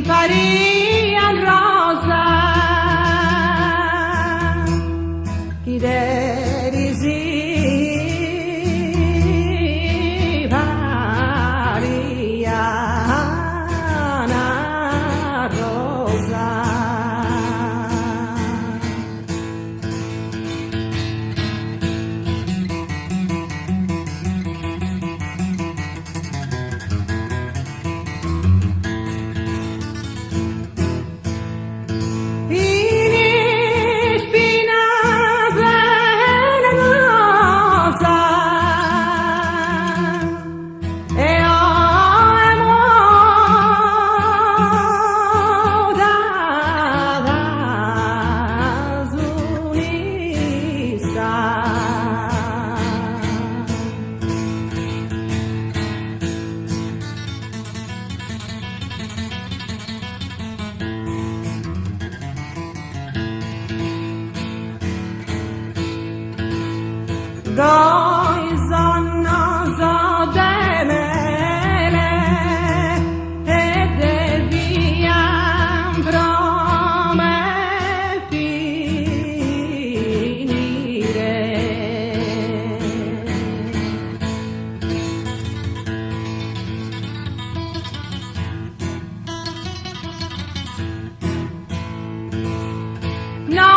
parian rosa chi deris parian rosa. In ispina velenosa e oe mudadas un'issa. Goi sonnos de mele e devian pro me finire. No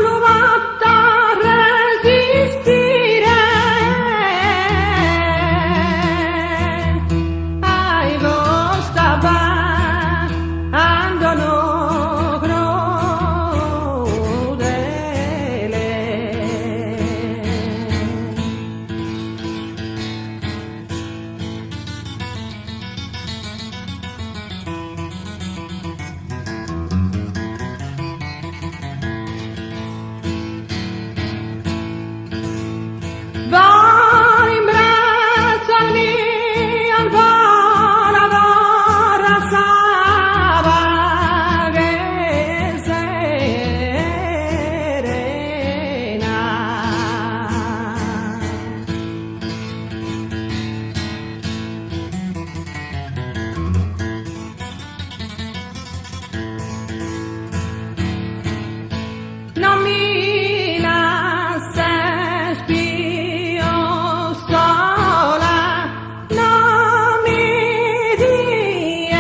lu potto resistire ai cust'abbandonu crudele. Vola in braccio al mio vola vola sa paghe serena. Non mi lasses pius sola, non mi dies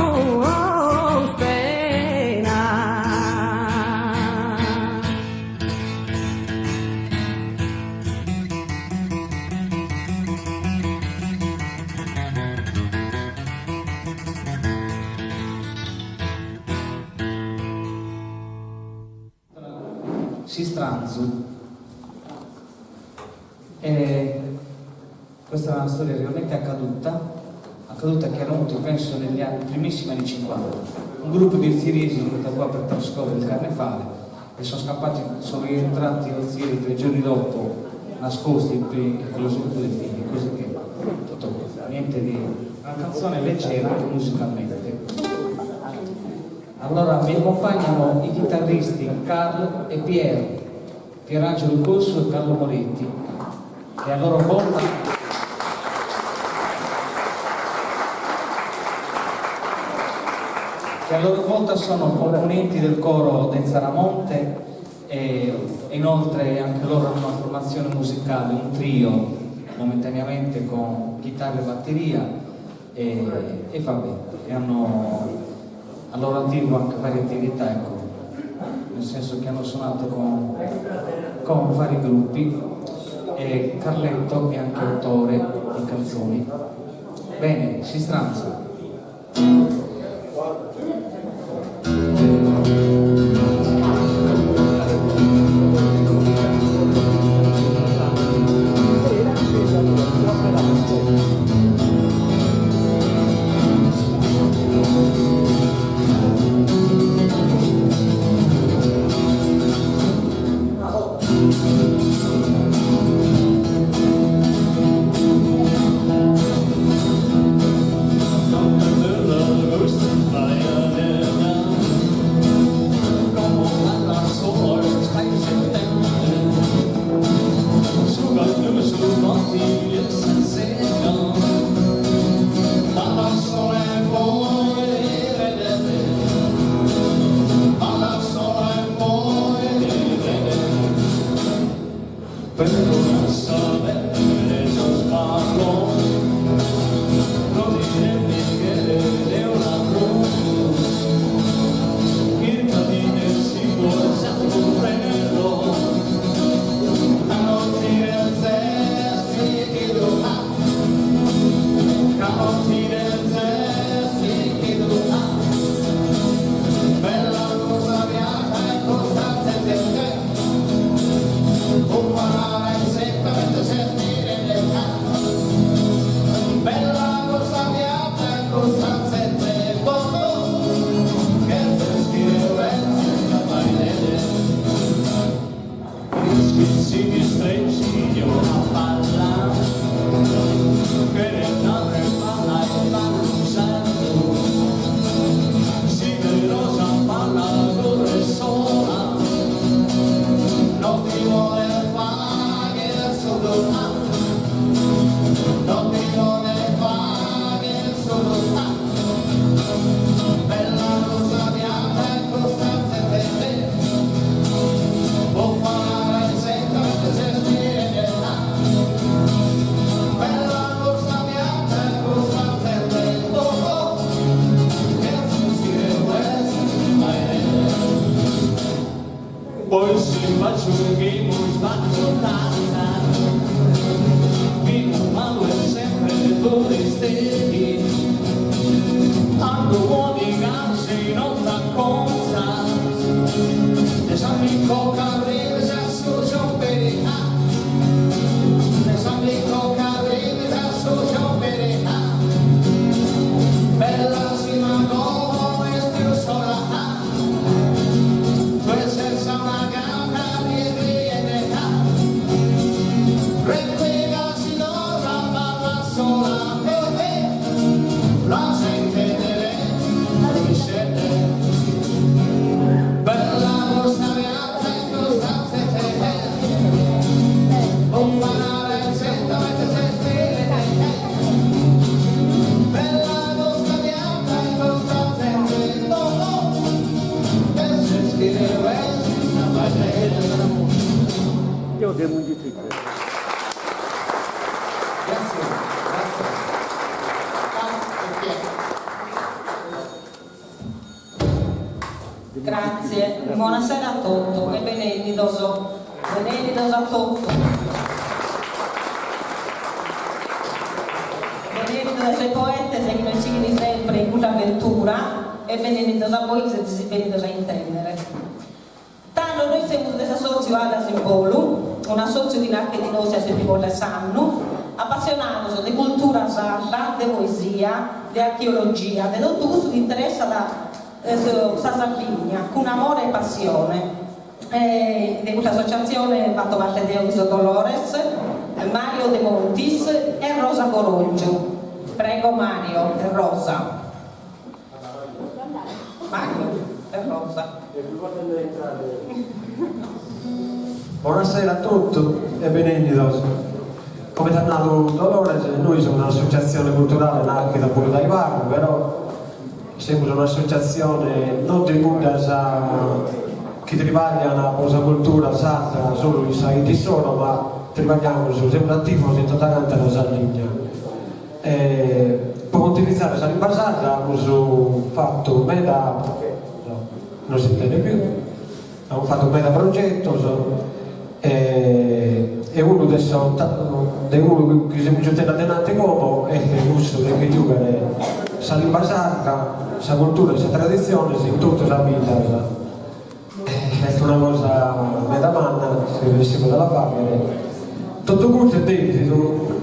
pius pena. S'istranzu. E questa è una storia realmente accaduta, accaduta a Chiaromonti penso negli anni, primissimi anni 50. Un gruppo di otzieresi è venuto qua per trascorrere il carnevale e sono scappati, sono rientrati a Ozieri 3 giorni dopo, nascosti con lo sviluppo dei figli, così che tutto qua, niente di... una canzone leggera anche musicalmente. Allora mi accompagnano i chitarristi Carlo e Piero, Pierangelo Cossu e Carlo Moretti, e a loro volta che a loro volta sono componenti del coro del Zaramonte e inoltre anche loro hanno una formazione musicale, un trio momentaneamente con chitarra e batteria e vabbè, e hanno a loro attivo anche varie attività, ecco, nel senso che hanno suonato con vari gruppi e Carletto è anche autore di canzoni. Bene, s'istranzu. Grazie, buonasera a totu e benennidos, benennidos a totu. Benennidos a is poetes chi nos sighint sempre in custa avventura e benennidos a bois chi seis bennidos a intendere. Tando nois semus de s'assòtziu Alas in Bolu, un'assòtziu chi naschet in Ossi a su primu de s'annu, apassionados de cultura sarda, de poesia, de archeologia, de totu cussu chi interessat sa Sardigna, cun amore e passione. De custa associatzione fatto parte deo chi so Dolores, Mario De Montis e Rosa Corongiu. Prego Mario e Rosa. Mario e Rosa. Bonasera a totu e benennidos. Comente at nadu Dolores, nois semus un'associatzione culturale nàschida puru dae pagu, però semus un'associatzione non de cuddas chi tribaglian pro sa cultura sarda solu in sa 'idda issoro, ma tribagliamus, semus ativos in tota canta sa Sardigna. Po contivizare sa limba sarda amus fatu meda progetos, non si intendet pius, amus fatu meda progetos e unu de sos de unu chi semus giutende adenanti como est cussu de che giughere sa limba sarda, sa cultura e sas traditziones in totu sas biddas. Est una cosa meda manna, si ressimus a la fàghere. Totu custu est dèvidu,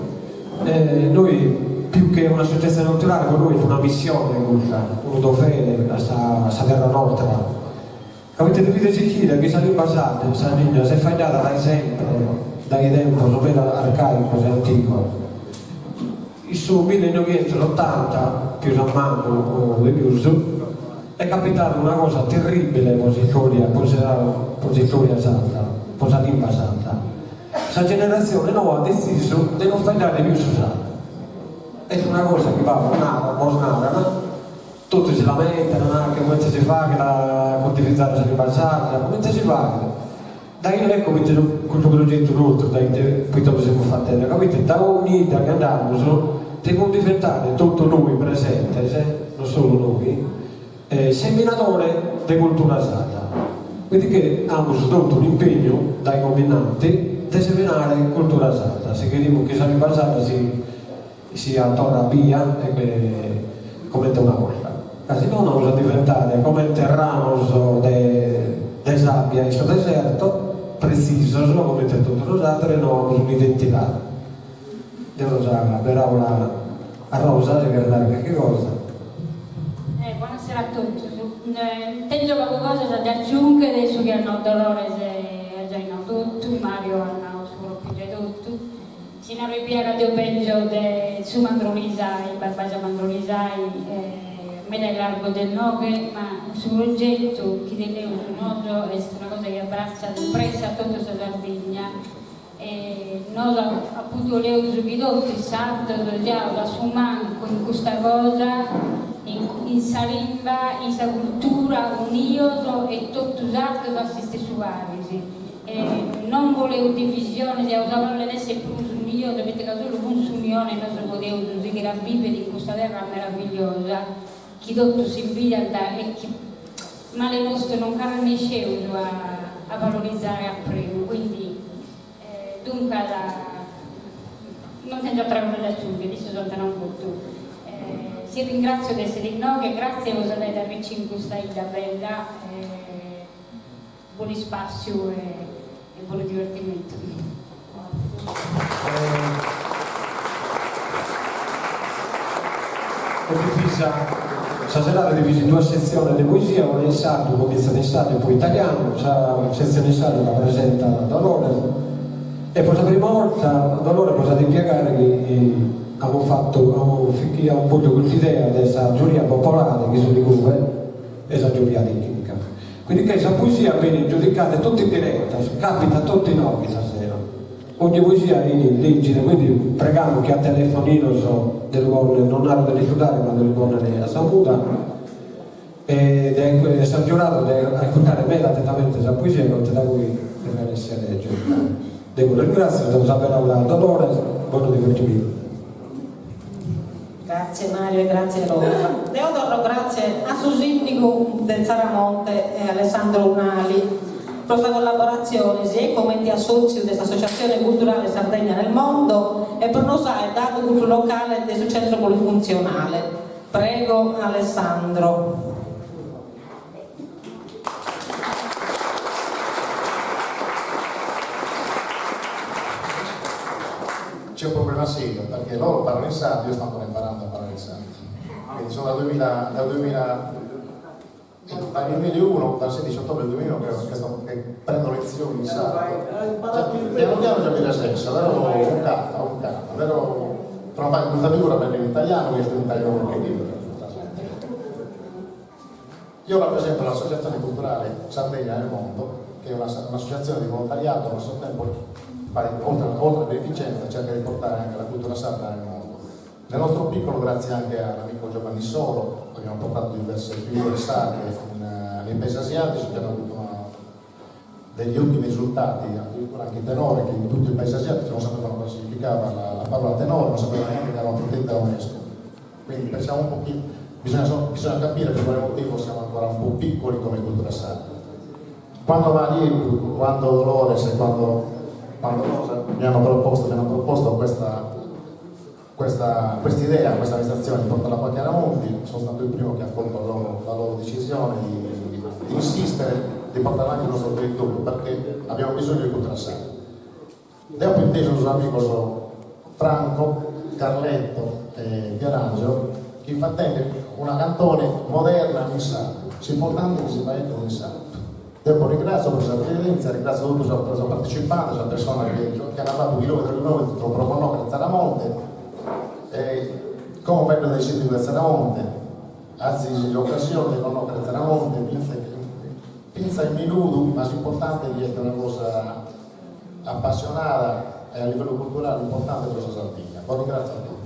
noi più che un'associatzione culturale pro nois est una missione custa, unu dovere a sa a sa terra nostra. Ca poite devides ischire chi sa limba sarda in Sardigna s'est faeddada dae sempre, dae tempos meda arcaicos e antigos. In su millenoighentos-otanta, pius a mancu o de pius, est capitada una cosa terribile pro s'istoria pro sa pro s'istoria sarda, pro sa limba sarda. Sa generatzione noa at detzisu de non faeddare pius su sardu. Est una cosa chi pagu naran, bos naran, totu si lamentan, naran che comente si faghet a contivizare sa limba sarda, comente si faghet? Dae inoghe ecco poite custu progetu nostru, dae ite poite lu semus fatende, ca poite da ogni 'idda chi andamus devimus diventare totu nois presentes, non solu nois, seminadores de cultura sarda, quindi che amus totu un'impegnu dae como innanti de seminare cultura sarda, si cherimus chi sa limba sarda si siat torra bia e comente una 'orta, ca si nono amus a diventare comente ranos de de sabbia in su deserto, pretzisos comente totu sos ateros e no amus un'identidade. Deo do sa peraula a Rosa si cheret nare carchi cosa. Bonasera a totus. Tengio pagu cosas de aciunghere su chi at nau Dolores at giai nau totu, Mario at nau su propriu giai totu. Si naro ebbia ca deo bengio de su Mandrolisai, Barbagia Mandrolisai, meda illargu de inoghe, ma su progetu chi teneus nosu est una cosa chi abbratzat impressat totu sa Sardigna e nosu apuntu 'oleus chi totu is sardos siaus a su mancu in custa cosa, in sa limba, in sa cultura unios e totu sardos a s'istessu paris. E non boleus divisiones, iaus a boller esser prus unios, poite ca solu cun s'unione nosu podeus sighire a bivere in custa terra meravigliosa chi totus s'invidiant e chi male nostru non nch'arrennesceus a valorizare a prenu. Quindi duncas. Non tèngio àtera cosa de aciungher, issos ant nau totu. Si ringràtzio de èssere inoghe, gràtzias po nos àere arriciu in custa 'idda bella, bonu ispàssiu e bonu divertimentu. Est divisa sa serada est divisa in duas setziones de poesia, una in sardu, comintzat in sardu e poi italianu, sa setzione in sardu la presentat Dolores e po sa prima 'orta Dolores bos at ispiegare chi amus fatu amus chi amus postu cust'idea de sa giuria popolare chi sunt cue e sa giuria tecnica. Quindi che sa poesia benit giudicada totu in diretta, capitat totu inoghe istasera. Ogni poesia 'enit leggida, quindi pregamus chi at telefoninos de lu ponnere, non naro de l'istudare, ma de lu ponnere a sa muda e de sos giurados de ascurtare meda attentamente sa poesia comente da poi devet essere giudicada. Deo bos ringratzio, dao sa paraula a Dolores, bonu divertimentu. Grazie Mario e grazie Rosa. Deo torro grazie a su sìndigu de Tzaramonte Alessandro Unali pro sa collaboratzione siat comente assòtziu de s'Associazione Culturale Sardegna nel Mondo e pro nos aer dadu cussu locale de su Centro Polifuntzionale. Prego Alessandro. C'è un problema serio perché loro parlano in sardo, io sto ancora imparando a parlare il sardo. Quindi sono dal 2000, dal 2000, dal 2001, dal 16 ottobre 2001 che, che, sto, che prendo lezioni in sardo. Cioè, piano piano già mi resessa, però un cazzo, un cazzo, però per non fare questa figura perché in italiano, che in italiano che libero. Io rappresento l'Associazione Culturale Sardegna nel Mondo, che è un'associazione di volontariato, allo stesso tempo, oltre, oltre a beneficenza, cerca di portare anche la cultura sarda nel mondo. Nel nostro piccolo, grazie anche all'amico Giovanni Soro, abbiamo portato diverse figure sarde in, nei paesi asiatici che hanno avuto una, degli ottimi risultati, addirittura anche i tenore, che in tutti i paesi asiatici non sapevano cosa significava la, la parola tenore, non sapevano neanche che erano protetti da UNESCO. Quindi pensiamo un pochino, bisogna, bisogna capire per quale motivo siamo ancora un po' piccoli come cultura sarda. Quando Marieddu, quando Dolores e quando, quando Rosa mi hanno proposto, mi hanno proposto questa, questa, questa idea, questa amministrazione di portarla qua a Chiaramonti, sono stato il primo che ha accolto la loro, la loro decisione di, di insistere di portare avanti il nostro territorio perché abbiamo bisogno di cultura sarda. Deo apo intesu sos amigos Franco, Carletto e Pierangelo chi fatende una cantone moderna in sardu, s'importante chi si faeddet in sardu. Deo bos ringrazio pro sa presenza, ringrazio totu sos sos partecipantes, sas personas chi chi an fatu chilometros e chilometros pro connoschere Tzaramonte e como faeddo de sindigu de Tzaramonte, azis occasione de connoschere Tzaramonte fintzas fintzas in minudu, ma s'importante chi est una cosa appassionada e a livellu culturale importante pro sa Sardigna. Bos ringrazio a totu.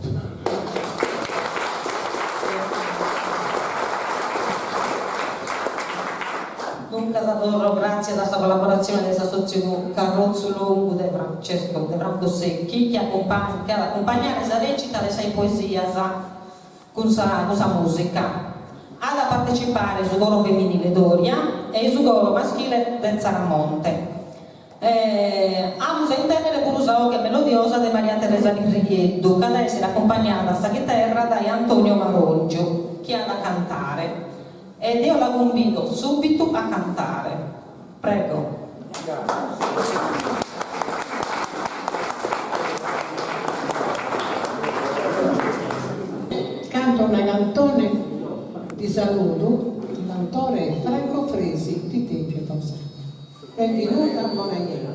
Duncas torro gràtzias a sa collaboratzione de s'assòtziu Carrotzu Longu de Francesco de Franco Secchi chi at a acumpagnare sa rècita de sas poesias cun sa cun sa mùsica. At a partecipare su coro feminile Doria e su coro maschile de Tzaramonte. Amus a intèndere puru sa 'oghe melodiosa de Maria Teresa Pirrigheddu, ch'at a èssere acumpagnada a sa chiterra dae Antonio Marongiu, chi at a cantare. E deo la cumbido subitu a cantare. Prego. Canto una cantone di saludu, l'autore è Franco Fresi di Tempio Pausania. Benvenuta, bona jente.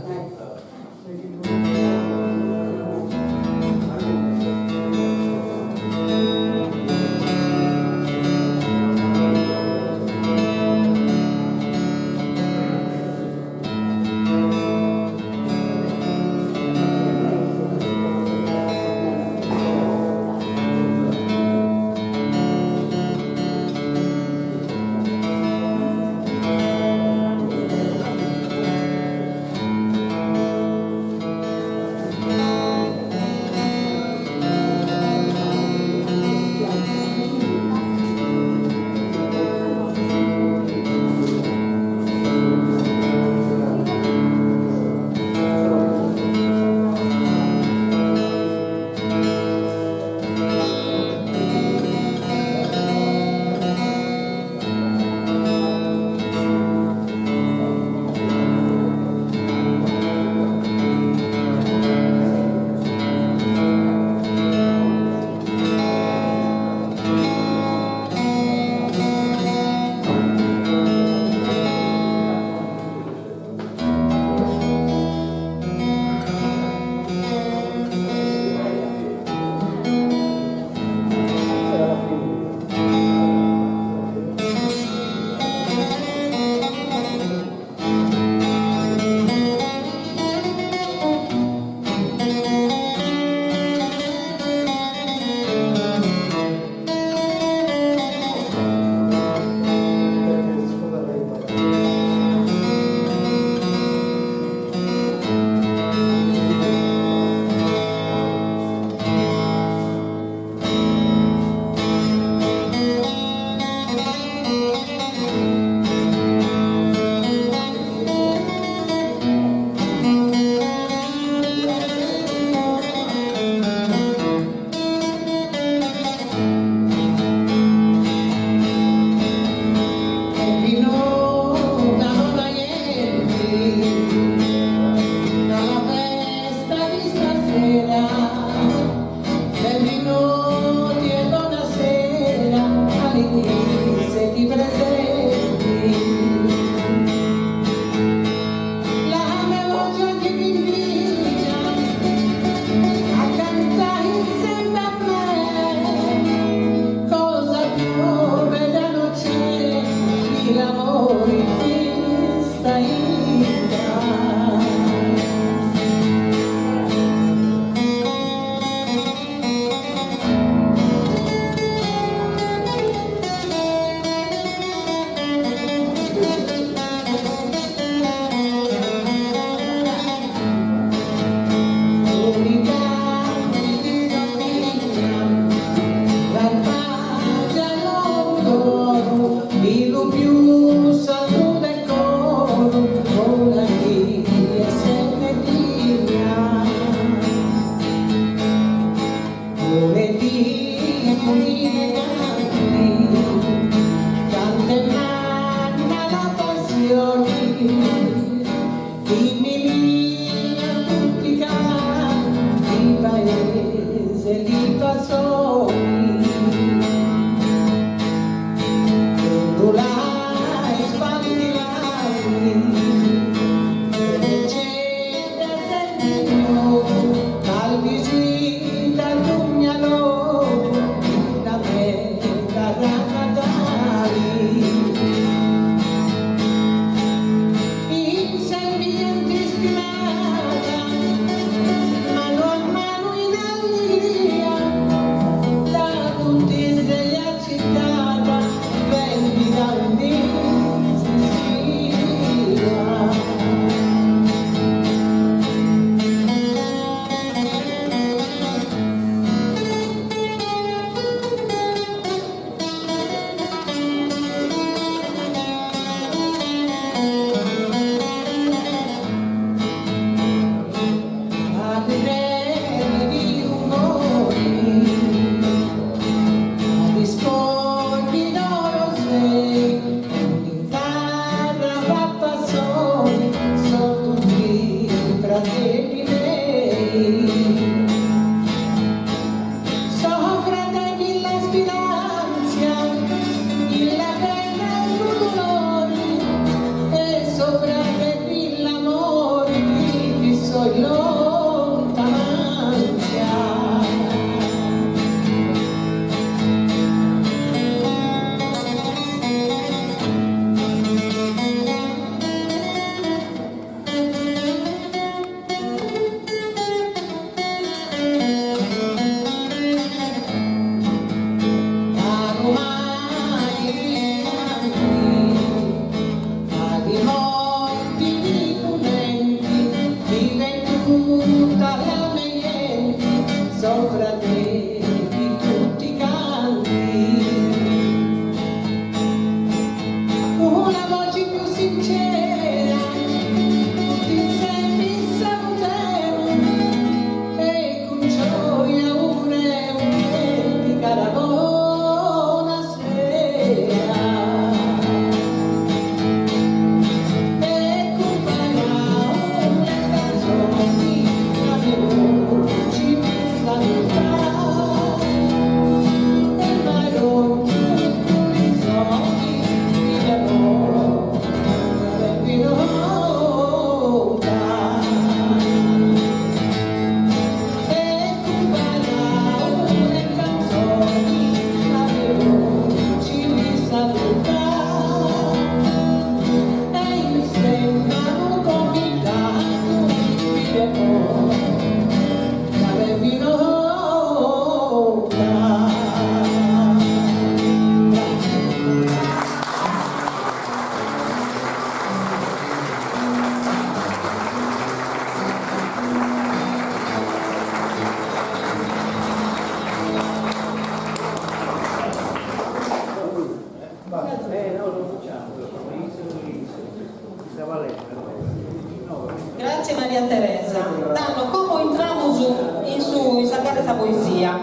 Maria Teresa. Tando, como intramus in su in sa gara 'e sa poesia.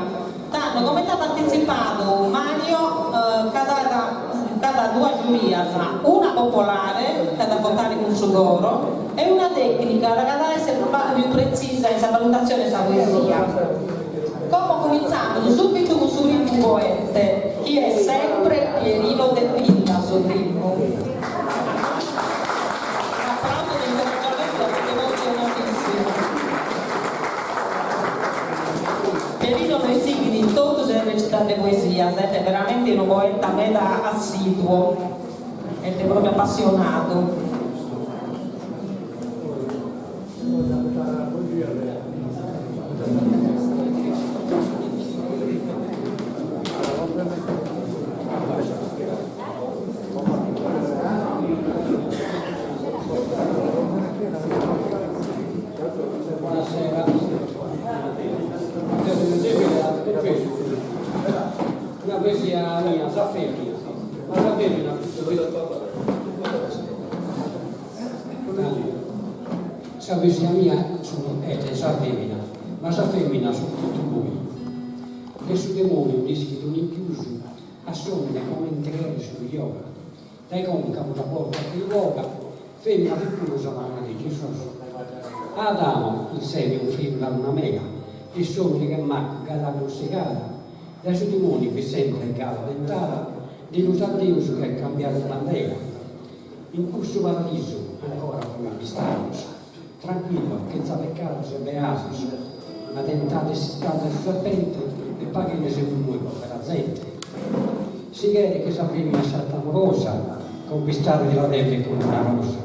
Tando, comente at antitzipadu Mario, ch'at ch'at duas giurias, una popolare, ch'at a votare cun su coro, e una tècnica ch'at a èssere unu pagu pius pretzisa in sa valutatzione 'e sa poesia. Como cumintzamus subitu cun su primu poete, chi est sempre Pierino Definna, su primu. Un'aplausu de incoraggiamento perché emozionatissimo. Pierino nos sighit in totu sas recitas de poesias, est veramente unu poeta meda assiduo, est propriu appassionadu. Buonasera. Una poesia mia, sa femmina, ma sa femmina Sa poesia mia est sa femina, ma sa femina so totu bois. De su demoniu nd'ischit un'in pius a s'omine comente cheret si lu jogat. Dae conca una borta che lu bogat, femina fit puru sa mama de Gesùs. A Adamo in seme offridu l'at una mela e s'omine che maccu gai l'at mossigada. Dae su dimoniu fit sempre galu tentada, deus a Deus cheret cambiare bandela. In cussu paradisu ancora fimus bistados, tranquillos, chentza peccados e beados, ma tentada est istada su serpente e paghende semus nois povera zente. Si cheret chi sa femina siat amorosa, conquistare ti la devet cun una rosa.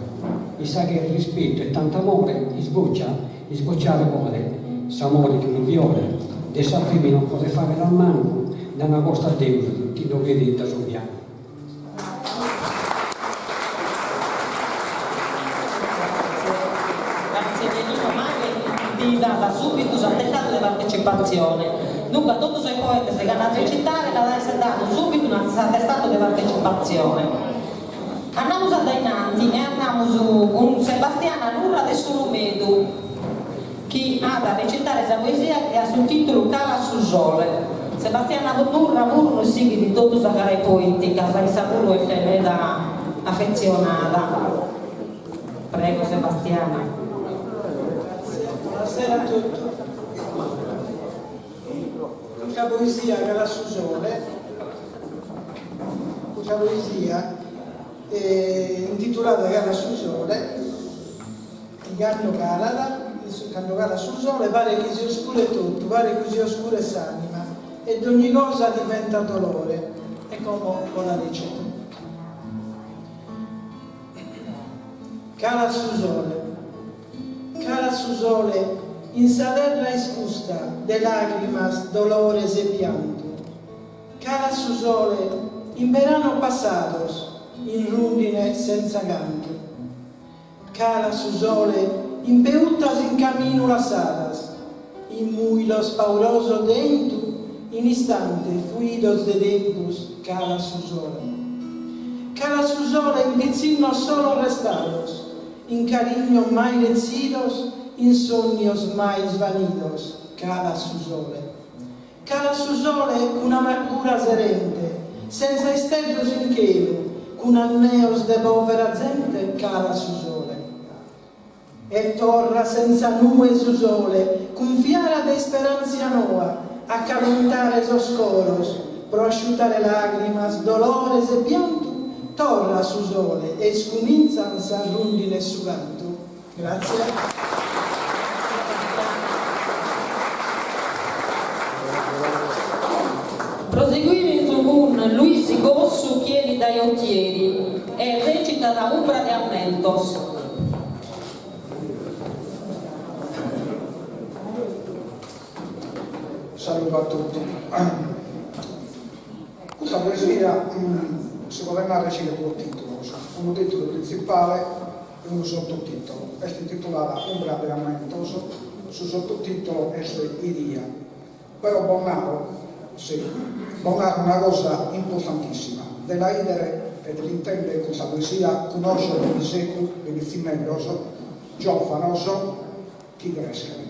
Issa cheret rispettu e tantu amore, isboccia, isbocciare podet s'amore che unu fiore, de sa femina non podet fagher a mancu, nd'ana postu a Deus chi nd'ogheit dae su fiancu. Grazie Pierino Mario ti dat subitu s'attestadu de partecipatzione. Duncas totu sos poetes chi an a recitare l'at a esser dadu subitu s'attestadu de partecipatzione. Andamus a dainanti e andamus cun Sebastiana Nurra de S'Ulumedu chi at a recitare sa poesia chi at su titulu Cala su sole. Sebastiana Nurra puru nos sighit in totu sa gara poetica, ca issa puru est meda afetzionada. Prego Sebastiana. Grazie, buonasera a tutti. Custa poesia Cala su sole, custa poesia intitulada Cala su sole, Chi cando calat, cando calat su sole, paret chi si oscuret totu, paret chi si oscuret s'anima, e dogni cosa diventat dolore. E como bos la recito. Calat su sole, calat su sole in sa terra isfusta de lagrimas, dolores e piantu. Calat su sole in beranos passados, in rundine senza cantu. Calat su sole in peuttas in caminu lassadas, in muilos paurosos de 'entu, in istantes fuidos de tempus calat su sole. Calat su sole in pitzinnos solos restados, in carignos mai retzidos, in sonnios mai isvanidos calat su sole. Calat su sole cun amargura serente, senza isteddos in chelu, cun anneos de povera zente calat su sole. E torrat senza nue su sole, cun fiara de isperanzia noa, a calentare sos coros, pro asciutare lagrimas, dolores e piantu, torrat su sole e iscuminzan sas rundines su cantu. Grazie. Proseguimus cun Luisi Cossu chi 'enit dae Otieri e recitat Umbra de ammentos. Saludu a totu. Custa poesia si podet narrer chi tenet duos titulos, unu titulu printzipale e unu sottotitolo. Est intitulada Umbra de ammentos, su sottotitolo est Iria. Però bos naro, si, bos naro una cosa importantissima, de la 'idere e de l'intendere custa poesia cun ojos de piseddu, de pitzinneddos. giòvanos chi creschent.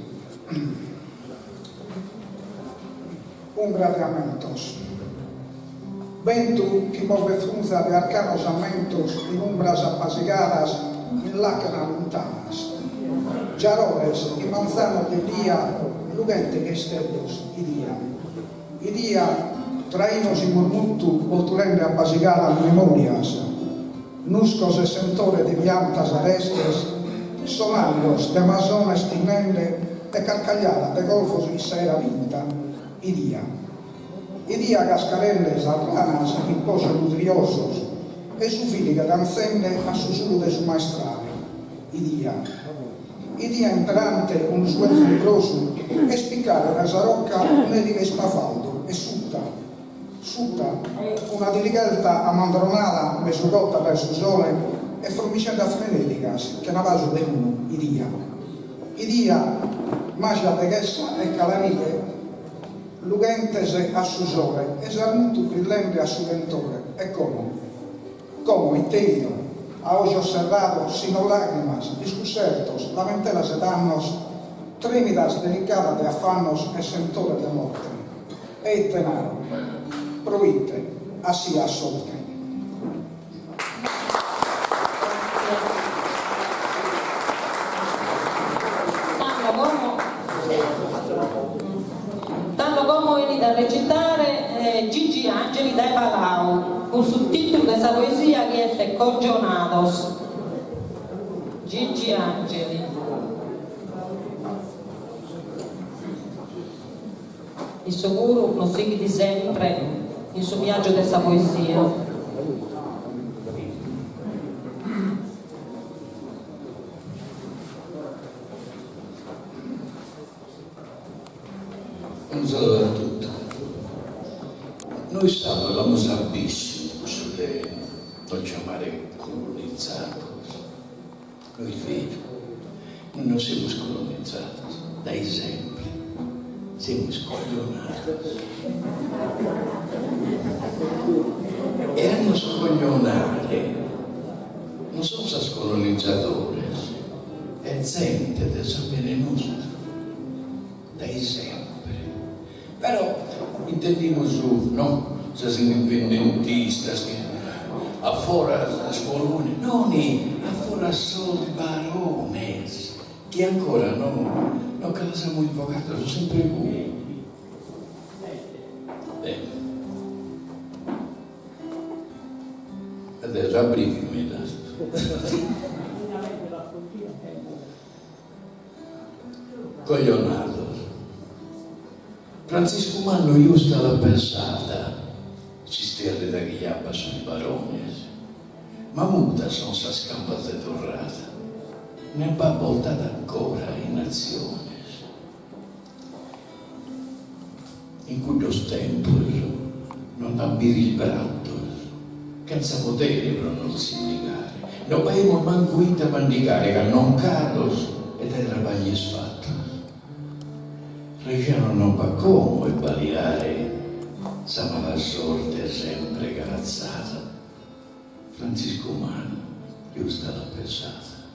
Umbra de ammentos. Bentu chi movet frunza de arcanos ammentos in umbras apasigadas in làcanas luntanas. Giarores in manzanos de lia lughente che isteddos 'idia. 'Idia trainos in murmuttu boltulende apasigadas memorias. Nuscos e sentore de piantas arestes, sonàglios de masones tinnende e carcagliadas de colvos in s'aera pinta, 'idia. 'Idia cascarende sas ranas in pojos ludriosos e su filighe dantzende a su sulu de su maestrale, 'idia. 'Idia imperante unu suelzu umbrosu e ispicare dae sa rocca un'elighe ispavaldu e suta, Suta, una tilighelta amandronada mesu cota dae su sole e fromixeddas frenèdigas chena pasu perunu, 'idia. 'Idia majas de chessa e calarighe lughentes a su sole e s'armutu brillende a su lentore. E como? Como ite 'ido? A ojos serrados, si no làgrimas, iscussertos, lamentelas e dannos, trèmidas delicadas de afannos e sentore de morte. E ite naro? Proite assia a sorte. Tando como Tando como 'enit a recitare Gigi Angeli dae Palau cun su tìtulu de sa poesia chi est Cogionados. Gigi Angeli. Issu puru nos sighit sempre in su viàgiu de sa poesia. Unu saludu a totu. Nois sardos l'amus abbissu cussu de nos giamare colonizados. No est beru, nois non semus colonizados, dae sempre semus coglionados. E a nos coglionare non sunt sos colonizadores, est zente de sambene nostru, dae sempre. Però intendimus, no, sas indipendentistas chi a fora sas colonias, noni, a fora sos barones, chi ancora no no che las amus bogadas, sunt sempre igue. Bene. Adesso abrivi meda. Coglionados. Frantziscu Mannu justa l'at pensada s'isterrida chi jabat sos barones, ma mudas son sas cambas de torrada, ne b'at boltada ancora in atziones. In cuddos tempos non nd'an bidu isbrattos, chentza podere pro nos tzindigare, no b'aimus mancu ite mandigare ca noncados e dae trabagliu isfattos. Rejone non b'at como 'e baliare sa mala sorte sempre caratzada. Frantziscu Mannu giusta l'at pensada.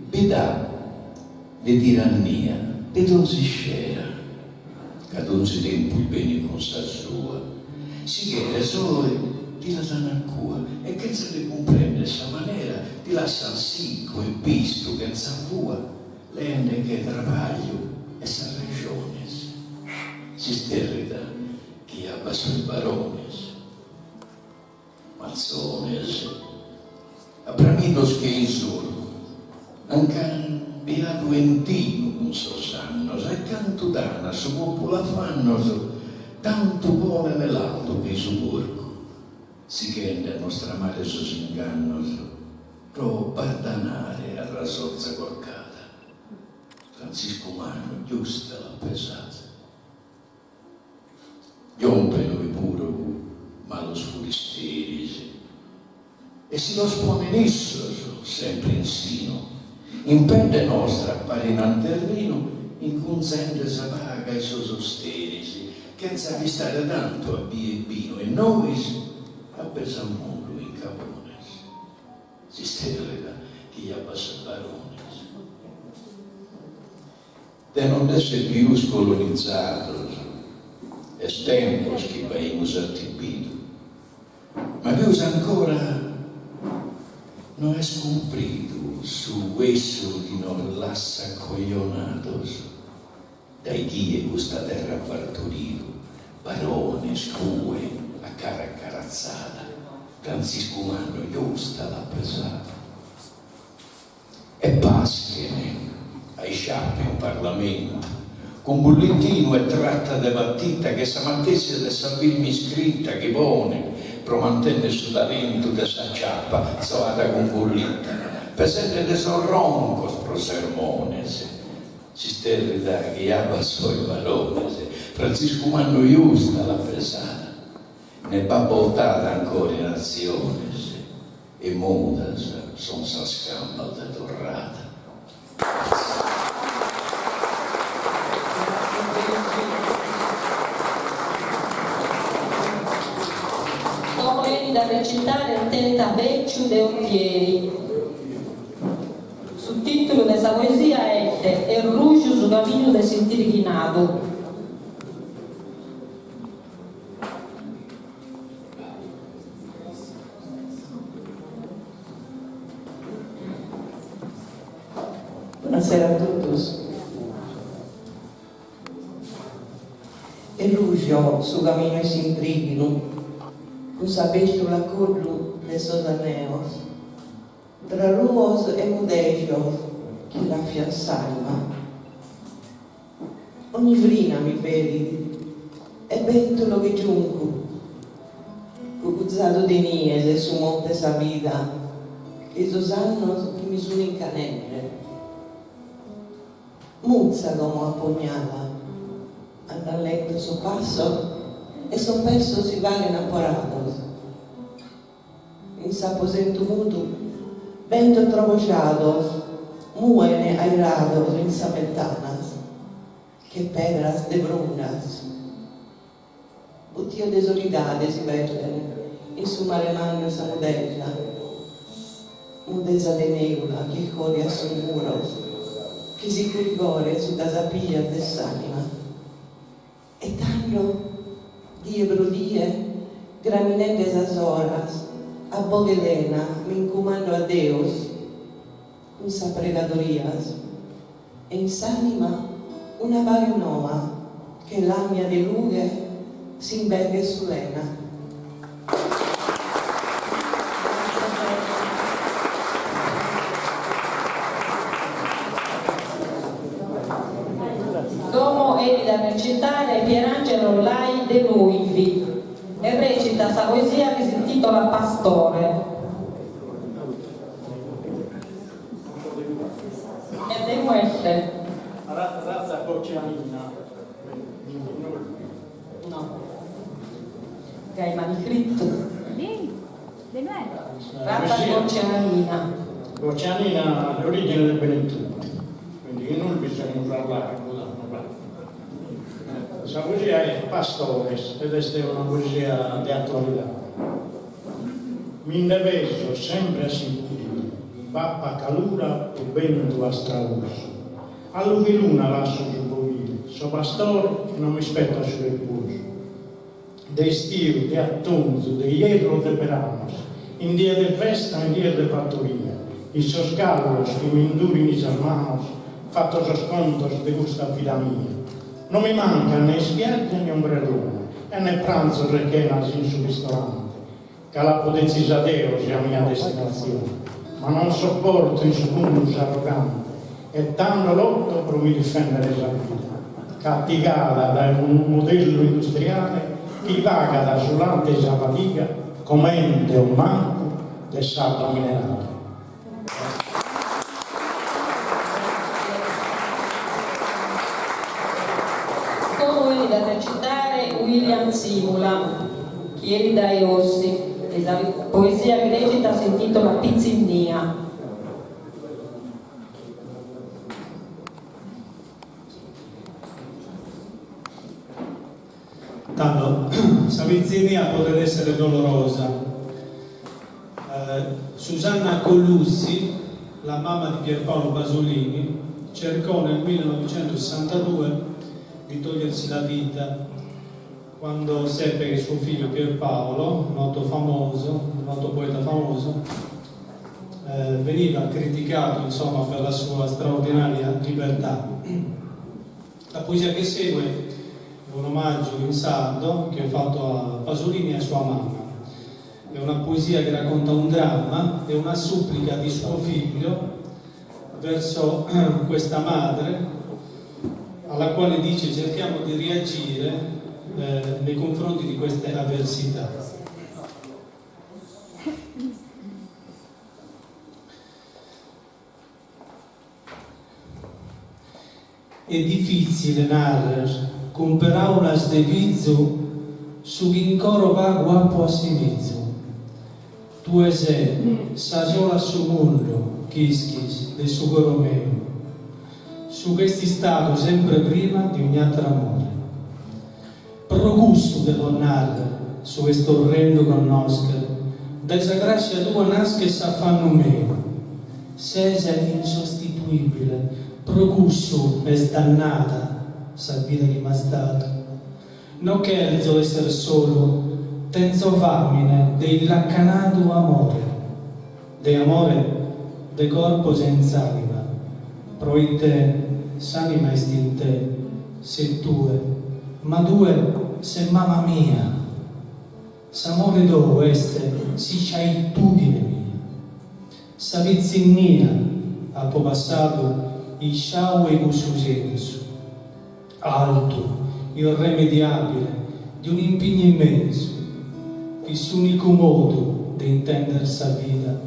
Bi nd'at de tirannia de donzi iscera, ca donzi tempus benit cun sa sua, si cheres oe ti la dan a cua e chentza de cumprender sa manera ti lassan siccu e pistu chentza fua leende·che trabagliu e sas rejones s'isterrida chi jabat sos barones. Matzones, abramidos che isolu, an cambiadu 'entinu cun sos annos e cantu dan a su populu afannos tantu ponen laldu che-i su porcu, sighende a nos tramare sos ingannos pro bardanare a rasorza corcada. Frantziscu Mannu giusta l'at pesada. Giompen oe puru malos furisteris e si los ponen issos sempre in sinu, in pedde nostra apparinant terrinu incunzende sa paga 'e sos osteris, chentza pistare tantu a bia e binu e nois a pesamuru in cabones. S'isterrida. Chi abbas e barones. De non nd'esser pius colonizados est tempus chi b'aimus atibidu, ma pius ancora no est cumpridu su 'essu chi nos lassat coglionados dae chie custa terra at partoridu, barones cue a cara caratzada, Frantziscu Mannu giusta l'at pesada. E paschene a isciapu in Parlamentu, cun bulletinu e tratta de partita ch'est sa matessi de sa firma iscrita chi ponet pro mantenner su talentu de sa ciapa zoada cun bullita, pesende de sos roncos pro sermones s'isterrida chi abbas sos barones, Frantziscu Mannu giusta l'at pesada, ne b'at boltada ancora in atziones. E mudas son sas cambas de torrada. Como 'enit a recitare Tenta Becciu de Otieri. Su tìtulu de sa poesia est Est ruju su caminu de s'intirighinadu. Buonasera a totus. Est ruju su caminu 'e s'intrìghinu, cun sa bèstula a coddu de sos anneos, tra ruos e mudejos chi làfiant s'ànima. Ogni frina mi ferit e bèntulo che giuncu, cuguzadu de nies e su monte 'e sa vida che sos annos chi mi sun incanende. Mutza como apo ogn'ala, andan lentos sos passos e sos pessos si faghen aporados. In s'aposentu mudu, bentos trobojados muen airados in sas ventanas, che pedras de brundas. Butios de solidade si perden in su mare mannu 'e sa mudesa, mudesa de neula chi còdiat sos muros, chi si curgoret suta sas pijas de s'anima. E tando, die pro die, graminende sas oras, a boghe lena m'incumando a Deus cun sas pregadorias e in s'anima una paghe noa che lamia de lughe s'imberghet sulena. Como 'enit a recitare Pierangelo Lai de Nùivi e recitat sa poesia chi s'intitolat Pastore. E de ue est? Razza Goceanina. No. Gai m'an iscritu. Razza Goceanina. Goceanina de origine de Benetutti, quindi in Nulvi semus a largu da unu pagu. Sa poesia est Pastores ed est una poesia de attualidade. Mi nde peso sempre a s'impudile, b'apat calura o bentu astraosu. A lughe 'e luna lasso su foghile, so pastore e non m'ispettat su reposu. De istiu, de atonzu, de ierru o de beranos, in die de festa o in dies de fattoria, in sos gallos chi m'indurin sas manos, fatto sos contos de custa vida mia. Non mi mancat ne ispiaggia ne ombrellone e ne pranzos e chenas in su ristorante, ca l'apo detzisa deo sa mia destinatzione, ma non sopporto in su mundu s'arrogante e tando lotto pro mi difendere sa vida, catigada dae unu modellu industriale chi pagat su latte e sa fadiga comente o mancu de s'abba minerale. Como 'enit a recitare William Tzimula, chi 'enit dae Ossi, e sa poesia chi recitat s'intitolat Pitzinnia. Tando, sa pitzinnia podet èssere dolorosa. Susanna Colussi. la mamma di Pierpaolo Pasolini, cercò nel 1962 di togliersi la vita quando seppe che suo figlio Pierpaolo, noto famoso, noto poeta famoso, eh, veniva criticato insomma, per la sua straordinaria libertà. La poesia che segue è un omaggio in sardo che ho fatto a Pasolini e a sua mamma. È una poesia che racconta un dramma e una supplica di suo figlio verso questa madre alla quale dice cerchiamo di reagire eh, nei confronti di queste avversità. Est difìtzile narrer cun peràulas de fizu su chi in coro pagu apo assimizu. Tue ses sa sola a su mundu ch'ischis de su coro meu su ch'est istadu sempre prima de ogn'àteru amore. Pro cussu devo narrer su ch'est orrendu connoscher, dae sa grascia tua naschet s'afannu meu. Ses insostituibile, pro cussu est dannada sa vida chi m'as dadu. No cherzo esser solu, tenzo famine de illacanadu amore, de amore de corpo senz'anima, proite s'anima est in te, ses tue, ma tue ses mama mia, s'amore tou est s'isciaitudine mia. Sa pitzinnia apo passadu isciau 'e cussu sensu. Altu, irremediabile, de un'impignu immensu, fit s'unicu modu de intender sa vida,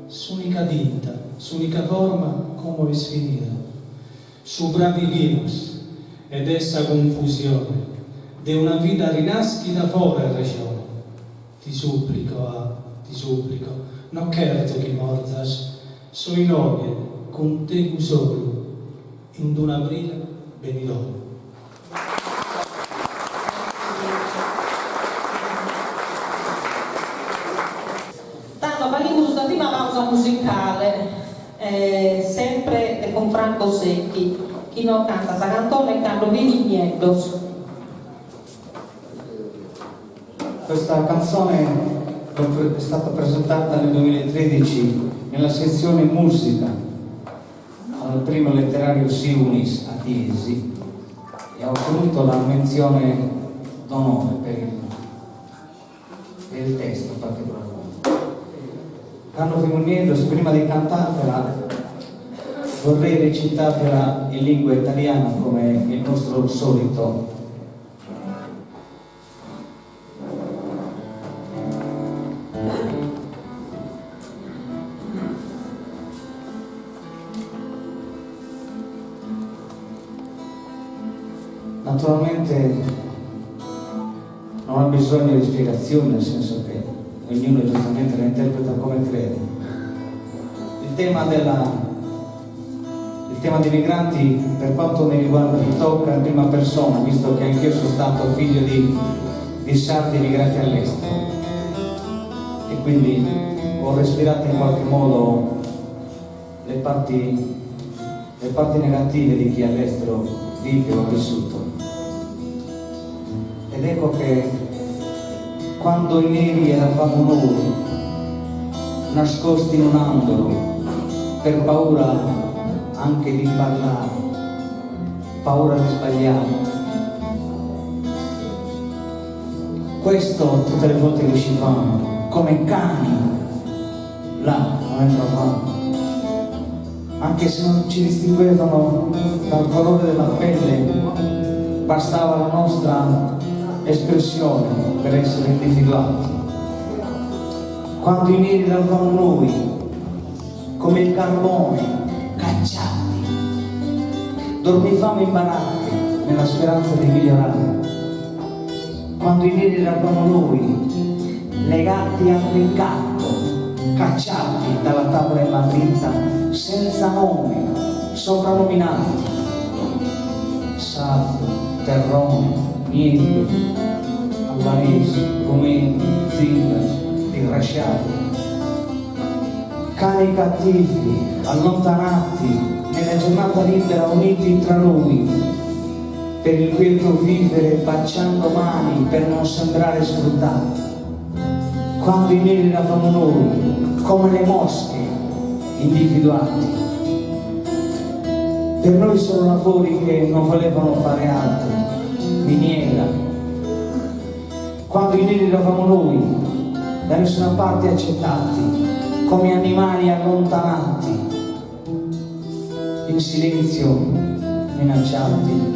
s'unica tinta, s'unica forma como est finida. Subravivimus, ed est sa confusione de una vida rinaschida fora 'e rejone. Ti supplico, ah, ti supplico, no cherzo chi morzas, so inoghe cun tegus solu. In d'un'abrile benidore. Tando faghimus sa prima pausa musicale, sempre cun Franco Sechi, chi nos cantat sa cantone Cando fimis nieddos. Questa canzone è stata presentata nel 2013 nella sezione musica al premio letterario Siunis a Tiesi e ha ottenuto la menzione d'onore per il, per il testo in particolar modo. Cando fimus nieddos, prima di cantarvela, vorrei recitarvela in lingua italiana come il nostro solito. Naturalmente non ha bisogno di spiegazioni, nel senso che ognuno giustamente la interpreta come crede. Il tema della il tema dei migranti, per quanto mi riguarda, mi tocca in prima persona, visto che anch'io sono stato figlio di, di sardi emigrati all'estero. E quindi ho respirato in qualche modo le parti, le parti negative di chi all'estero vive o ha vissuto. Ed ecco che quando i neri eravamo noi, nascosti in un angolo, per paura anche di parlare, paura di sbagliare. Questo tutte le volte che uscivamo, come cani, là non entravamo. Anche se non ci distinguevano dal colore della pelle, bastava la nostra espressione per essere individuati. Quando i neri eravamo noi, come il carbone, cacciati, dormivamo in baracche nella speranza di migliorare. Quando i neri eravamo noi, legati al ricatto, cacciati dalla tavola imbandita, senza nome, soprannominati. Sardo, terrone, nieddu, albanese, rumeno, zingaro, disgrasciadu. Cani cattivi, allontanati, nella giornata libera uniti tra noi, per il quieto vivere baciando mani per non sembrare sfruttati. Quando i neri eravamo noi, come le mosche, individuati. Per noi sono lavori che non volevano fare altri, miniera. Quando i neri eravamo noi, da nessuna parte accettati, come animali allontanati, in silenzio minacciati.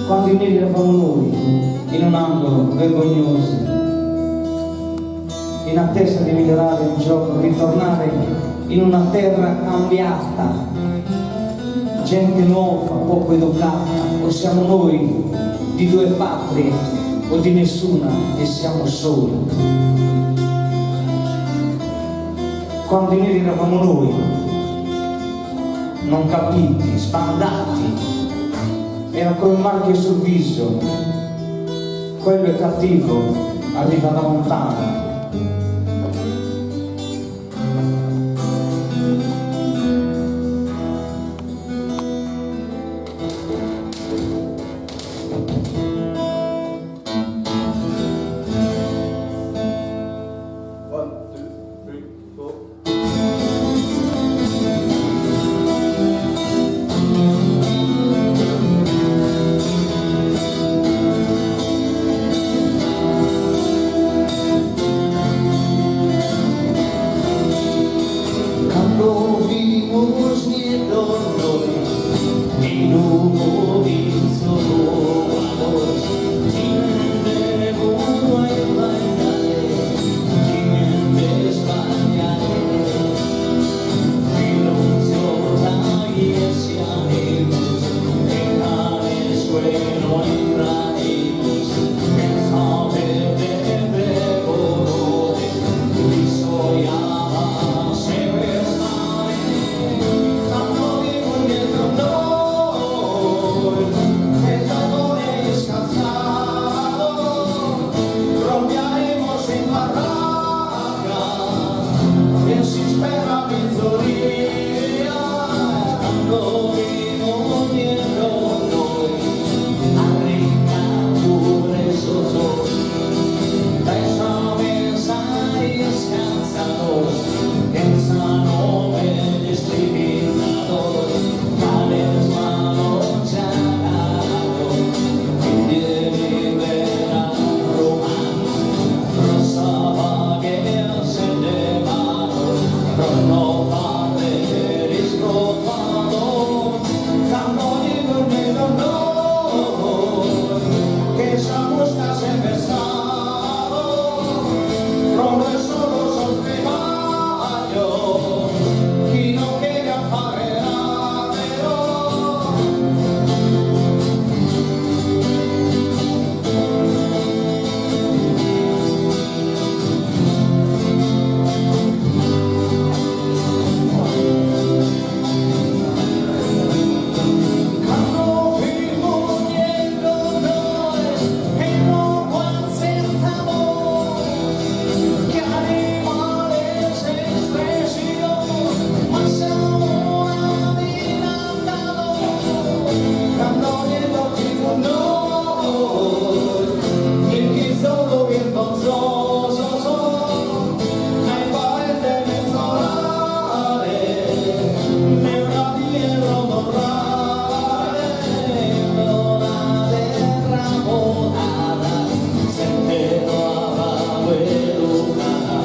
Quando i neri eravamo noi, in un angolo, vergognosi, in attesa di migliorare il gioco, ritornare in una terra cambiata, gente nuova, poco educata, o siamo noi di due patrie o di nessuna e siamo soli. Quando i neri eravamo noi, non capiti, sbandati, era come un marchio sul viso, quello è cattivo, arriva da lontano. Cando fimus nieddos nois in unu chizolu a dois timende puru a isbagliare timende isbagliare Filonziosa iesiaimus e canes no intraimus chentza perdere colore bisogna sempre stare cando fimus nieddos nois che carbone iscanzadu Trombiaimus in barracca in s'ispera mezoria cando fimus nieddos nois Arricadu presosos dai sa mesa iscanzados chentza nomen istripizados canes malos giagados in die libera romanu pro sa paghe alzende manos pro no parrer istrofados cando fimus nieddos nois che sa musca sebestadu pro nois solu sos tribaglios chi non cherian fagher ateru. Cando fimus nieddos nois e no atzettamos che animales istresidos ma sa vida andadu cando nieddos fimus nois in chizolu birgonzosos a imparende a mezorare ne una die pro torrare in una terra mudada zente noa educada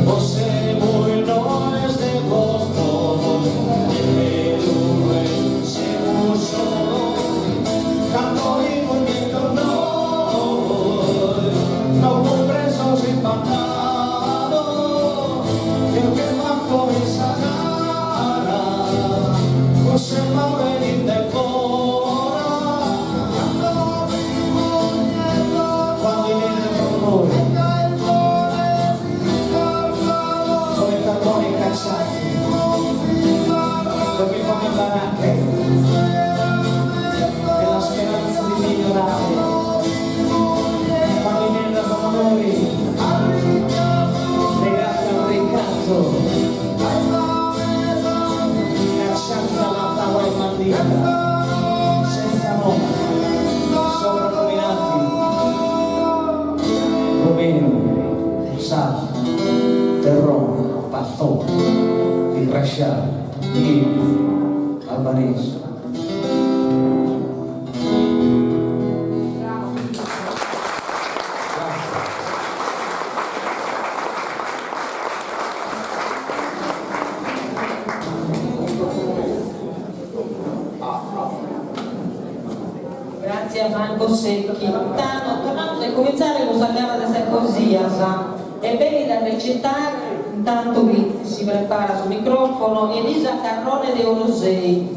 o semus nois de bos novos de Perù semus solos cando fimus nieddos nois no cumpresos ispantados deo che manco in sa cara cussu malu 'eninde 'e fora cando fimus nieddos Quando i neri eravamo noi, come carboni cacciati, dormivamo in baracche, nella speranza di migliorare. Quando i neri eravamo noi, Pastore, Ingrasciadu, Nieddu, Albanesu. Gràtzias a Franco Secchi. Tando torramus a comintzare cun sa gara de sas poesias e benit a recitare, intantu chi si preparat su micròfono, Elisa Carrone de Orosei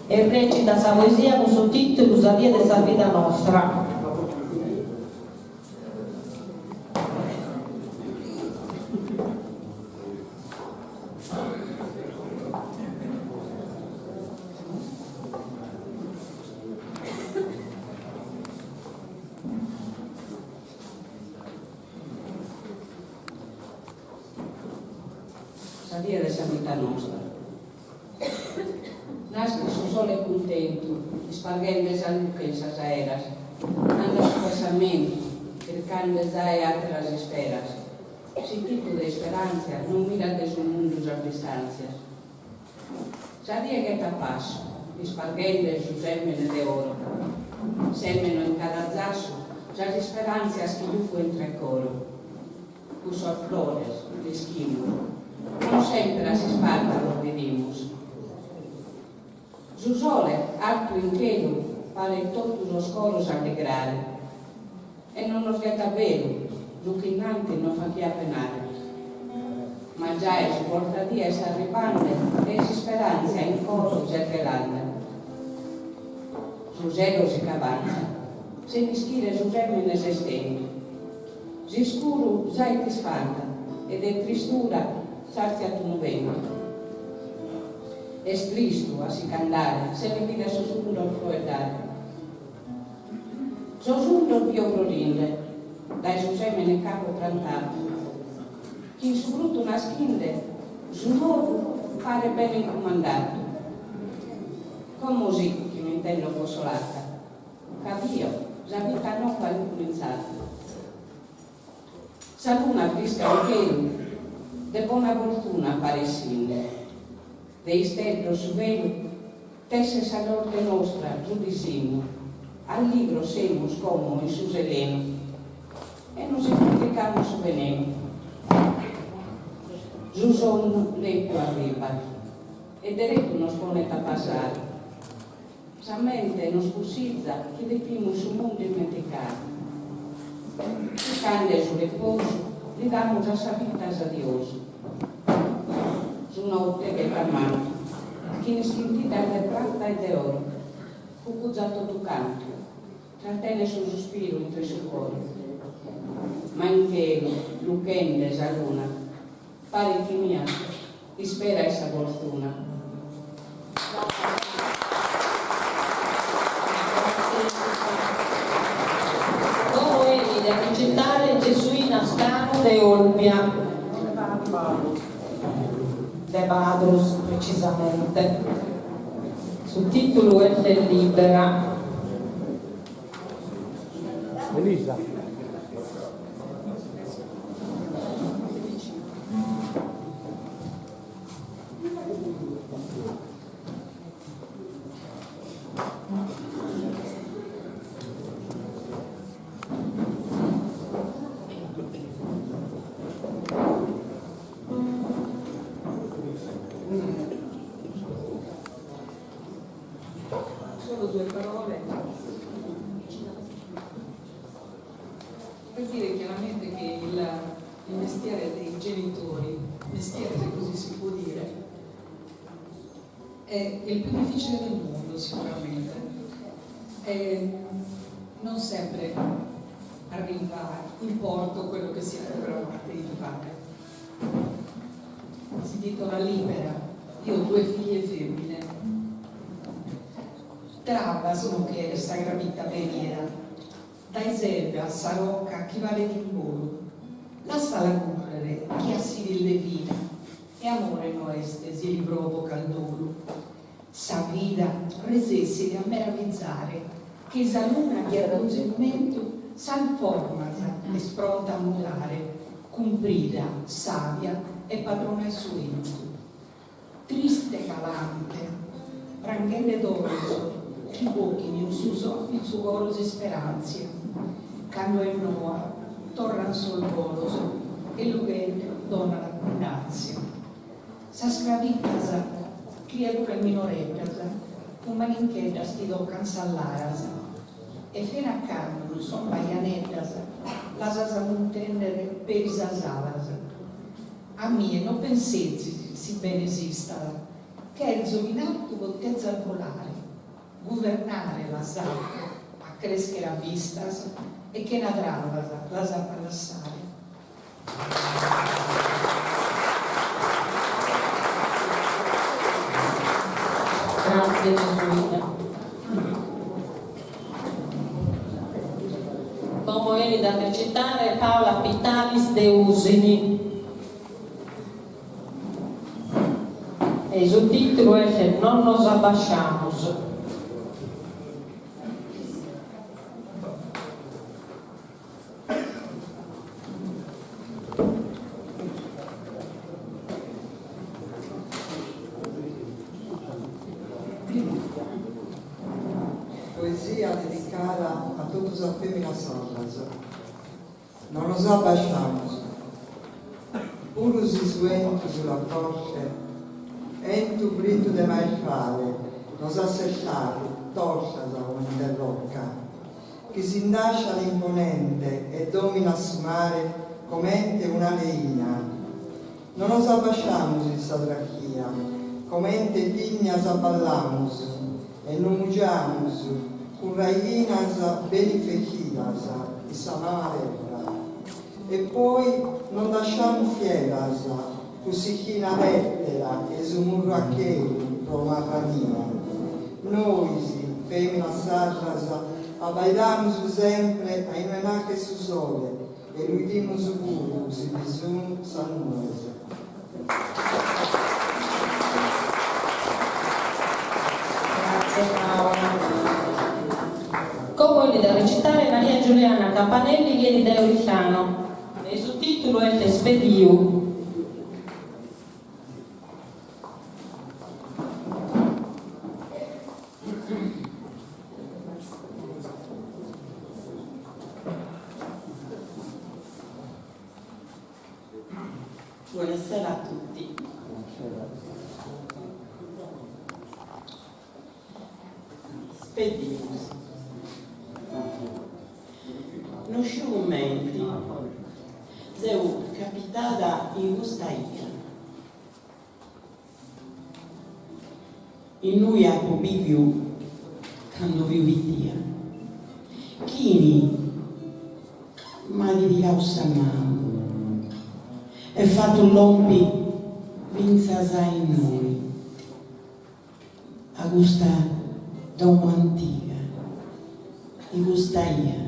e recitat sa poesia cun su tìtulu Sa die de sa vida nostra. Sa die de sa vita nostra. Naschet su sole cuntentu, isparghende sa luche in sas aeras, andat su pensamentu, chircande zae àteras isferas. Sitidu de isperàntzia non mirat de su mundu sas distàntzias. Sa die ghetat passu, isparghende su sèmene de oro. Sèmeno in cada zassu sas isperàntzias chi juco intr'e coro. Cussos frores, l'ischimus, non semper a s'isparta los bidimus. Su sole, artu in chelu, paret totu sos coros alligrare e non nos ghetat velu su chi innantis nos faghiat penare. Ma giai su bortadie est arribande e s'isperàntzia in coro s'est ghelande. Su sero si ch'avantzat, sena ischire su sèmene s'est tentu. S'iscuru zai t'ispantat e de tristura s'àrtziat unu bentu. Est tristu a si ch'andare sene bider sos undos foeddare. Sos undos bio frorinde dae su sèmene ch'apo prantadu, chin su frutu naschinde su nou paret bene incumandadu. Como sì chi m'intendo consolata. Ca bio sa vita noa incumintzada. Sa luna frisca in chelu de bona fortuna paret sinnu. De isteddos su velu tesset sa sorte nostra su disinnu. Alligros semus como in su selenu e nos ismenticamus su venenu. Su sonnu lepiu arribat e deretu nos ponet a pasare. Sa mente nos cussizat chi depimus su mundu ismenticare. Chircande su reposu li damus a sa vita s'adiosu. Su note ghetat mantu chin ischintiddas de prata e de oro, cucuzat totu cantu, tratenet su suspiru intre su coro. Ma in chelu, luchende sa luna, Paret chi miat ispera 'e sa fortuna. Como 'enit a recitare Gesuina Scanu de Olbia, de Padrus precisamente. Su titulu est Libera. Elisa. Solo due parole. Per dire chiaramente che il, il mestiere dei genitori, mestiere se così si può dire, è il più difficile del mondo sicuramente. E non sempre arriva in porto quello che si è programmati di fare. Si titola Libera. Io ho due figlie femmine. Travas no cheret sa crabita ferida, Dae s'erba a sa rocca chi paret in bolu, Lassala currere chi at sidis de vida e amore no est si li provocat dolu. Sa vida resessit a meravizare che sa luna chi a donzi momentu sas formas est pronta a mudare cun. Cumprida, sàbia e padrona 'e su 'entu. Triste calante, pranghende dolos chi bochin in su in su coro s'isperàntzia, cando est noa torran sos bolos e lughende donat abbundàntzia. Sas crabitas, criaduras minoreddas, cun manincheddas ti tocan sas laras e fena a cando son bajaneddas las as a muntènnere peri sas alas. A mie no pensezis si bene s'istat, cherzo ch'in altu potezas bolare, guvernare las apo a creschere abbistas e chena travas las apo a lassare. Grazie Gesuina. Como 'enit a recitare Paola Pittalis de Usini. E su titulu est Non nos abbasciamus. Poesia dedicada a totu sas feminas sardas. No nos abbasciamus. Puru si su 'entu sulat forte, 'entu fritu de maestrale nos at sestadu tostas comente rocca, chi si nd'asciat imponente e dominat su mare comente una reina. No nos abbasciamus in sa trachia, comente dignas abballamus e nos mugiamus cun raighinas beni fechidas in sa mama terra. E poi no nd'asciamus fieras cun s'ichina tètera e su murru a chelu pro marrania. Nois, fèminas sardas, abbaidamus sempre a inue nachet su sole E lu 'idimus puru si bi sun sas nues. Grazie Paola. Como 'enit a recitare Maria Giuliana Campanelli chi 'enit dae Oristano e su titulu est Spediu. Buonasera a tutti. Speddius. No sciu cumenti seu capitada in custa 'ia. Innui apu biviu candu fiu pitia. Chini m'at pigau sa manu e fatu lompi fintzas a innoi, a custa domu antiga, in custa 'ia.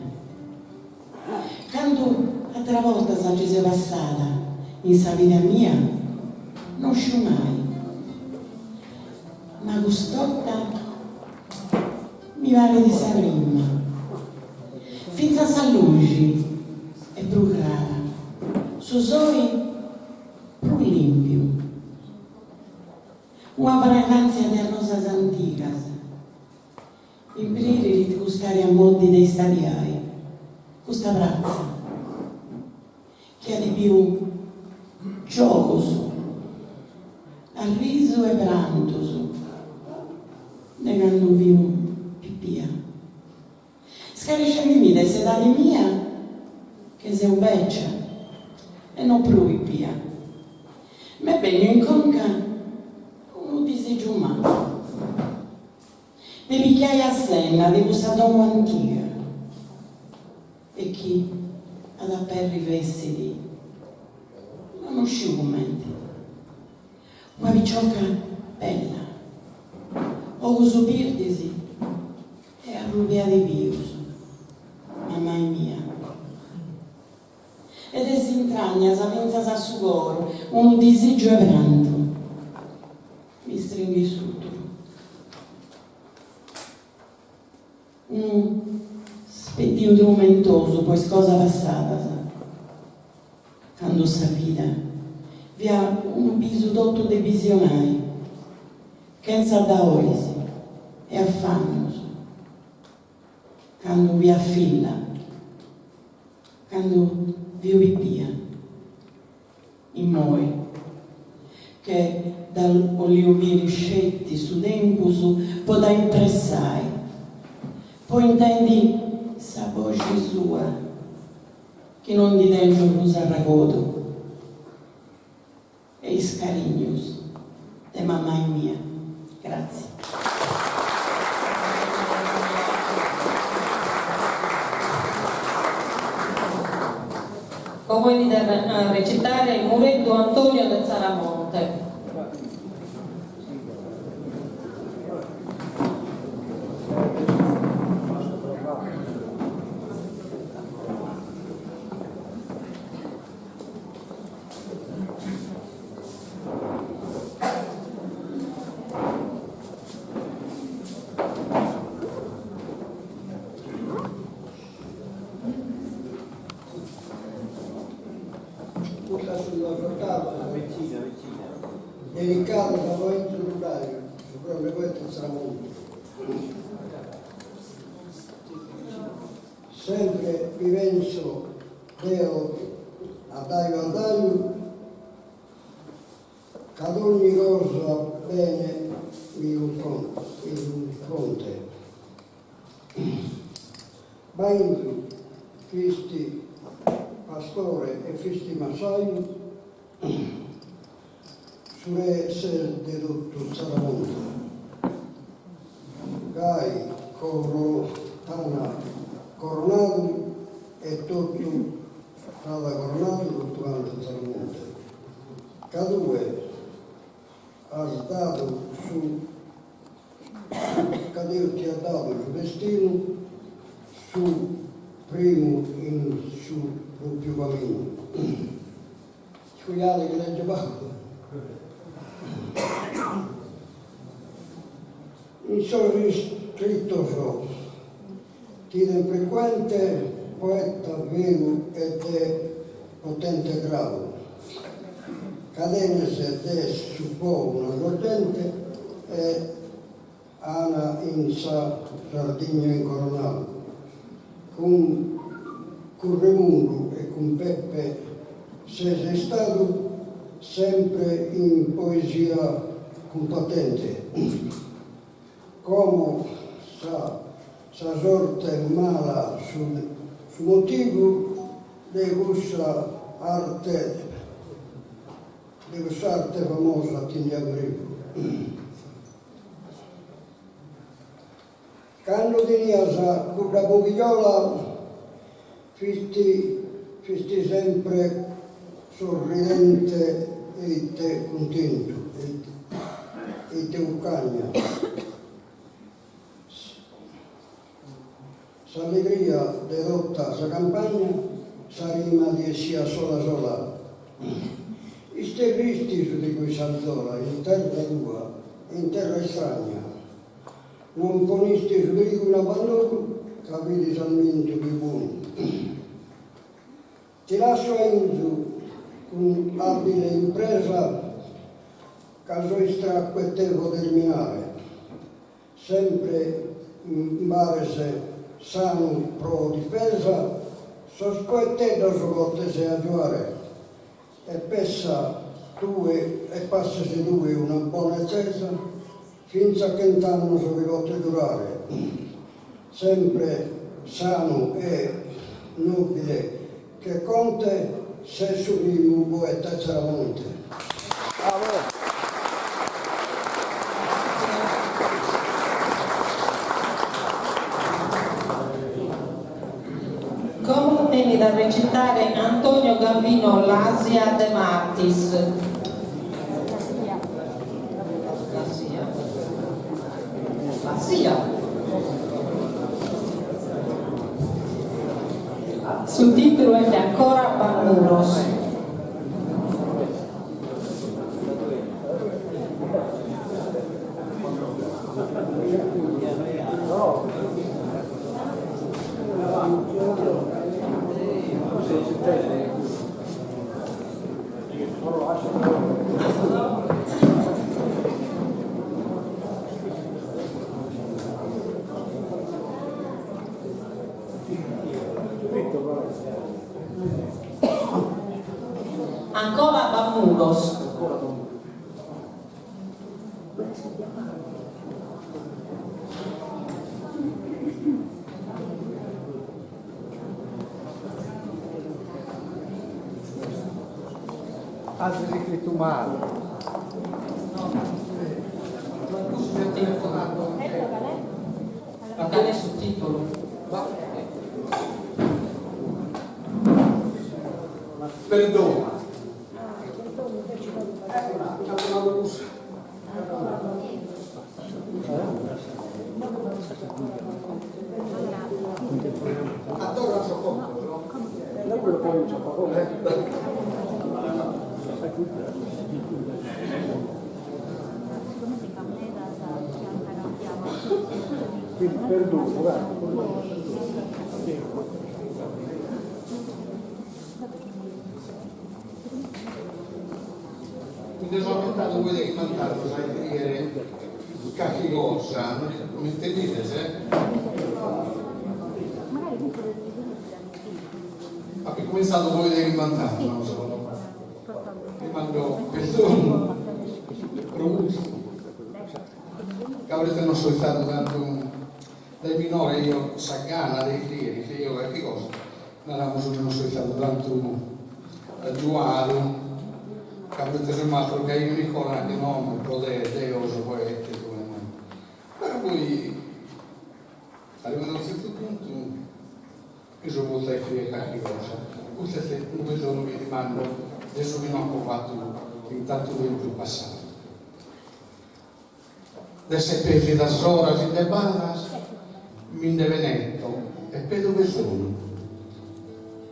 Cantu atras bortas nci seu passada in sa vida mia no sciu mai, ma cust'orta mi parit sa prima. Fintzas sa luxi est prus crara, su soli prus limpiu. Una fragantzia de arrosas antigas. Impririt cust'aria moddi de istadiai, custa pratza chi at biu giogus, arrisu e prantus de candu fiu pipia. Scarescendimì de s'edadi mia che seu bècia e no prus pipia. M'est benniu in conca unu disìgiu mannu. De pichiai a s'enna de cussa domu antiga e chi at a aperri fessit, ma no sciu cumenti, una picioca bella, ogus birdis e arrubia de pius, mamai mia. E de is intragnas fintzas a su coru unu disìgiu 'e prantu. Mi stringit s'ùturu. Unu speddiu trumentosu po is cosas passadas. Cando sa vida fiat unu bisu totu de bisionai, chentza daoris e afannus, candu fia filla, candu fio pipia, immoi che dda 'olio biri sceti su tempus po dda impressai, po intendi sa boxi sua chi non ndi tèngio prus arragodu e is carignus de mamai mia. Gratzi. Como 'enit a recitare Mureddu Antonio de Tzaramonte. Custas sunt duas otavas dedicadas a Lorenzo Rudaju, su grande poeta de Tzaramonte. Sempre bi penso deo a daju a daju ca dogni cosa bene mi cunfronte. Bainzu fisti pastore e fisti massaju, su re ses de totu Tzaramonte. Gai t'ana coronadu e totu t'at coronadu totu cantu Tzaramonte. Ca tue as dadu su ca Deus ti at dadu su destinu su primu in su propriu caminu. Iscujade chi lègio pagu. In sos iscritos t'iden frecuente poeta veru e de potente gradu, ca tenes de su Po una sorgente e ana in sa Sardigna incoronadu, cun cun Remundu e cun Peppe ses istadu sempre in poesia cumpatente. Como sa sa sorte mala su su motivu de cussa arte de cuss'arte famosa ti nde at privu. Cando tenias cudda boghijola fisti fisti sempre sorridente e ite cuntentu e ite 'uccagna. S'allegria de tota sa campagna sa rima ti 'essiat sola sola. Isterristi su trigu in s'arzola in terra tua e in terra istragna. Non ponisti su trigu in abbandonu ca fit s'armentu pius bonu. Ti lasso Ainzu cun abile impresa ca so istraccu e tevo terminare. Sempre imbares sanu pro difesa, sos poeteddos potes agiuare e pessa tue e passes tue una bona 'etzesa fintz'a chent'annos chi potes durare. Sempre sanu e nobile che conte ses su primu poeta 'e Tzaramonte. Como 'enit a recitare Antonio Gavino Lasia de Martis. Lasia. Lasia. Su tìtulu est Ancora b'at muros. Ancora b'at muros. Azis iscritu male. Ma cale est su tìtulu? Perdonu. Mi nde so ammentadu poi de chimbant'annos a iscrìere carchi cosa, m'intendides? Apo incumintzadu poi de chimbant'annos, dimando perdonu pro custu, ca proite non so istadu tantu dae minore eo sa gana de iscrìere, iscriio carchi cosa, Naramus chi non so istadu tantu agiuadu, ca proite su mastru chi aio in iscola nat chi no, pro te deo so poete tue no. Però poi arrivadu a unu tzertu puntu mi so postu a iscriere carchi cosa. Custu est unu perdonu chi dimando de su chi no apo fatu in tantu tempus passadu. De esser perdidas oras in debadas mi nde penetto e pedo perdonu.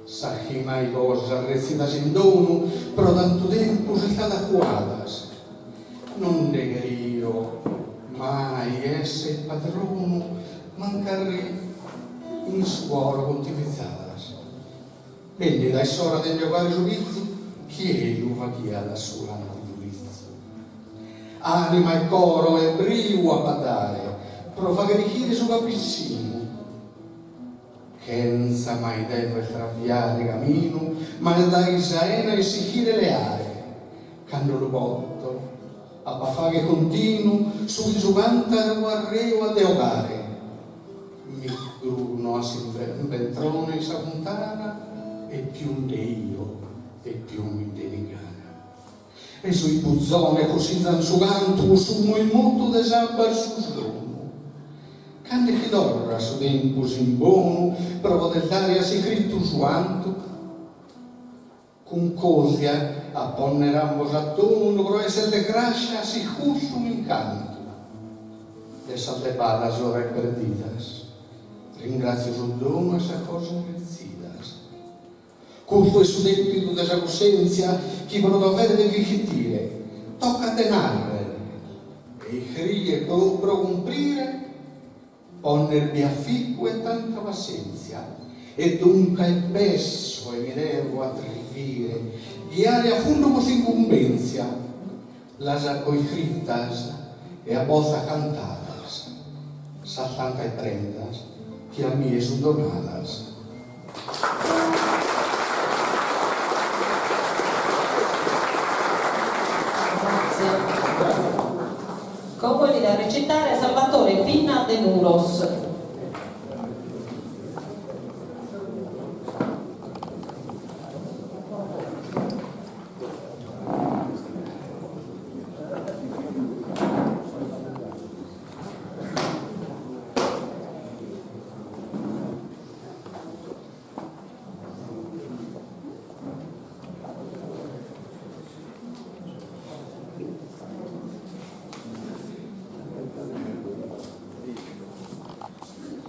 Sas chi mai cosas retzidas in donu pro tantu tempus istadas cuadas, non nde cherio mai esser padronu mancarri in su coro contivizadas. Bennida est s'ora de nde 'ogare su pizu chie lu faghiat su lantidu lizu. Anima e coro e briu ap'a dare pro fagher 'ischire su ch'ap'in sinu, chentza mai dever traviare caminu ma dae sa 'ena 'e s'ischire leare, cando lu poto ap'a fagher continu su chi su cantaru arreu at de 'ogare. Mi gruno a s'imbentrone 'e sa funtana e pius nde 'io e pius mi nd'enit gana. E sos puzones cossizan su cantu su moimutu de s'abba e su sonu. Cando chi torrat su tempus in bonu pro poder dare a s'iscritu su 'antu? Cuncordia a ponner ambos a tonu pro esser de grascia si custu un'incantu de sas debadas oras perdidas ringrazio su donu 'e sas cosas retzidas. Custu est su depidu de sa cussenzia chi pro dovere devo ischire tocat de narrer e iscrier pro cumprire Ponner bi aficu e tanta passenzia e dunca e pesso e mi devo atrivire ghiare a fundu custa incumbenzia las apo iscritas e a bozas cantadas sas tantas prendas chi a mie sun donadas. Como 'enit a recitare Salvatore Pinna de Muros.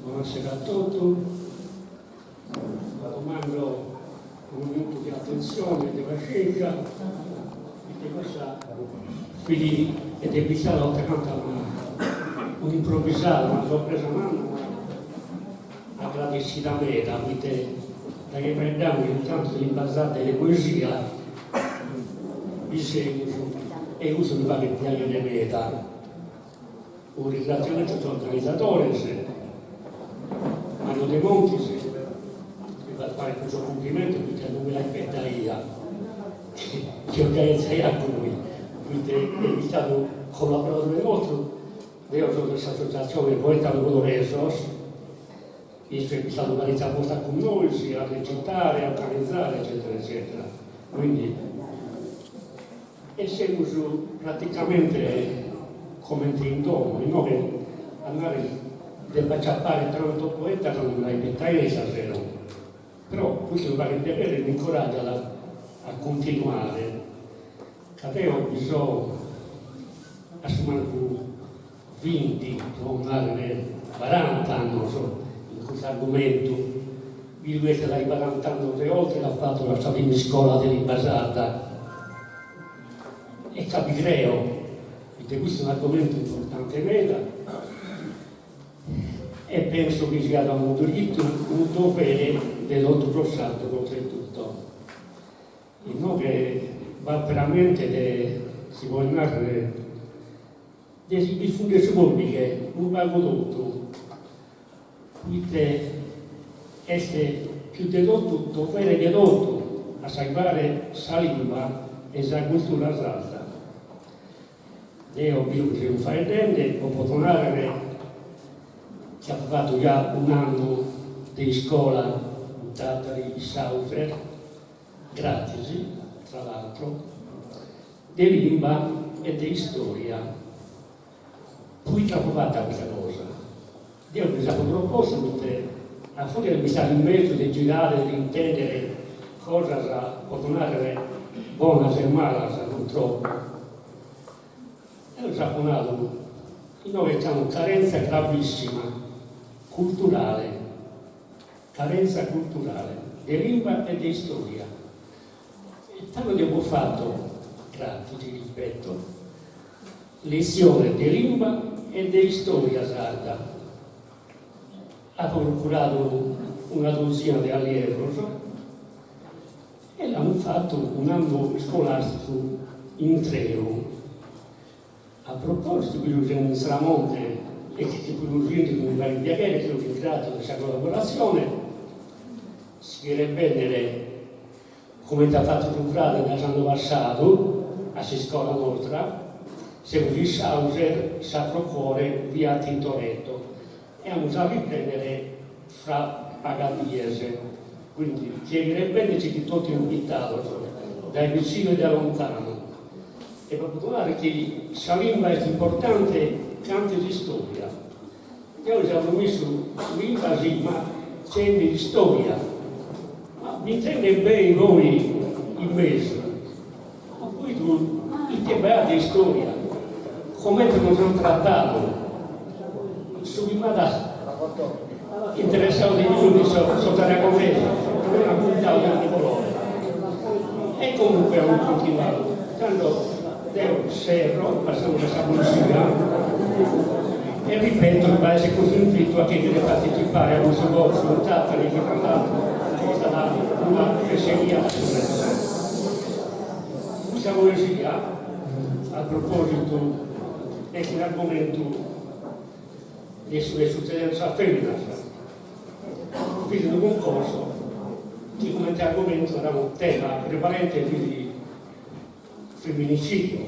Buonasera a totu, domando unu minutu de attenzione e de pascenzia, perché questa fit e de bistada totta canta un'improvvisada, una sorpresa manna, ma agradessida meda, poite daghi faeddamus intantu de limba sarda e de poesia bi semus e custu mi faghet piaghere meda. Unu ringraziamentu a sos organizadores, Mario Demontis, mi faghet fagher sos cumplimentos poite non mi l'aispettaia. chi organizaiat cui, poite est istadu collaboradore nostru, deo so de s'associatzione Poetas Logudoresos, issu est bistadu paritzas bortas cun nois a recitare, a organizare eccetera eccetera, quindi e semus praticamente comente in domo, inoghe a narrer de b'aciapare tantos poetas non mi l'aibetaia istasero, però custu mi faghet piaghere e m'incoraggiat a continuare, ca deo bi so a su mancu 20, pro narrer barant'annos in custu argumentu, bidu est dae barant'annos e oltre apo fatu sa prima iscola de limba sarda e ca bi creo, poite custu est un'argumentu importante meda e penso chi siat unu diritu, unu dovere de totu sos sardos oltretutto. Inoghe b'at veramente de, si podet narrer, de si b'ifùndere su pòddighe unu pagu totu, poite est pius de totu dovere de totu a salvare sa limba e sa cultura sarda. Deo biu chi semus faeddende, bos poto nàrrere chi apo fatu già un'annu de iscola in Tàtari, in Sauser, gratis, tra l'altro, de limba e de istòria. Poite apo fata custa cosa? Deo mi dd'apo propostu poite a furia de bistare in mesu, de girare, de intendere cosas, poto narrere, bonas e malas, purtroppo. Eo lis apo nadu, inoghe c'at una carenza gravissima culturale, carenza culturale, de limba e de istoria. E tando deo apo fatu, gratis, ripeto, letzione de limba e de istòria sarda. Apo procuradu una dosina de allievos e l'amus fatu un'annu iscolàsticu intreu. A propòsitu, bidu semus in Tzaramonte e chi puru sìndigu mi faghet piaghere, chi lu ringràtzio de sa collaboratzione, si cheret bènnere Comente at fatu su frade dae s'annu passadu a s'iscola nostra, semus in Sauser, Sacro Cuore, via Tintoretto e amus a riprendere fra pagas dies. Quindi chie cheret bennere sighit totu invitados, dae vicinu e dae lontanu. E pro poder narrer chi sa limba est importante cantu s'istoria. Deo lis apo promissu limba si, ma sende istoria. Ma b'intrende bene poi in mesu, apo bidu ite b'aiat de istoria, comente nos ant tratadu, su chi m'at interessadu de pius fin sos aragonesos, chi ant pintadu de ogni colore. E comunque amus continuadu. Tando Deo serro, passamus a sa poesia, e ripeto chi b'at esser custu invitu a chie cheret partecipare a custu corsu in Tàtari chi tra l'atru costat una fesseria a su mese. Custa poesia, a propòsitu, est un'argumentu de su chi sutzediat a sas fèminas. Fit unu cuncorso chi comente argumentu naramus tema prevalente fit Femminicidio,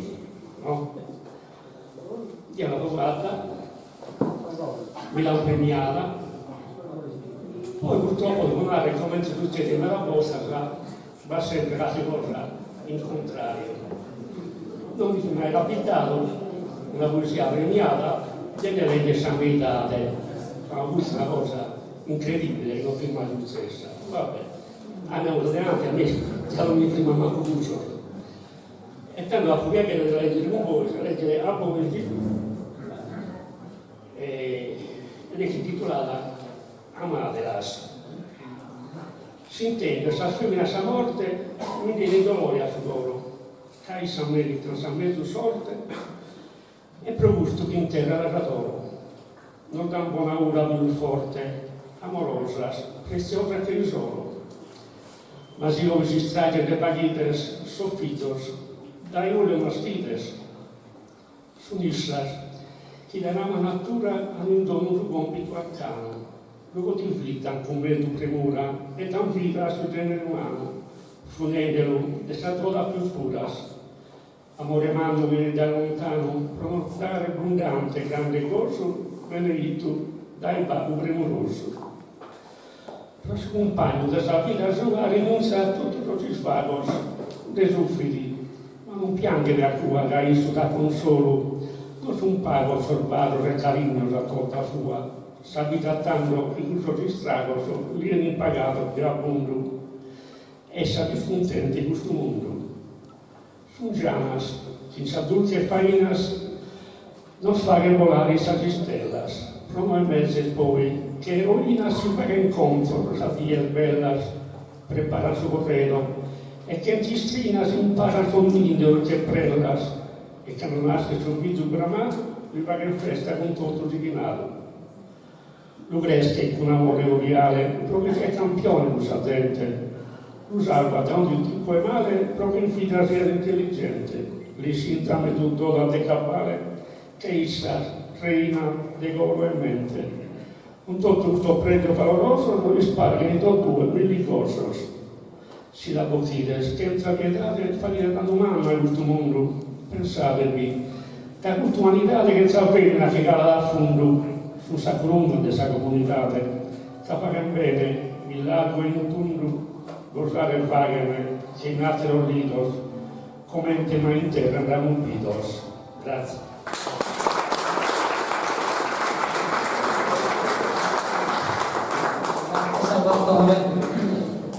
no? Deo l'apo fata, mi l'an premiada, poi purtroppo devo narrer comente sutzedit meda bortas, b'at sempre carchi cosa in contrariu. Non mi fit mai capitadu una poesia premiada de nde leggere sa meidade, ma custa est una cosa incredibile chi non fit mai sutzessa, va bè. Andamus adenanti, a mie già non mi frimat mancu cussu. E tando apo piaghere de leggere cun bois, leggere a bois, ed est intitulada Amadelas. S'intendo sas feminas sa morte mi nd'enit dolore a su coro, ca issas meritan sa mezus sorte E pro custu chi in terra las adoro. Nos dan bona ura pius forte, amorosas, pretziosas che-i s'oro. Ma si 'ois istrage nde faghides, sos fizos dae ue los naschides? Sun issas chi dae mama natura an in donu su compitu arcanu, lu contivitzan cun mezus premura e dan vida a su genere umanu. Frunendelu de sas dodas pius puras. Amore mannu benit dae lontanu pro nos dare bundante e grande gosu beneittu dae babbu premurosu. Pro su cumpagnu de sa vida sua rinuntziat a totu sos isvagos, nde sufrit, ma non pianghet a cua ca issu dat consolu, non sun pagos sos basos e carignos a tota fua, sa vida tando in cussos istragos li 'enin pagados de abbundu est sa pius cuntenta in custu mundu. Sun gianas chi in sas dulches fainas nos faghen bolare in sas istellas, pro noe meses poi che eroinas si faghen contos pro sas dies bellas, preparan su corredo e chent'istrinas imparan sos ninnios che prellas e cando naschet su fizu bramadu li faghen festa cun totu s'ighinadu. Lu creschen cun amore cordiale pro chi siat campione cun sa zente, lu salvat da ogni tipu 'e male pro chi in vida siat intelligente, l'insinzat mezus dodas de cabale che issa reina de coro e mente. Cun totu custos pregios valorosos isparghen in totue milli gosos. Si la bochides chentza piedade faghides dannu mannu a custu mundu, pensadebi, ca custa umanidade chentza femina che calat a fundu, sun sa colunna de sa comunidade, ca faghen bene in largu e in tundu, gosare faghen che in ateros lidos, comente mai in terra nd'amus bidos. Grazie. Salvatore.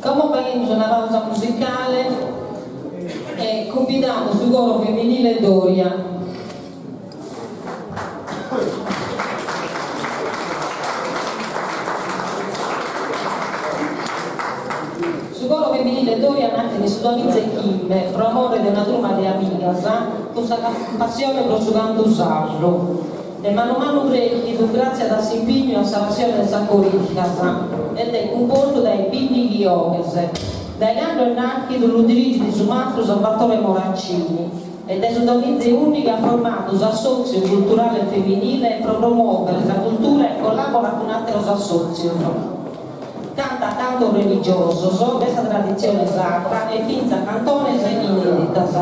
Como faghimus una pausa musicale e cumbidamus su coro femminile Doria. Su coro femminile Doria naschet in su duamiza e chimbe pro amore de una truma de amigas cun sa passione pro su cantu sardu. Est manu manu crèschidu gràtzias a s'impignu e a sa passione de sas coristas e est cumpostu dae bìndighi 'oghes. Dae cando est nàschidu lu dirigit su mastru Salvatore Moraccini e dae su duamiza e ùndighi at formadu s'Assòtziu Culturale Feminile pro promòvere sa cultura e collàborat cun àteros assòtzios. Cantat cantos religiosos de sa traditzione sarda e fintzas cantones inèditas.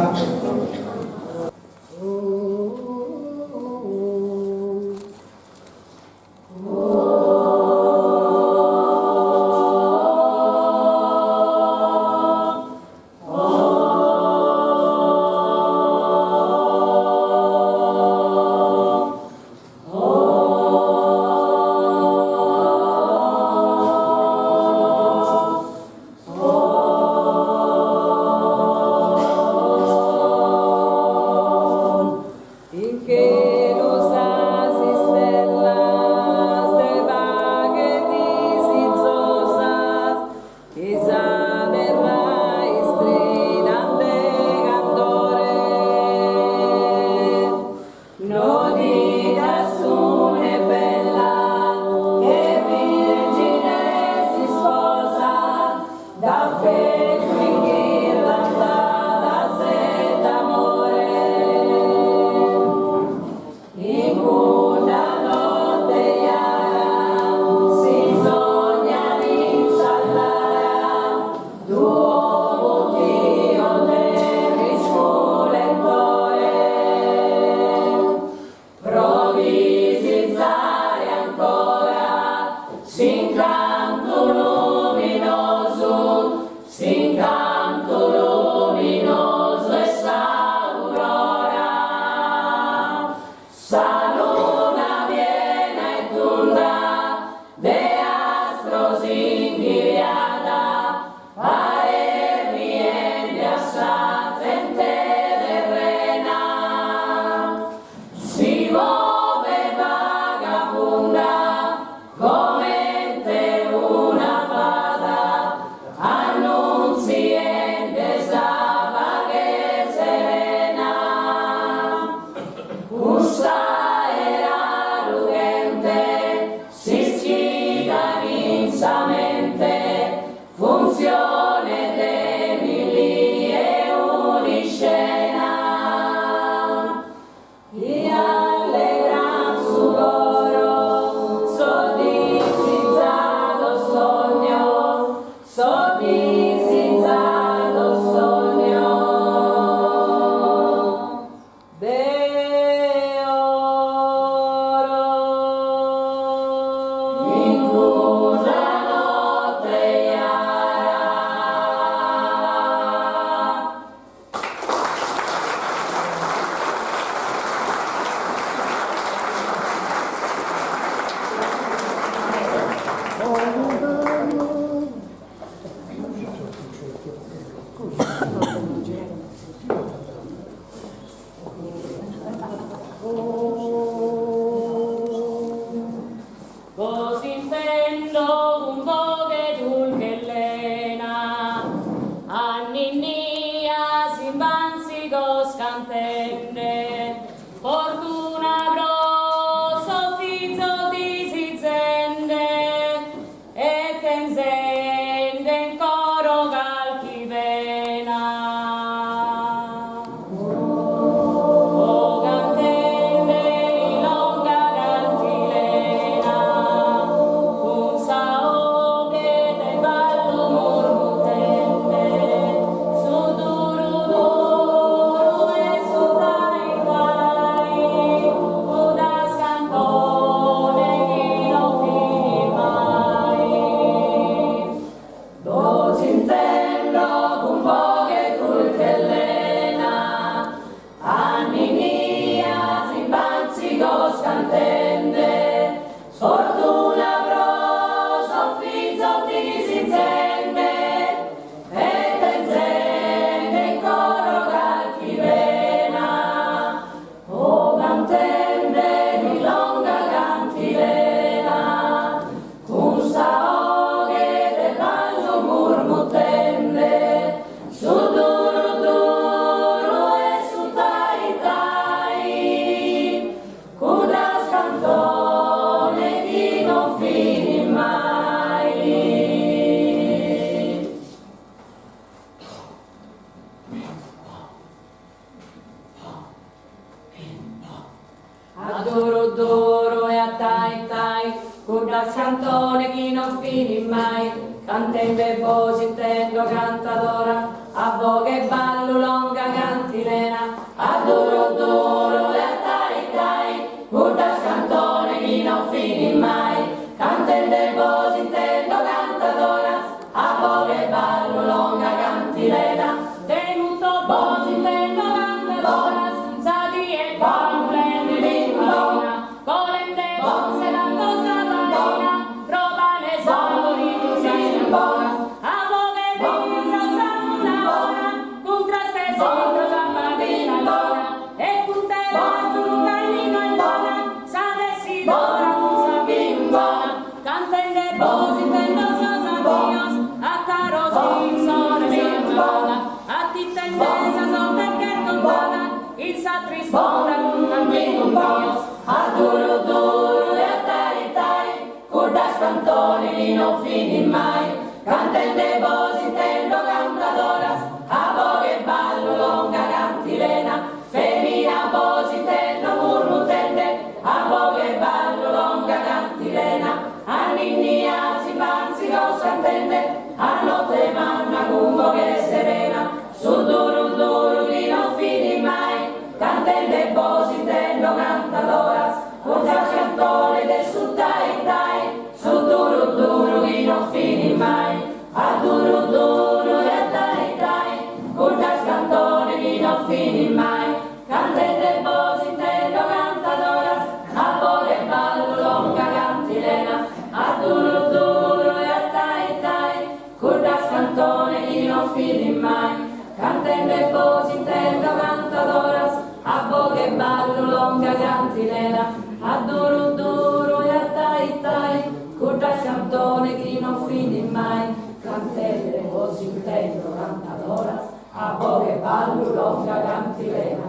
Cudda cantone chi non finit mai, cantende bos intendo cantadoras, a boghe 'e ballu longa cantilena, a duru duru e a tai tai, cudda cantone chi non finit mai, cantende bos intendo cantadoras, a boghe 'e ballu longa cantilena. Tenuto bos intendo cantadoras, sa die cumprendit farina, colende bos sa farina, pro pane saboridu sas cantoras, a boghe 'e binza sa luna bona, cun trastes intro sa padistadora, e cun telarzu cannino e lona, sa tessidora cun sa filuzona, cantende bos intendo sos adios, a caros in s'ora 'e s'acabada, atitende sa sorte ch'est contada, in sa tristura cun cantigos bios. A duru duru e a tai tai, cuddas cantone chi non finit mai, cantende bos intendo cantadoras, a boghe 'e ballu longa cantilena, femina bos intendo murmutende, a boghe 'e ballu longa cantilena, anninnia si bantzigos cantende, a notte manna cun boghe serena, su duru duru chi non finit mai, cantende bos intendo cantadoras, cudda cantone de su tai tai, su duru duru chi non finit mai, a duru duru e a tai tai, cudda cantone chi non finit mai, cantende bos intendo cantadoras, a boghe 'e ballu longa cantilena, a duru duru e a tai tai, cudda cantone chi non finit mai, cantende bos intendo cantadoras, a boghe 'e ballu longa cantilena, a duru duru e a tai tai, cudda cantone chi non finit mai, cantende bos intendo cantadoras, a boghe 'e ballu longa cantilena.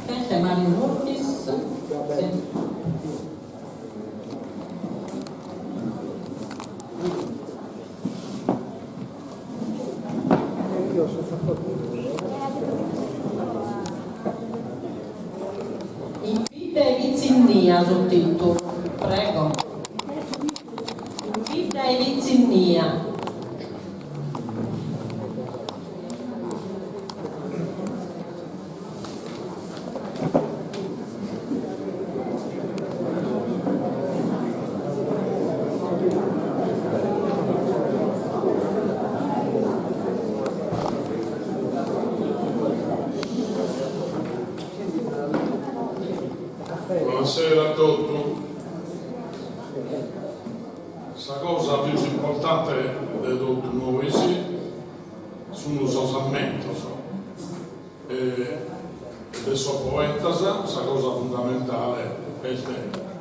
Sente Mario Nurchis. Sì. In bidda 'e pitzinnia su tìtulu. Prego. In bidda 'e pitzinnia. Buonasera a totu. Sa cosa pius importante de totu nois sun sos ammentos e de sos poetas sa cosa fundamentale est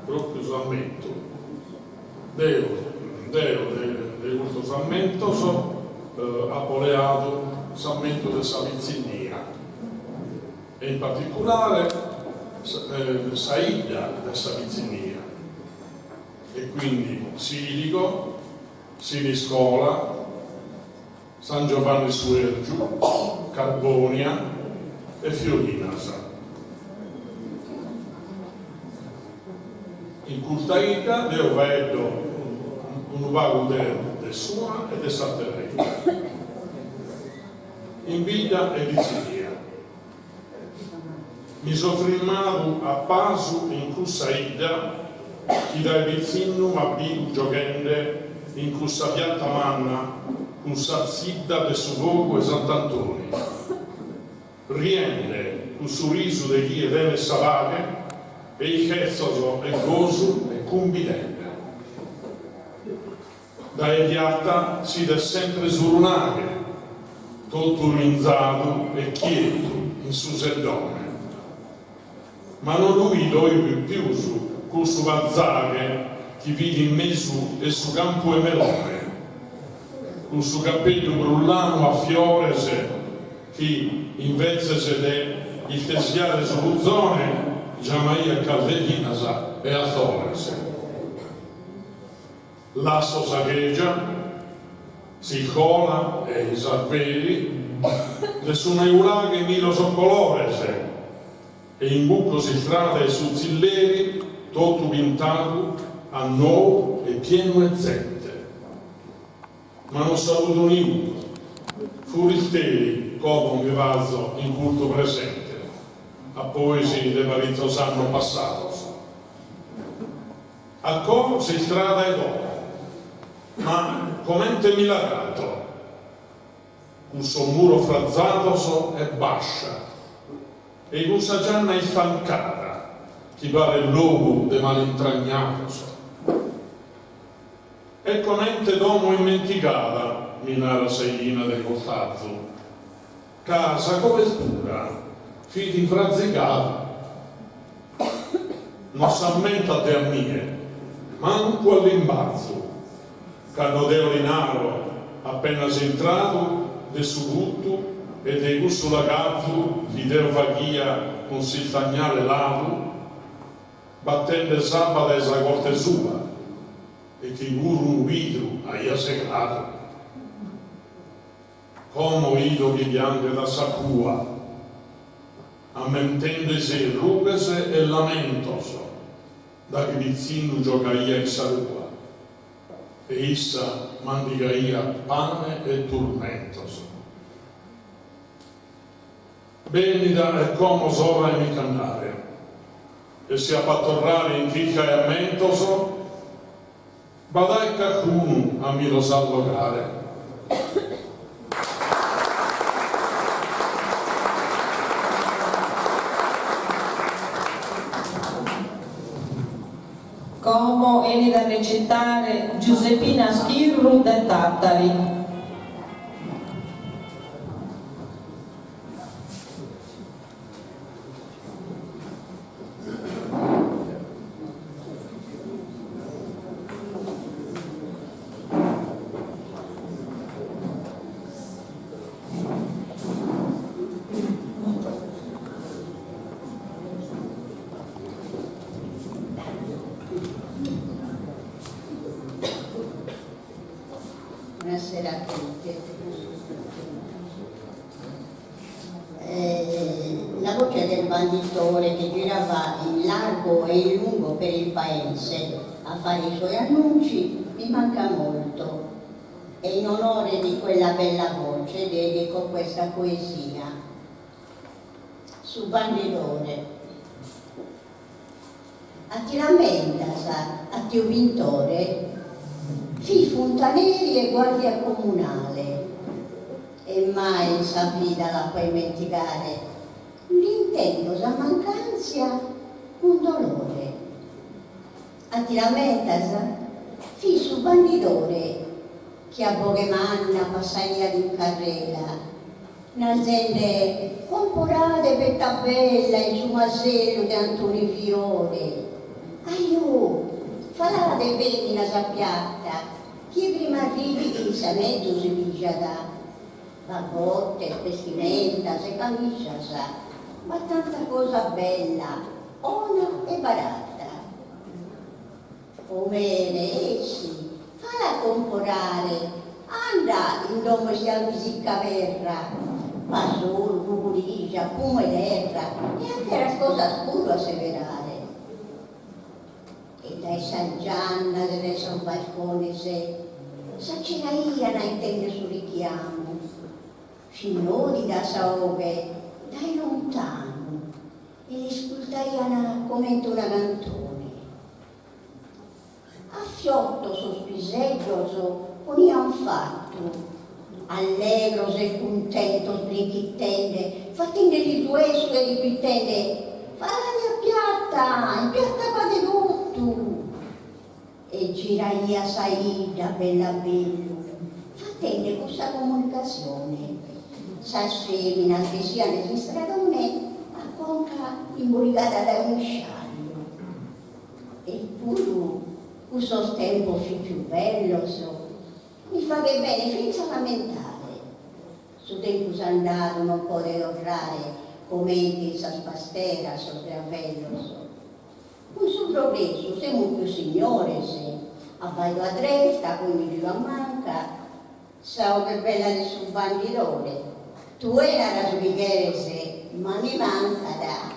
propriu s'ammentu. Deo deo de custos ammentos apo leadu s'ammentu de sa pitzinnia e in particulare sa 'idda de sa pitzinnia e quindi Siligo, Siniscola, San Giovanni Suergiu, Carbonia e Fiolinas. In custa 'idda deo faeddo unu pagu de s'una e de s'atera 'idda. In bidda 'e pitzinnia. Mi so frimmadu a pasu in cussa 'idda chi dae pitzinnu m'at bidu gioghende in cussa piatta manna cun sa zidda de su fogu 'e Sant'Antoni, riende cun su risu de chie tenet sa paghe e ischetzos e gosu e cumbidende. Dae piatta s'idet sempre su runaghe, totu ruinzadu e chietu in su seddone. Ma no lu 'ido pius cussu pazaghe chi fit in mesu 'e su campu 'e melone, cun su cappeddu brullanu a fiores chi, invetzes de istesiare su cuzone, giamaiat caldellinas e azores. Lasso sa chegia, s'iscola e i s'arveri, De su neulaghe miro sos colores e imbuco s'istrada 'e su tzilleri totu pintadu a nou e pienu 'e zente. Ma non saludo niunu. Furisteri como mi fazo in cultu presente a pois de paritzos annos passados. Acò s'istrada 'e domo. Ma comente mi l'agato? Cun sos muros frazados e bascia e cun sa gianna istancada chi paret logu de malintragnados. E comente domo immentigada, mi narat sa 'ighina de costazu, ca sa cobertura fit frazigada. No s'ammentat de a mie, mancu a limbazu, cando deo li naro, apenas intradu, de su puttu e de cussu lagazu chi deo faghia cun s'istagnale ladu, battende s'abba dae sa corte sua e chi puru unu bidru aiat segadu. Como 'ido chi pianghet a sa cua, ammentendesi rughes e lamentos da chi pitzinnu giogaia in sa rua e issa mandigaiat pane e turmentos. Bennida est como s'ora 'e mi ch'andare e si ap'a torrare in chirca 'e ammentos, b'at aer calcunu a mi los allogare. Como 'enit a recitare Giuseppina Schirru de Tàtari. Buonasera a tutti. Eh, la voce del banditore che girava in largo e in lungo per il paese a fare i suoi annunci mi manca molto e in onore di quella bella voce dedico questa poesia. Su bandidore. A ti l'ammentas, a tiu Pintore? Fit funtaneri e guardia comunale e mai in sa vida l'apo a immentigare, nd'intendo sa mancantzia cun dolore. A ti l'ammentas? Fit su bandidore chi a boghe manna passaiat in carrela, Narzende, Comporade petta bella in su masellu de Antoni Fiore. Ajò, falade feminas a piatta, chie prima arrivit sa mezus si pijat. B'at bottes, bestimentas e camiscias, b'at tanta cosa bella, 'ona e baratta. O mere, essi, fala a comporare, anda in domo 'e tzia Luisicca Perra, b'at solu, cugurija, pumu 'e terra e àteras cosas puru a seberare. E dae sas giannas e dae sos balcones s'aceraian a intender su richiamu. Fit nodida sa 'oghe dae lontanu e l'iscultaian comente una cantone. A fiottos sos piseddos ponian fattu, allegros e cuntentos brinchittende, fattendeli su 'essu e ripitende, Falade a piatta, in piatta b'at de totu! E giraiat sa 'idda bellu a bellu, fattende custa comunicassione. Sas feminas bessian de s'istradone a conca imboligada dae unu isciallu. Eppuru cussos tempos fin pius bellos, mi faghet bene fintzas ammentare. Su tempus andadu non podet torrare comente in sas pasteras sos gravellos. Cun su progressu semus pius signores, abbaido a dresta, poi mi giro a manca, sa 'oghe bella de su bandidore. Tue nara su chi cheres, ma mi mancat.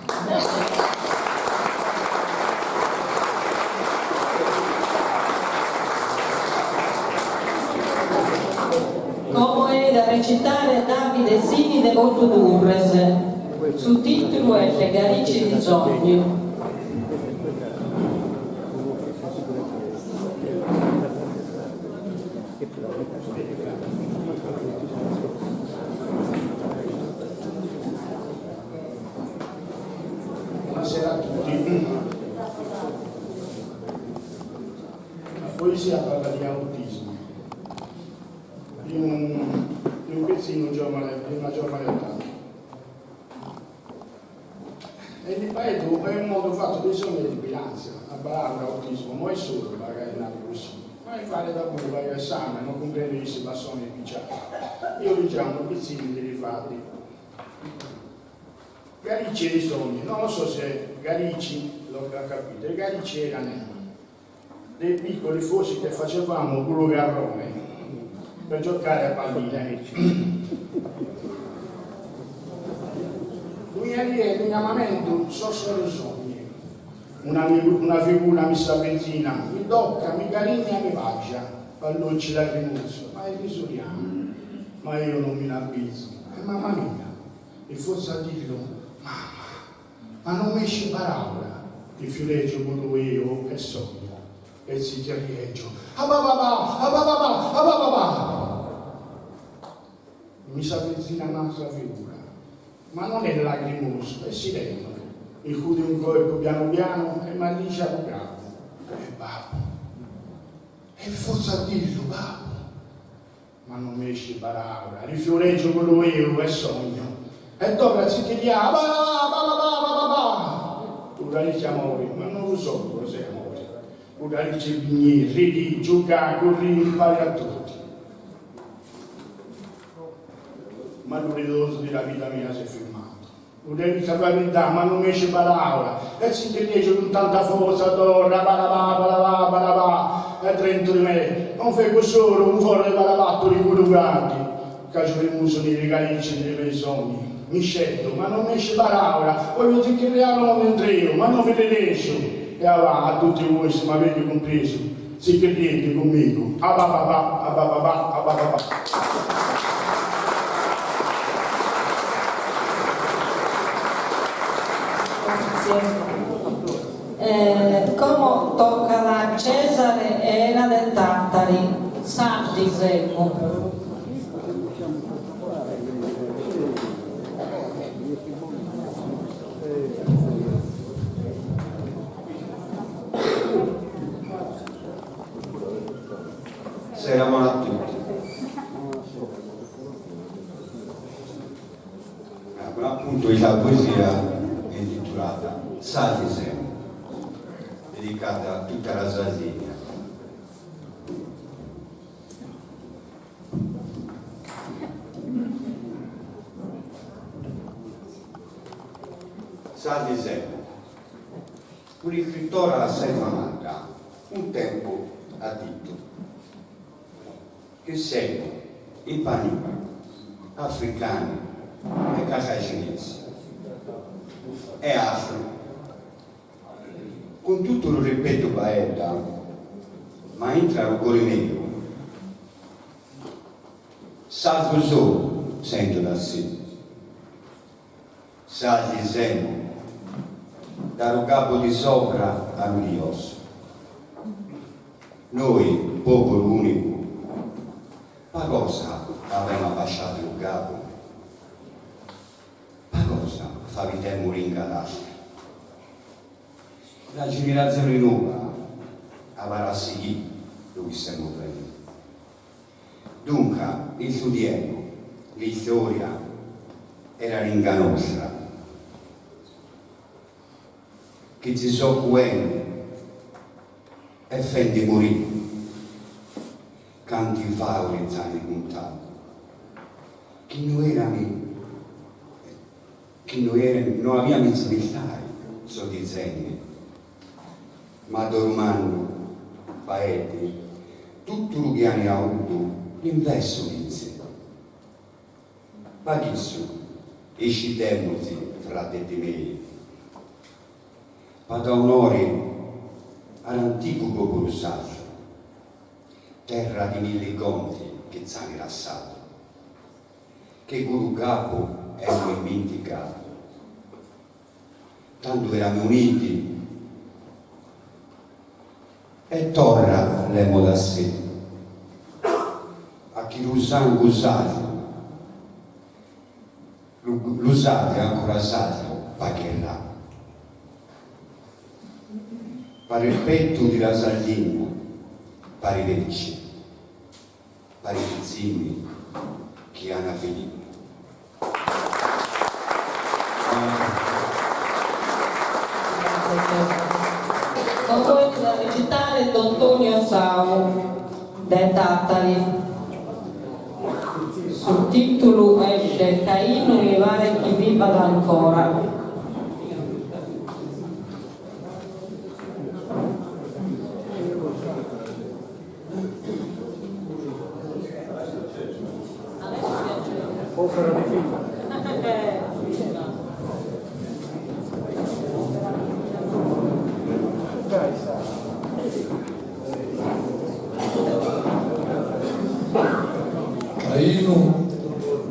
Como 'enit a recitare Davide Sini de Portu Turres. Su tìtulu est Garici di sogni. Buonasera a tutti. La poesia parla di autismo, di un, di un pizzino giovane, di una giovane età. E ripeto, è un modo fatto di sogno di bilancia, a parlare autismo, non è solo perché è nato così, ma è fare da buca, è sano, non comprende che si passano e picciare. Io diciamo pizzini li rifatti. Garici e i sogni, non lo so se Garici, l'ho capito, i Garici erano dei piccoli fossi che facevamo con lo garrone per giocare a palline. Dugna die, dugna mamentu, so solo sogni. Una, una figura mi s'avvicina, mi tocca, mi carigna, mi bacia, pallucci lacrimuso, ma è risuriamo. Ma io non mi n'avviso. E mamma mia, e forse a dirlo, mamma, ma non mi esce parola, ti fiuleggio pure io e sogno. E si chiarieggio, ah ba ba ba, ah ba ba ba, ah ba ba ba. Mi s'avvicina un'altra figura, ma non è lacrimoso, è silente. Mi chiude un colpo piano piano e mi alliscia il capo. E babbo, e forse a dirlo, babbo, ma non mi esce parola, rifioreggio quello io e sogno. E dopo si chiama, ba ba ba ba ba ba ba. Tu la dici amore, ma non lo so cos'è amore. Tu la dici vigni, ridi, gioca, corri, impari a tutti. Ma l'uridoso della vita mia si è fermato. Lo devi sapere verità, ma non esce parola. E si dice con tanta forza, torna, balabà, balabà, balabà, e dentro di me. Non fai solo un forte balabatto di curugati, che ci rimuso nei ricarici dei miei sogni. Mi scelgo, ma non esce parola. Voglio dire che realo mentre io, ma non vi riesco. E va a tutti voi, se mi avete compreso, si credete conmigo. Abababà, abababà, abababà. Como tocat a Cesare e Ena de Tàtari, Sardi semus. Sera buona a tutti. Ecco, appunto la poesia è intitolata Sardi semus, dedicata a tutta la Sardegna. Sardi semus, un'iscritora assai famada, un tempo ha detto che siamo i panini africani e cartaginesi e altro. Con tutto il rispetto poeta, ma entra il cuore mio. Salvo solo, sento da sì. Sardi semo, dal capo di sopra a Dios. Noi, popolo unico, ma cosa abbiamo abbasciato il capo? Ma cosa fa videmmo ringalascia? La generazione nuova avrà sì dove stiamo venendo. Dunque, il suo la storia era ringa nostra. Che si soccuene e fendi morì. Canti fauri zani puntato. Chi non era che noi era, non abbiamo sviluppato, so disegni, ma dormando, paesi, tutto lo che hanno avuto, l'inverso inizia. Paghissu, iscidemusi frade de mei. Pa da onori a l'antigu populu sardu, terra di milli conti chi s'ani lassadu, che cuddu capu emu immintigadu. Tandu erami uniti e torra l'emo dassè a chi lu sangu sardu lu sardu ancora sardu pagherà. Pa rispettu di la Sardigna, pa li vecci, pa li pitzinni chi ana finì. Como enit a recitare Don Tonio Sau de Tàtari. Su tìtulu est Cainu mi paret chi vivat ancora. Cainu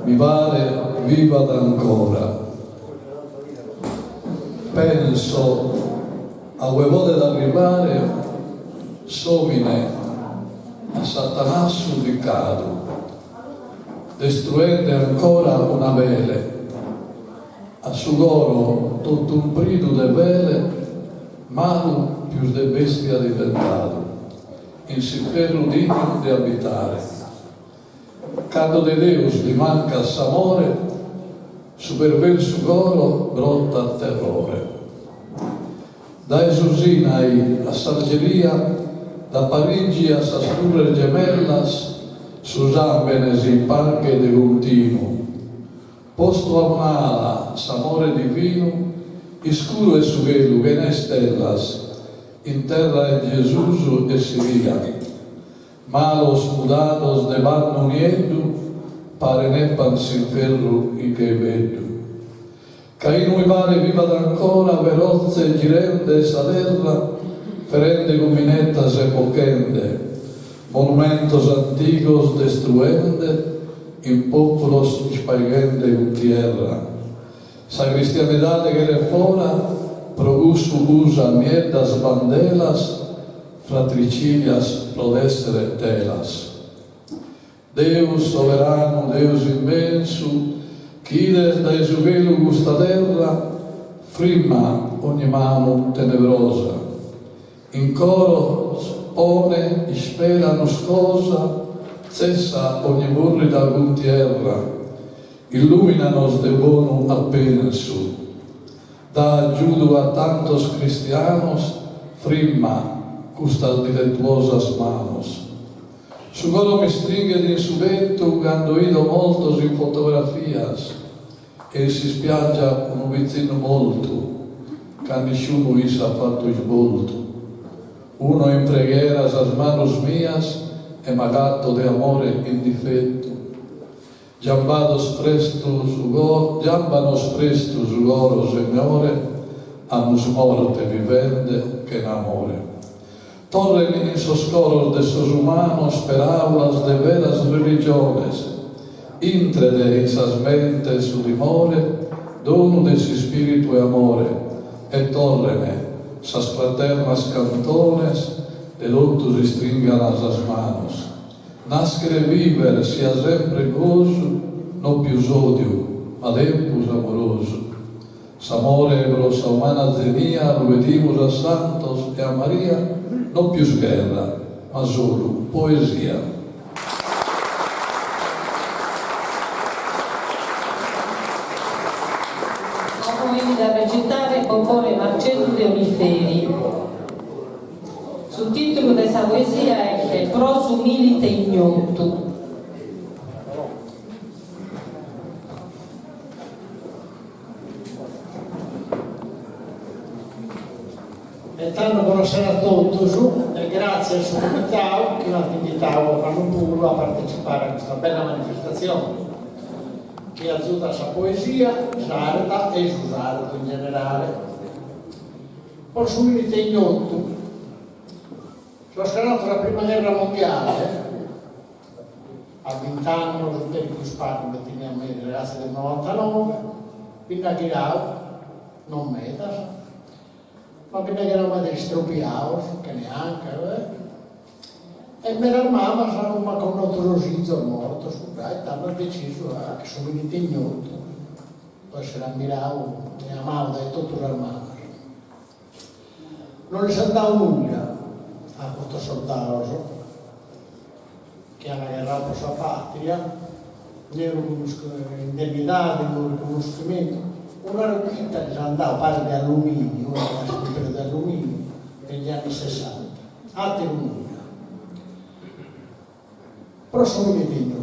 mi pare vivat ancora. Penso a ue podet arrivare s'omine a Satanassu ficadu, destruende ancora un Abele, a su coro totu umpridu de fele, malu pius de bestia diventadu, in s'inferru dignu de abitare. Cando de Deus li mancat s'amore, su perversu coro brotat terrore. Dae su Sinai a s'Algeria, da Parigi a sas Turres Gemellas, su sambene si isparghet de continu. Postu a un'ala s'amore divinu, iscuru est su chelu chena istellas, in terra 'e Gesus e Siria. Malos mudados de pannu nieddu paren epan s'inferru in cherbeddu. Cainu mi pare vivat ancora ferotze girende sa terra ferende cun minettas e bochende, monumentos antigos destruende, in populos ispaighende cuntierra. Sa cristianidade cheret fora, pro cussu usat nieddas bandelas, fratricìdias pro tèssere telas. Deus soberanu, Deus immensu, chi 'ides dae su chelu custa terra, frimma ogni manu tenebrosa. In coro pone ispera nuscosa, tzessa ogni bùrrida cuntierra, illùminanos de bonu apensu. Da agiudu a tantos cristianos, frimma custas diletuosas manos. Su coro m'istringhet in su pettu cando 'ido mortos in fotografias e in s'ispiaggia unu pitzinnu mortu ca nisciunu isse at fattu isboltu. Uno in preghiera sas manos mias e m'agatto de amore in difettu. Giambados prestu su coro, giambanos prestu su coro, Segnore, amus morte vivende chena amore. Torren in sos coros de sos umanos peraulas de veras religiones, intret in sas mentes su timore, donu de s'ispiritu 'e amore, e torren sas fraternas cantones de totu s'istringana sas manos. Naschere e viver sia sempre gosu, no pius odiu, ma tempus amorosu. S'amore pro sa umana zenia lu pedimus a santos e a Maria, no pius gherra, ma solu poesia. Como enit a recitare Bobore Marceddu de Oniferi. Su tìtulu de sa poesia est Pro su milite ignotu. E tando bonasera a totus e gràtzias a su Comitau chi m'at invitau ocannu puru a partecipare a custa bella manifestatzione. chi azudat sa poesia sarda e su sardu in generale. Pro su Milite Ignotu, sos chi ant fatu sa prima gherra mondiale, a bint'annos, peri prus pagu nde teniat meda, ragazzi del novantanove, bi nd'at ghirau, non medas, ma bi nd'at ghirau medas istropiaos, chene anca, e medas mamas non b'ant connotu sos fizos mortos, e tando ant decisu chi su Milite Ignotu po essere ammirau e amau dae totu sas mamas. Non lis ant dau nudda a custos sordados chi ant gherrau pro sa patria, ne indennidade, unu riconnoschimentu, una ruchita lis ant dau, paret de alluminiu, una de alluminiu, negli anni sessanta, ateru nudda. Pro su Milite Ignotu.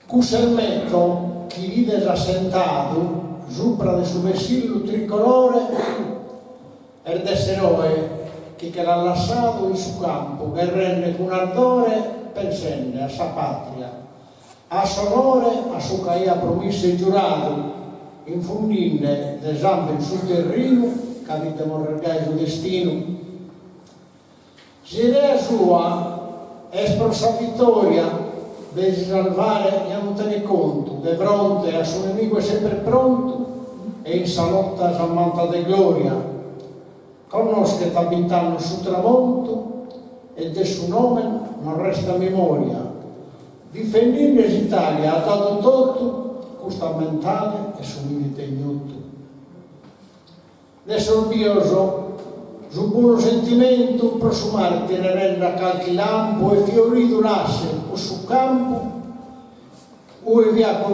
Cuss'elmetto chi 'ides assentadu supra de su vessillu tricolore est de s'eroe chi che l'at lassadu in su campu gherrende cun ardore pensende a sa patria, a s'onore, a su ch'aiat promissu e giuradu infundinde de samben su terrinu ca fit de morrer gai su destinu. S'idea sua est pro sa vitòria de si salvare ja non tenet contu, de fronte a su nemigu est semper prontu e in sa lota s'ammantat de glòria. Connoschet a bint'annos su tramontu e de su nomen non restat memòria. Difendinde s'Italia at dadu totu, custu ammentade 'e su milite ignotu. De sos bios su bonu sentimentu pro su martire rendat calchi lampu e fioridu lasset cussu campu ue fiat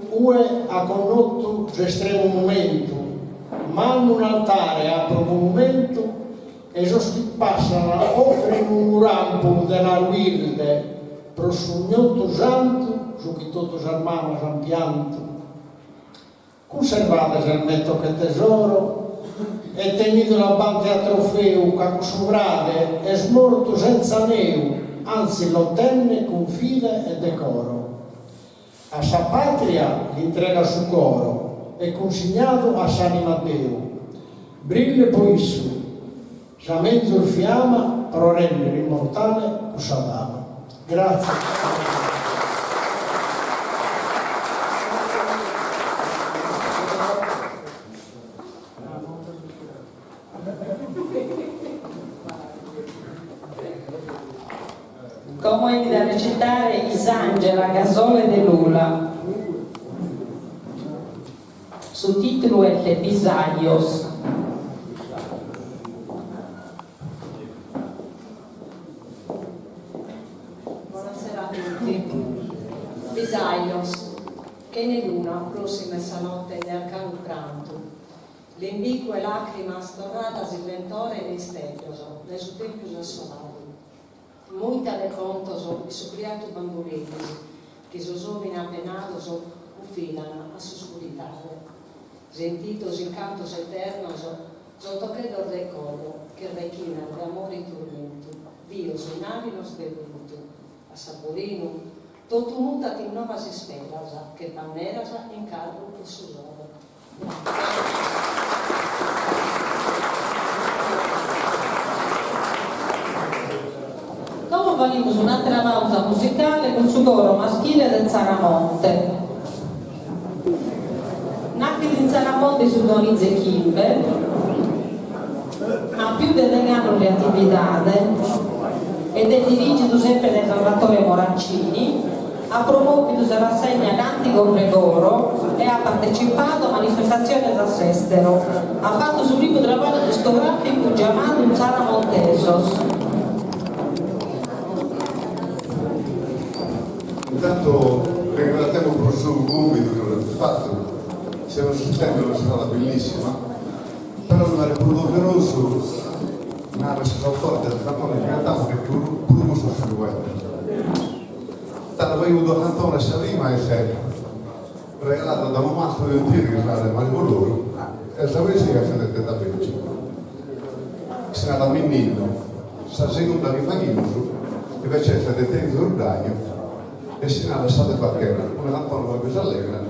ue at connotu s'estremu momentu, mannu un'altare at pro monumentu e sos chi passan ofrin unu rampu de laru 'irde pro su ignotu santu su chi totu sas mamas an piantu. Cunservade s'elmetto che tesoro e tenidelu a bante a trofeu ca cussu frade est mortu senza neu, anzis lottende cun fide e decoro. A sa patria l'intregat su coro e cunsignadu at s'anima a Deu. Brillet po issu sa menzus fiama pro render immortale cussa fama. Grazie. Como 'enit a recitare Isangela Casole de Lula. Su tìtulu est Bisajos. Buonasera a tutti. Bisajos, chene luna prossima est sa notte de arcanu prantu. Limbicu 'e lacrimas torradas illentore de isteddos dae su tempus assoladu. Muita de contos in su criatu bamboledis chi sos omines apenados cunfidan a s'oscuridade. Sentidos in cantos eternos sos tocheddos de coro che raichinas de amore in turmentu, bios in àlinos de bentu. A s'abbolinu totu mudat in novas isperas che banderas in carru 'e su sole. Como faghimus un'àtera pàusa musicale cun su coro maschile de Tzaramonte. Nàschidu in Tzaramonte in su duamiza e chimbe, at pius de deghe annos de atividade ed est dirìgidu semper dae Salvatore Moraccini, At promòvidu sa rassegna Càntigos de Coro e at partecipadu a manifestatziones a s'èstero. At fatu su primu traballu discogràficu giamadu Tzaramontesos. Intanto ringraziamo pro su cumbidu chi nos ant fatu, semus assistende a una serada bellissima, però mi paret prus doverosu narrer sos autores de sa cantone chi cantamus chi puru cussos sunt poetas. Tando faghimus duas cantones, sa prima est regalada da unu mastru de Otieri chi si narat Mario Loru e sa poesia est de Tetta Becci, si narat Minninu. Sa segunda chi faghimus invece est de Terzu Ruddaju. E si narat Sa de Bacchera, una cantone pagu prus allegra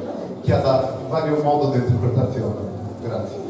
chi at varios modos de interpretatzione. Gratzias.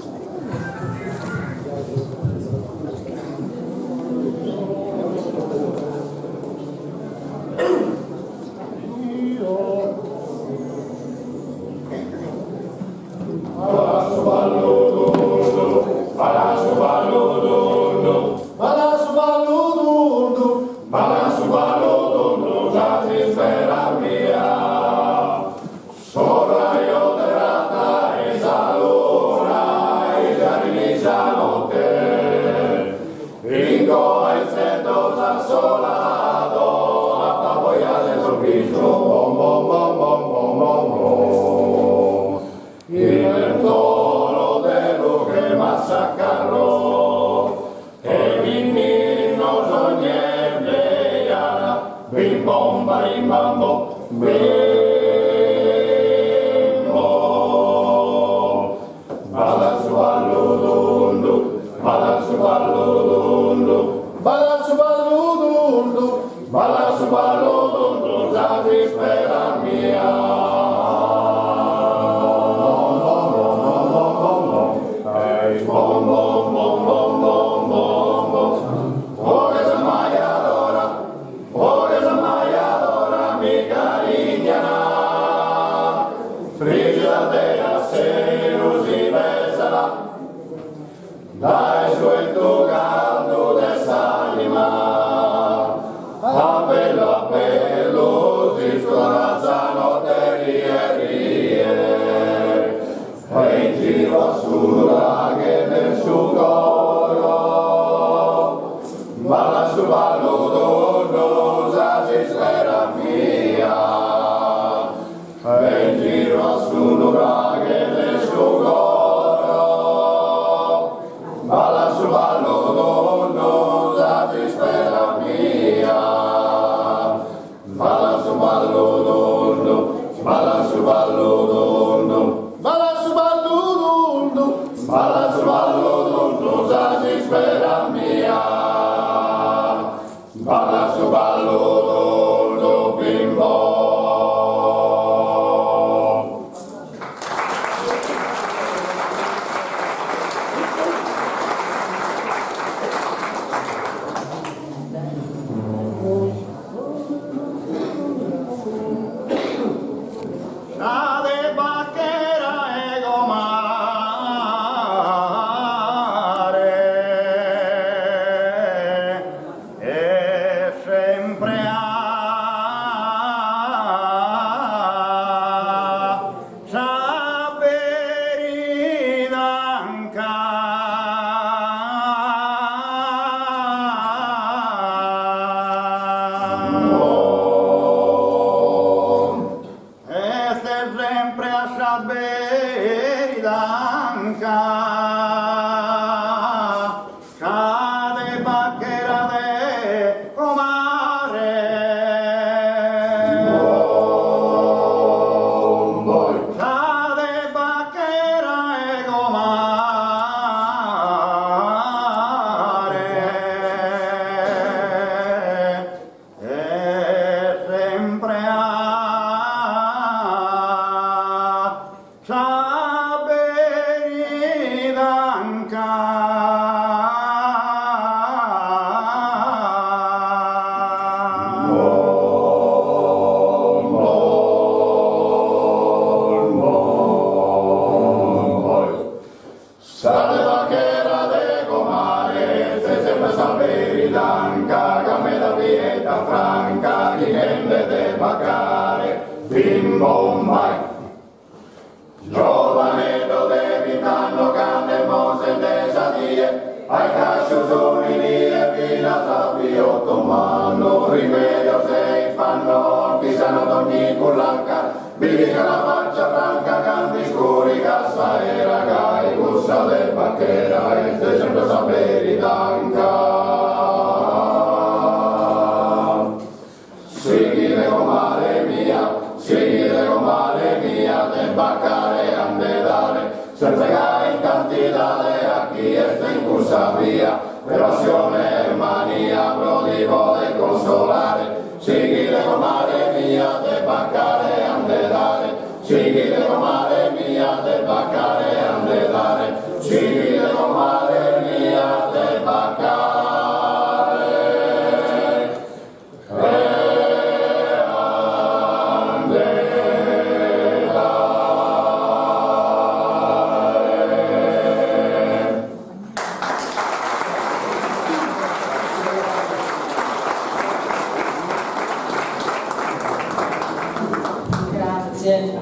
Grazie.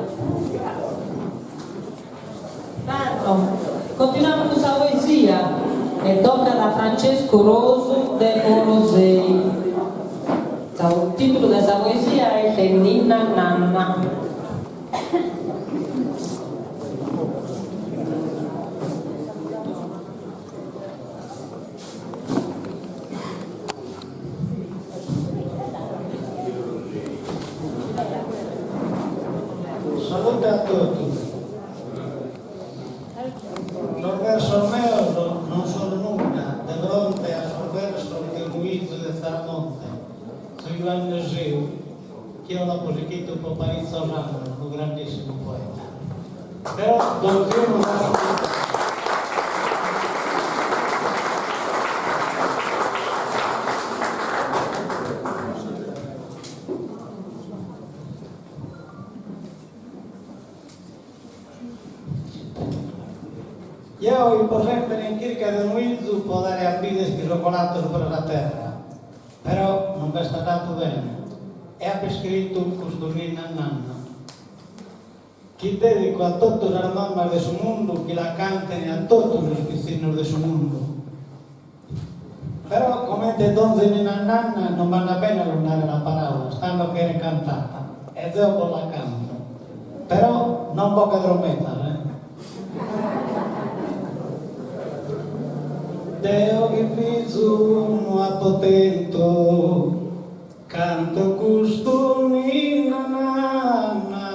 Tando, continuamus cun sa poesia e tocat a Francesco Rosu de Orosei. Su tìtulu de sa poesia est Ninna Nanna. Salute a totus. Sos versos meos non sun nudda de fronte a sos versos de unu 'izu de Tzaramonte, tziu Juanne Seu, chi eo l'apo sighidu pro paritzos annos, unu grandissimu poeta. Però donziunu dat su chi Jeo 'ipo semper in chirca de unu 'izu pro dare a bider chi so colatu subra sa terra, però non b'est andatu bene e apo iscritu custu Ninna Nanna. Chi dedico a totu sas mamas de su mundu chi la cantene a totu sos pitzinnos de su mundu. Però comente donzi ninna nanna non b'andat bene a lu narrer a paraulas, tando cheret cantata e zeo bos la canto. Però non bo che drommetas eh. Deo chi fizu no apo tentu Canto custu ninna nanna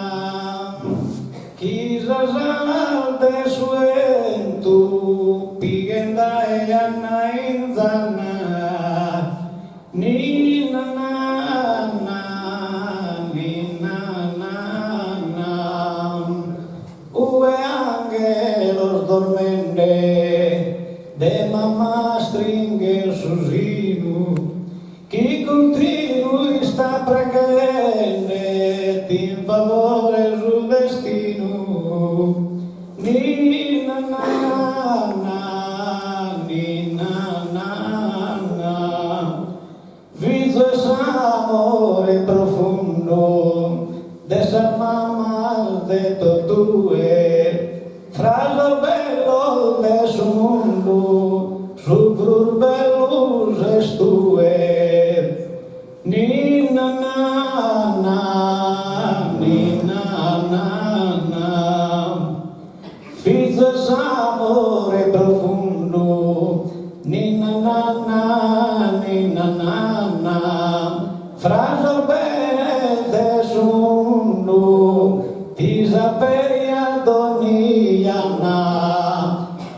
chi sas alas de su 'entu pighen dae janna in zanna ninna nanna ninna nanna ue anghelos dormende de mama astringhen su sinu Chi continu istat preghende t'in favore su destinu Ninna nanna ninna nanna Fizu 'e s'amore profundu de sas mamas de totue Fra sos bellos de su mundu su prus bellu ses tue. Ninna nanna, ninna nanna, fizu 'e s'amore profundu. Ninna nanna, ninna nanna, fra sos benes de su mundu ti s'aberiat dogni janna.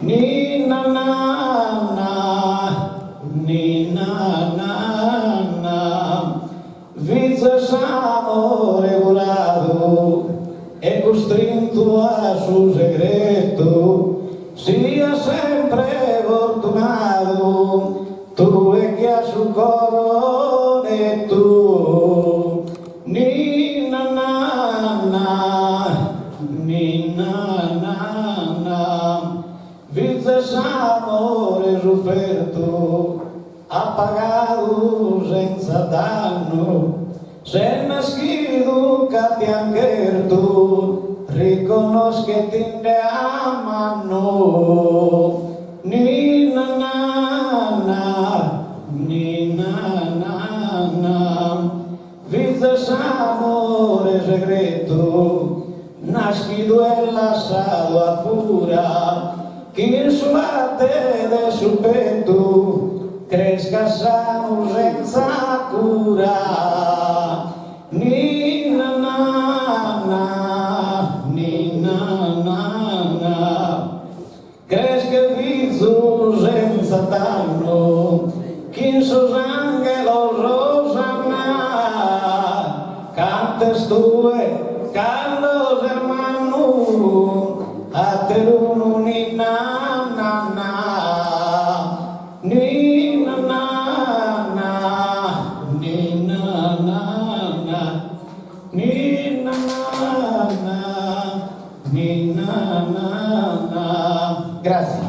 Ninna nanna, ninna nanna, fizu 'e s'amore curadu e custrintu a su segretu, sias sempre fortunadu Tue chi as su coro nettu, ninna nanna, ninna nanna, fizu 'e s'amore suffertu, appagadu senza dannu, ses naschidu ca ti an chertu, riconnoschetinde a mannu. Ninna nanna, ninna nanna, fizu 'e s'amore segretu, naschidu e lassadu a fura, chin su latte de su pettu, crescas sanu senza cura. Ninna nanna, ninna nanna. Cresche fizu senza dannu, chin sos anghelos osanna, cantes tue cando ses mannu, aterunu ninna nanna, ninna nanna, ninna nanna, ninna nanna. Ninna nanna. Grazie.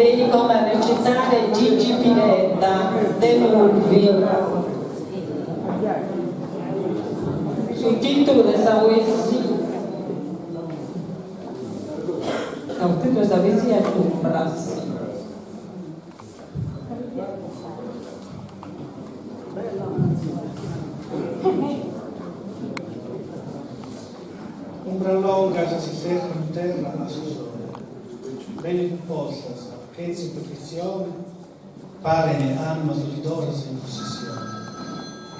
Benit como a recitare Gigi Piredda de Nulvi. Su tìtulu de sa poesia No, su tìtulu de sa poesia est Umbras. Umbras longas si serran in terra a su sole, bene cumpostas, chentza imperfetzione, paren animas lughidosas in prussessione.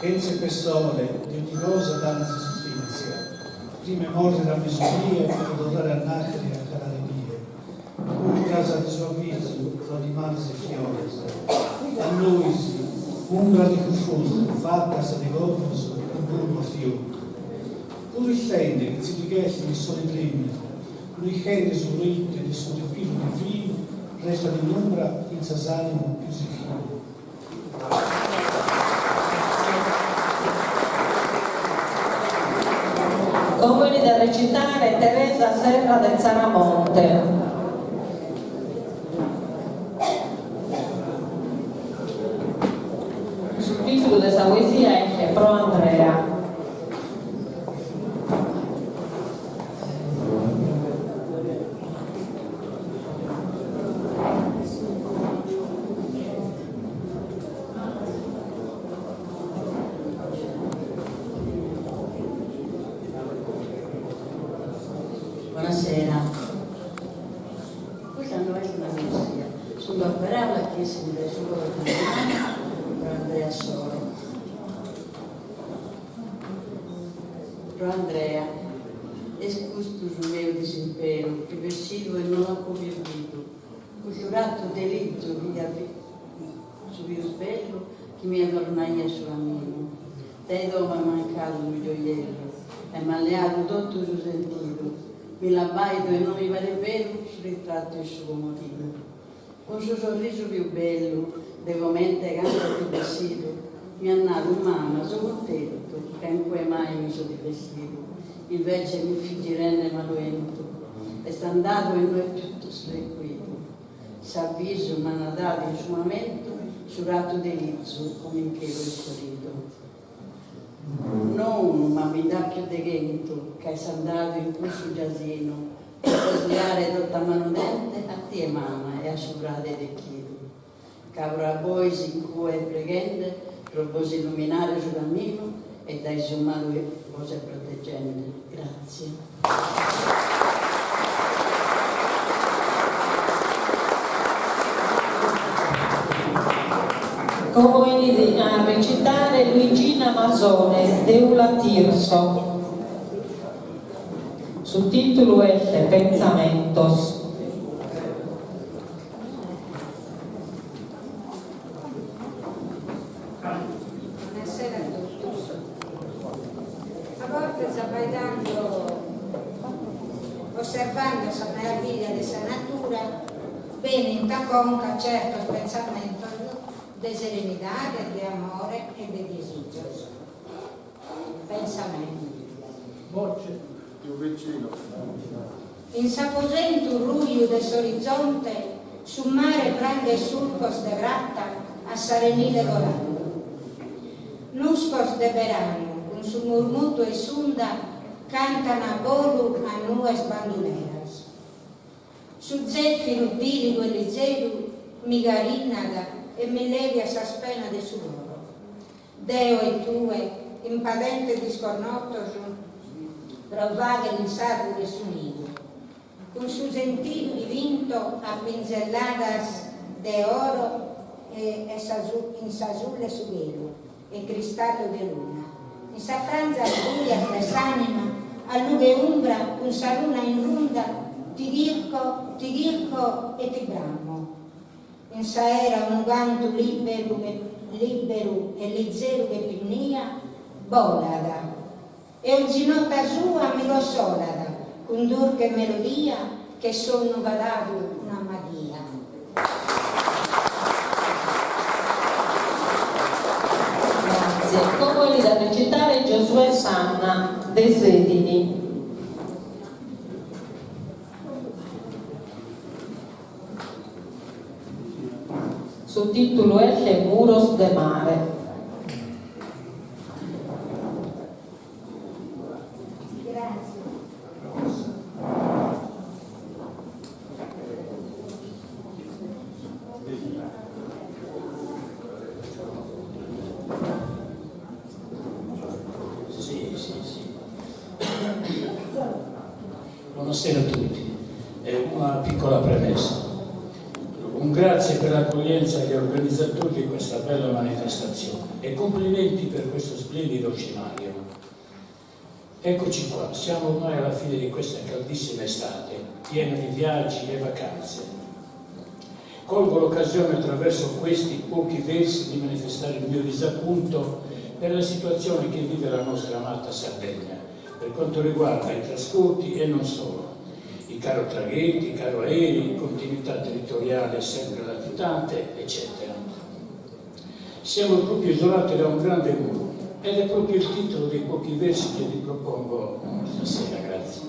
Chentza ispessore, de ogni cosa dan sa sustentzia, prima 'e morrer a mesudie pro torrare a nascher a calare die. Umbras de suavizu pro animales e fiores, a nois, umbras de cunfortu fatas de corvos e bulbos fiotu. Puru istende che tzilighesas in sole tremidu, luighende su proite de su repiru divinu, restat in umbra fintzas s'animu pius ichinu. Como 'enit a recitare Teresa Serra de Tzaramonte. Su tìtulu de sa poesia est Pro Andrea. Bonasera. Custa no est una poesia, sunt duas paràulas chi essint dae su coro de una mama pro Andrea Soro. Pro Andrea, est custu su meu disimperu chi bessidu e no l'apo pius bidu, cussu ratu de lizu chi ja fit su pius bellu chi mi adornaiat su caminu. Dae domo est mancadu unu gioiellu e m'at leadu totu su sentidu, mi l'abbaido e no mi paret beru su ritratu in su comodinu. Cun su sorrisu pius bellu de comente cando fit bessidu, mi at nadu mama so cuntentu ca in cue mai mi so divestidu, invece mi fit girende malu 'entu, est andadu e no est pius recuidu. S'avvisu m'an dadu in su mamentu su ratu de lizu como in chelu est fioridu. No unu ma bi nd'at pius de chentu ca est andadu in cussu giasinu pro bos leare totu a manu tente a tie mama e a su frade dechidu. Ca pro a bois in cue est preghende pro bos illuminare su caminu e dae su malu bos est proteggende. Grazie. Como 'enit a recitare Luigina Masones de Ula Tirso. Su tìtulu est Pentzamentos. Bonasera a totus. A bortas abbaidando, osservando sa meraviglia de sa natura, benint a conca certos pensamentos de serenidade, de amore e de disizos. Pensamentos. In s'aposentu ruju de s'orizonte su mare franghet sulcos de prata a s'arenile corallu. Nuscos de beranu cun su murmutu 'e s'unda cantan a bolu a nues banduleras. Su zèfiru dìligu e lizeru mi carinnat e mi lèbiat sas penas de su coro. Deo e tue, in padentes disconnotos, pro fagher in s'arvure su nidu. Cun su sentidu dipinto a pinzelladas de oro e in s'asulu 'e su chelu e cristallu de luna. In sas franzas buias de s'anima, a lughe 'e umbra cun sa luna in runda, ti chirco, ti chirco e ti bramo. In s'aera unu cantu liberu liberu e lizeru che pinnia, bolat, e onzi nota sua mi cossolat cun durche melodia che sonnu fadadu una maghia. Grazie. Como 'enit a recitare Giosuè Sanna de Sedini. Su tìtulu est Muros de mare. Sì, sì, sì. Buonasera a tutti. Una piccola premessa. Un grazie per l'accoglienza agli organizzatori di questa bella manifestazione e complimenti per questo splendido scenario. Eccoci qua, siamo ormai alla fine di questa caldissima estate, piena di viaggi e vacanze. Colgo l'occasione attraverso questi pochi versi di manifestare il mio disappunto per la situazione che vive la nostra amata Sardegna, per quanto riguarda i trasporti e non solo. I caro traghetti, i caro aerei, continuità territoriale sempre latitante, eccetera. Siamo proprio isolati da un grande muro ed è proprio il titolo dei pochi versi che vi propongo stasera, grazie.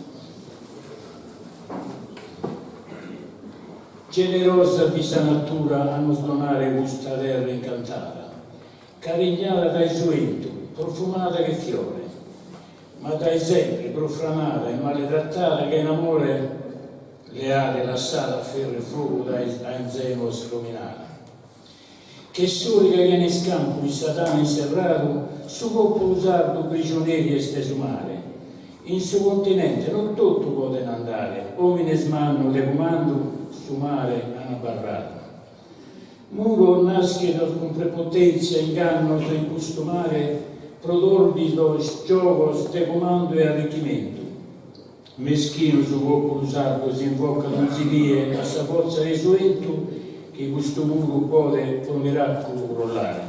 Generosa fit sa natura a nos donare custa terra incantada, carignada dae su 'entu, profumada che fiore, ma dae sempre profranada e male trattada chena amore leada e lassada a ferru e fogu dae anzenos dominada. Che soriga chena iscampu in sa tana inserradu, su populu sardu prigioneri est de su mare. In su continente non totu poden andare, omines mannos de cumandu su mare an barradu. Muros naschidos cun prepotenzia e ingannos in custu mare pro torbidos giogos de cumandu e arrichimentu. Meschinu su populu sardu si invocat onzi die a sa fortza 'e su 'entu chi custu muru podet pro miraculu crollare.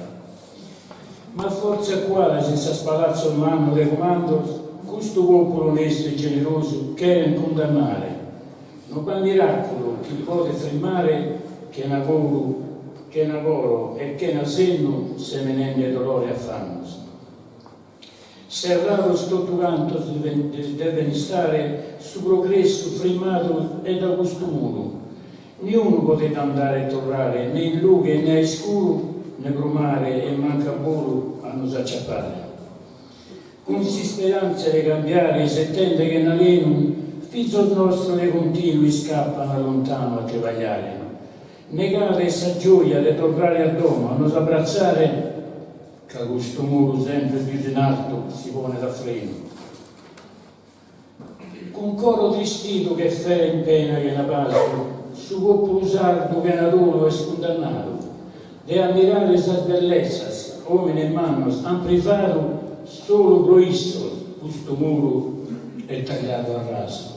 Ma fortzas cuadas in sas palatzos mannos de cumandos custu populu onestu e generosu cheren cundannare. No b'at miraculu chi podet frimmare chena coru chena coro e chena sennu semenende dolore e affannos. Serrados totu cantos deven istare, su progressu frimmadu est da custu muru. Niunu podet andare e torrare ne in lughe ne a iscuru, ne pro mare e mancu a bolu a nos acciappare. Cun s'isperantzia de cambiare isettende chena alenu, fizos nostros de continu iscappan a lontanu a tribagliare. Negada est sa gioia de torrare a domo a nos abbratzare, Ca custu muru sempre pius in altu si ponet a frenu. Cun coro tristidu che fera in pena chena pasu, su populu sardu chena dolu est cundannadu. De ammirare sas bellesas omines mannos an privadu solu pro issos custu muru est tagliadu a rasu.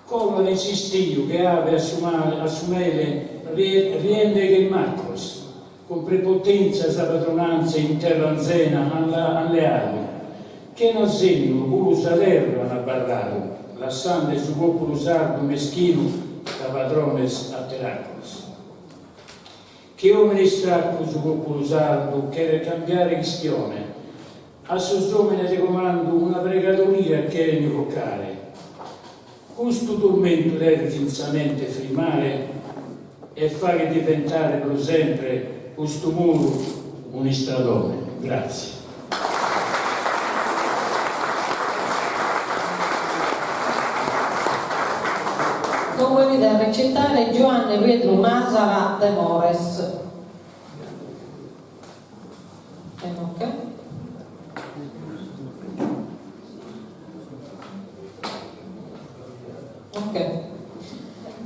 Colan in s'istiu che abe a su a su mele riende che maccos, cun prepotenzia sa padronanza in terra anzena an an leadu, chena sennu puru sa terra an barradu, lassande su populu sardu meschinu da padrones a teraccos. Che omine istraccu su populu sardu cheret cambiare chistione, A sos òmines de comandu una pregadoria cheren invocare. Custu turmentu devet fintzamente frimare e fagher diventare pro sempre custu muru un'istradone. Gratzie. Como 'enit a recitare Giuanne Pedru Masala de Mores.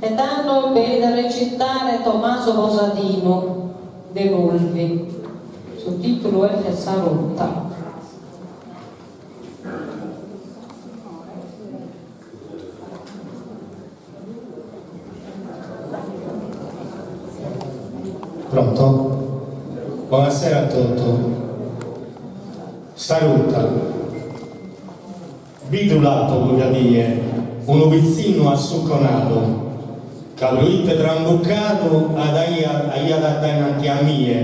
E tando benit a recitare Tommaso Posadinu de Nulvi. Su tìtulu est Sa Ruta. Pronto? Bonasera a totu. Sa ruta. Bidu l'apo cudda die unu pitzinnu assuconadu ca proite trambucadu aiat addainanti a mie.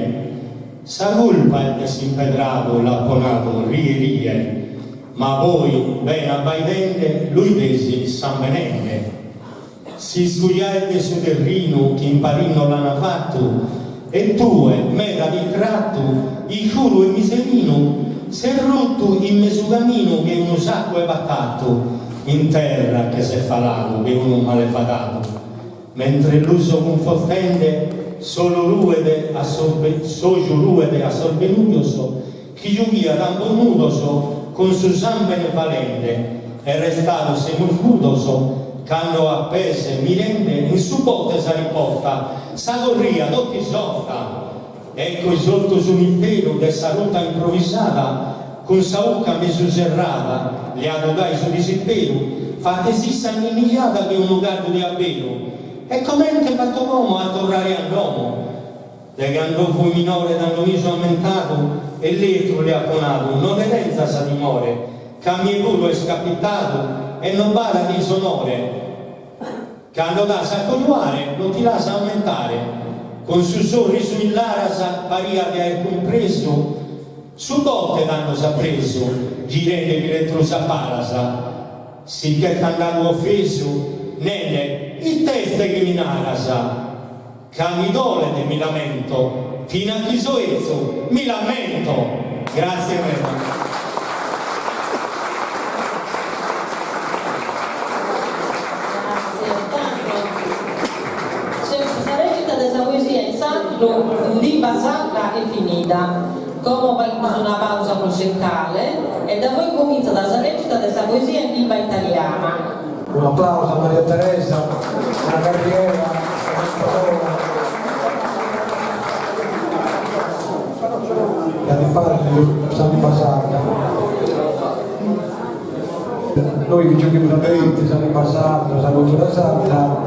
Sa culpa est de s'impedradu l'apo nadu rie rie. Ma poi, bene abbaidende, lu 'idesi sambenende. S'isgugliaet de su terrinu chi in Parì no l'ana fattu. E tue, meda distrattu, iscuru e miserinu, ses ruttu in mesu caminu che unu saccu 'e patatu, in terra che ses faladu che unu malevadadu. Mentre lu so cunfortende, solu ruet a sos s'oju ruet a sos benujos chi giughiat ambos nudos cun su sambene falende e restados semus mudos cando a pes mirende in su bote sa riporta sa corria tott'isorta. Ecco isortu su misteru de sa ruta improvisada cun sa 'ucca mesu serrada leadu dae su disisperu fattesi issa anninnijada che unu caddu de abberu e comente fatto como a torrare a domo De cando fui minore tando mi so ammentadu e lestru li apo nadu no nde tenzas timore ca a mie puru est capitadu e no b'at disonore cando t'as a cojuare no ti l'as a ammentare cun su sorrisu in laras pariat de aer cumpresu su bote tando s'at presu girendemi lestru sas palas si ch'est andadu offesu nende it'est chi mi naras Ca mi dolet e mi lamento, fina chi so 'etzu, mi l'ammento! Grazie meda. Sa recita de sa poesia in sardu, in limba sarda est finida. Como faghimus una pausa musicale e dapoi comintzat sa recita de sa poesia in limba italiana. Un applauso a Maria Teresa, una carriera, una spadona. E a imparai sa limba sarda. Noi chi giughimus avanti sa limba sarda, sa cultura sarda,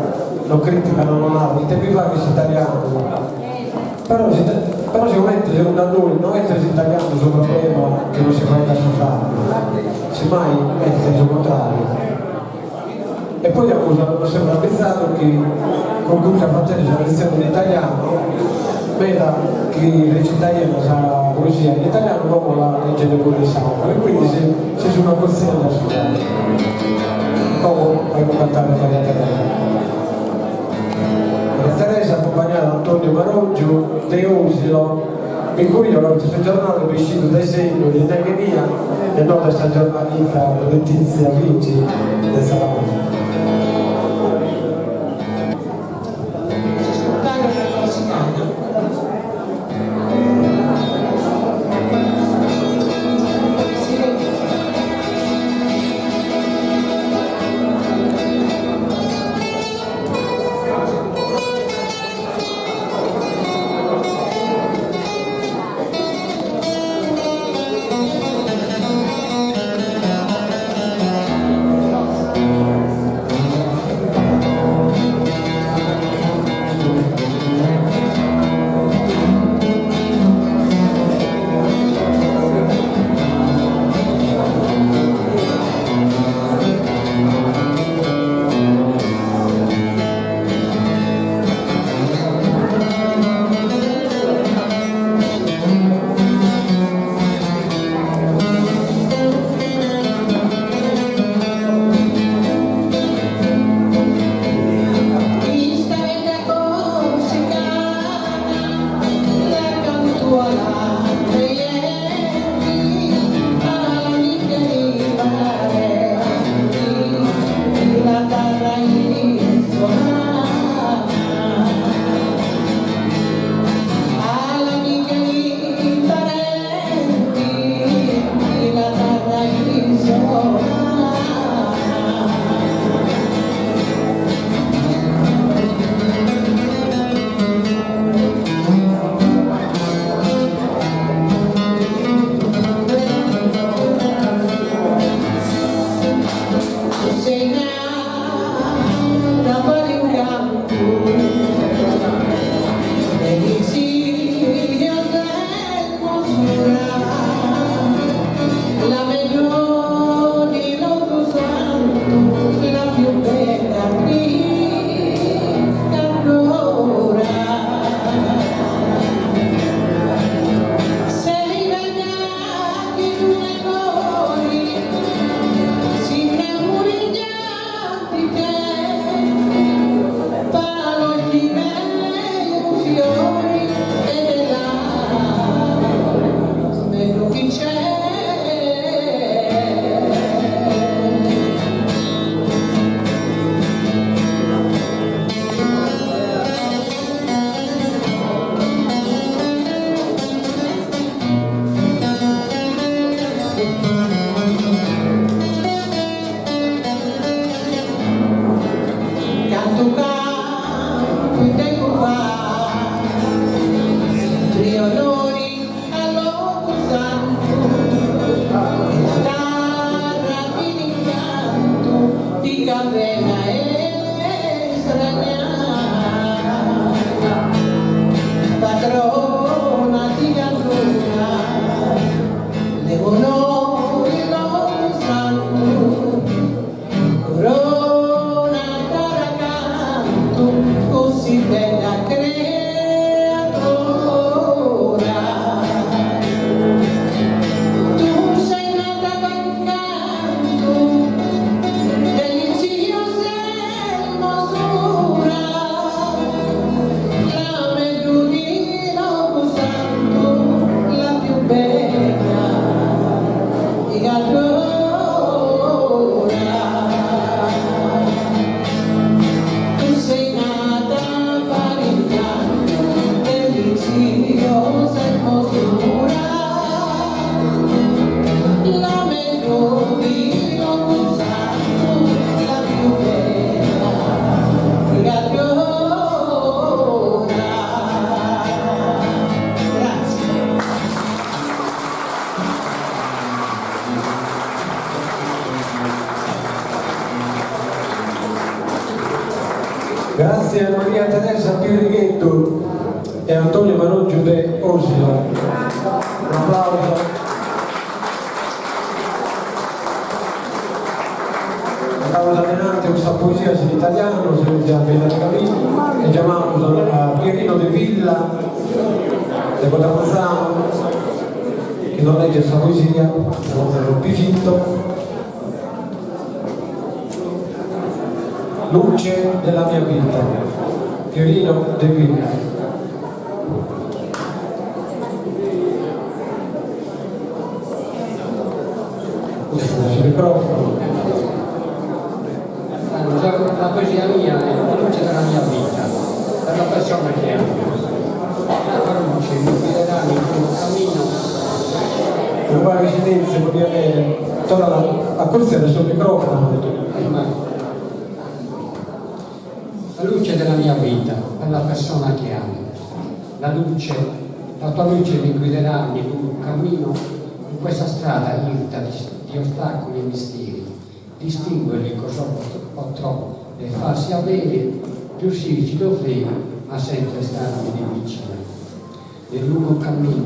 no critica no narat, ite bi faghet s'italianu? Però però sigomente segundu a nois no est s'italianu su problema chi non si faeddat su sardu, simmai est su contrariu. E poi amus nos semus abbizadu chi cun cussa fatende sa letzione in italianu meda chi recitaian sa poesia in italianu como la leggen puru in sardu e quindi si si sun acurtziende a su sardu. Como faghimus cantare a Maria Teresa. Maria Teresa accompagnata da Antonio Marongiu de Osilo, mi cuglio su giornale bestidu de segnu di neghe mia e no de sa giornalista Letizia Vinci de Sarausa. Teresa Pirrigheddu e Antonio Marongiu de Osilo. Un'aplauso. Andamus adenanti cun sas poesias in italianu, si abbedade caminu, e giamamus a Pierino De Villa de Codronzanu, chi nos legget sa poesia, su Pisitto. Luce della mia vita, Pierino De Villa. Su microfono. La poesia mia è la luce della mia vita, per la persona che amo. La luce mi guiderà nel tuo cammino. Unu pagu 'e silentziu pro piaghere. Torra acurtzia su microfono. La luce della mia vita, per la persona che amo. La luce, la tua luce mi guiderà nel lungo cammino in questa strada irta di, di ostacoli e misteri. Distinguerli così potrò dai falsi averi, riuscirci dovrei, ma sempre starmi lì vicino. Nel lungo cammino,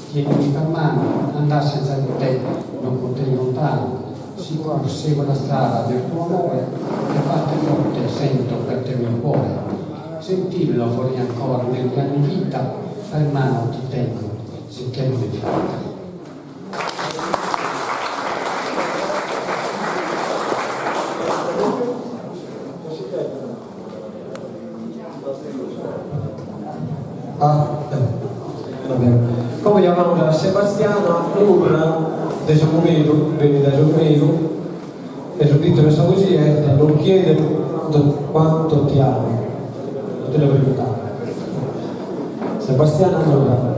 tienimi per mano, andar senza di te non potrei lontano. Sicuro seguo la strada del tuo amore che batte forte sento per te mio cuore. Sentirlo vorrei ancora negli anni vita, per mano ti tengo, sicché non è finita. Ah, va bene. Como giamamus a Sebastiana Nurra de S'Munedu, benit dae S'Munedu, e su titulu de sa poesia est Non chiedermi quanto ti amo. Non te lo preoccupare. Sebastiana Nurra.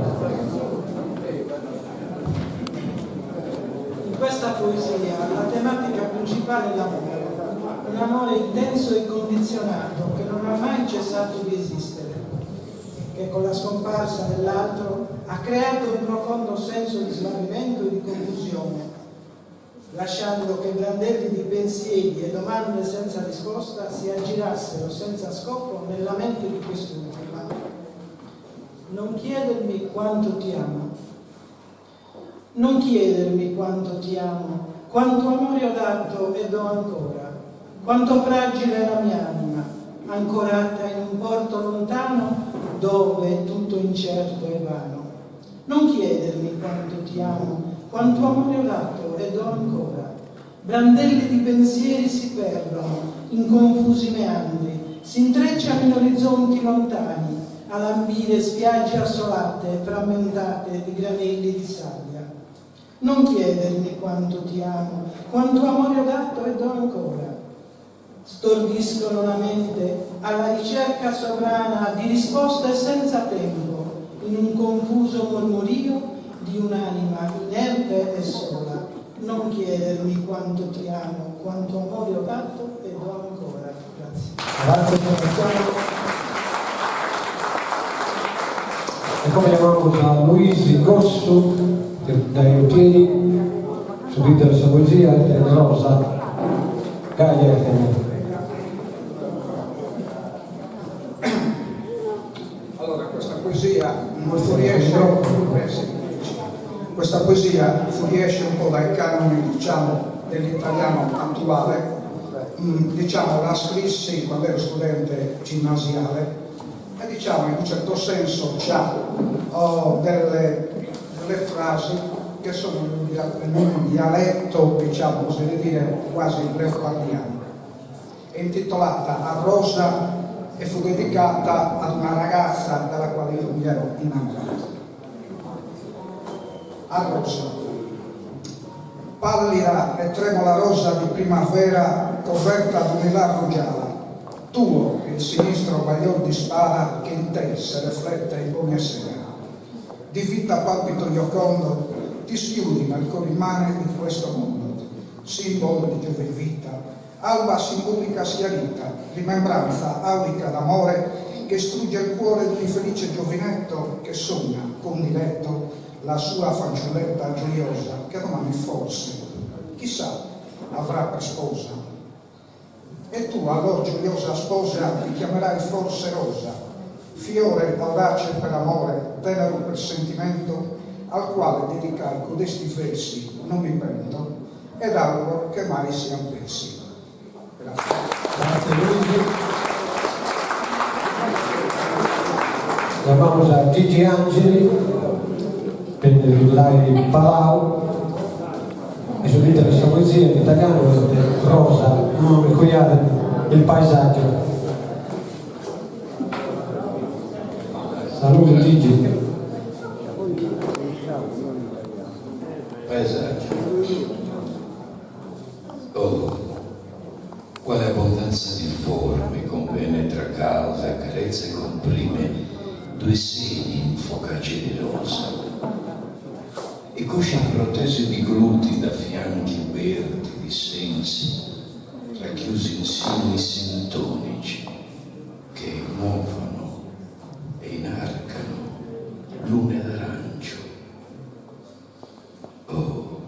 In questa poesia la tematica principale è l'amore, un amore intenso e incondizionato che non ha mai cessato di esistere, che con la scomparsa dell'altro ha creato un profondo senso di smarrimento e di confusione, lasciando che brandelli di pensieri e domande senza risposta si aggirassero senza scopo nella mente di quest'ultima. Non chiedermi quanto ti amo. Non chiedermi quanto ti amo, quanto amore ho dato e do ancora, quanto fragile è la mia anima, ancorata in un porto lontano dove è tutto incerto e vano. Non chiedermi quanto ti amo, quanto amore ho dato e do ancora. Brandelli di pensieri si perdono in confusi meandri, si intrecciano in orizzonti lontani, a lambire spiagge assolate, frammentate di granelli di sabbia. Non chiedermi quanto ti amo, quanto amore ho dato e do ancora. Stordiscono la mente alla ricerca sovrana di risposte senza tempo, in un confuso mormorio di un'anima inerte e sola. Non chiedermi quanto ti amo, quanto amore ho dato e do ancora. Grazie. Grazie Sebastiano. E como giamamus a Luisi Cossu dae Utieri, su titulu de sa poesia est Rosa. Gai est. Allora, questa poesia fuoriesce, questa poesia fuoriesce un po' dai canoni, diciamo, dell'italiano attuale. Diciamo, la scrissi quando ero studente ginnasiale e diciamo in un certo senso c'ha oh, delle, delle frasi che sono in un dialetto, diciamo, oserei dire, quasi leopardiano. È intitolata A Rosa e fu dedicata ad una ragazza dalla quale io mi ero innamorato. A Rosa. Pallida e tremola rosa di primavera coperta d'un lilà rugiada. Tuo è il sinistro baglior di spada che in te se reflette in ogni sera. Di vita palpito giocondo ti schiudi nel cor immane di questo mondo, simbolo di gioven vita, alba simbolica schiarita, rimembranza aulica d'amore che strugge il cuore d'un infelice giovinetto che sogna con diletto la sua fanciulletta gioiosa che domani forse, chissà, avrà per sposa. E tu, allor gioiosa sposa, ti chiamerai forse Rosa. Fiore audace per amore, tenero per sentimento, al quale dedicai codesti versi, non mi pento, ed auguro che mai sian persi. Grazie. Grazie Luigi. Chiamamus a Gigi Angeli, benit dae Palau, e su titulu de sa poesia in italianu est Rosa, non mi coiade il paesaggio. Saludu Gigi. Paesaggio. Oh, quale abbondanza di forme compenetra calda, accarezza e comprime due seni in focacce di rosa e cosce protese di glutei da fianchi uberti di sensi racchiusi in sini sintonici che muovono e inarcano lune d'arancio. Oh,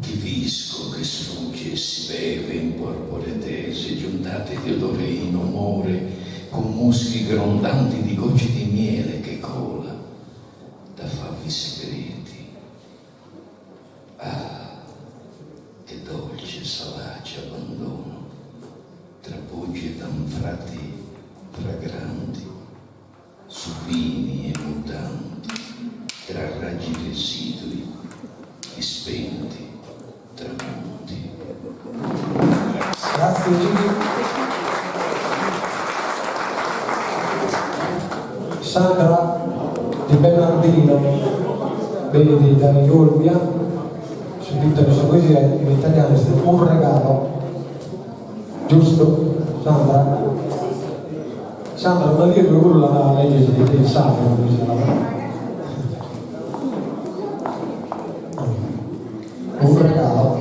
che visco che sfugge e si beve in porpore tese, giuntate di odore in umore, con muschi grondanti di gocce di miele che cola da favi segreti. Ah, che dolce salace abbandono tra poggi ed anfratti fragranti, supini e mutanti, tra raggi residui e spenti tramonti. Grazie Gigi. Sandra Di Bernardino, benit dae Olbia, su titulu de sa poesia in italianu est Un regalo. Giustu, Sandra? Sandra, una die tue puru la leggis in sardu sa poesia, Un regalo.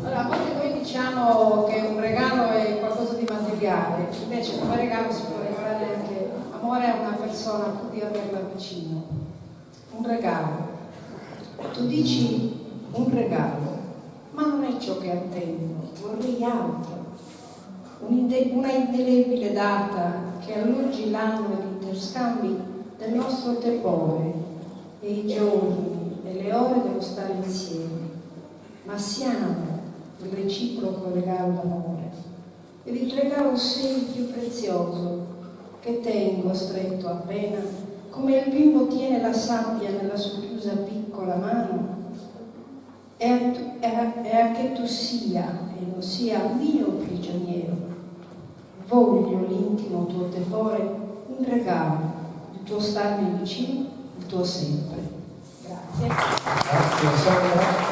Allora, a volte noi diciamo che un regalo è qualcosa di materiale, invece come regalo si può regalare anche amore a una persona pur di averla vicino. Un regalo. Tu dici un regalo, ma non è ciò che attendo, vorrei altro. Una indelebile data che alloggi l'anno e gli interscambi del nostro tepore e i giorni e le ore dello stare insieme. Ma siamo il reciproco regalo d'amore ed il regalo sei il più prezioso che tengo stretto appena come il bimbo tiene la sabbia nella socchiusa piccola mano e a, e a che tu sia e non sia mio prigioniero. Voglio l'intimo tuo tepore in regalo, il tuo starmi vicino, il tuo sempre. Grazie. Grazie Sandra.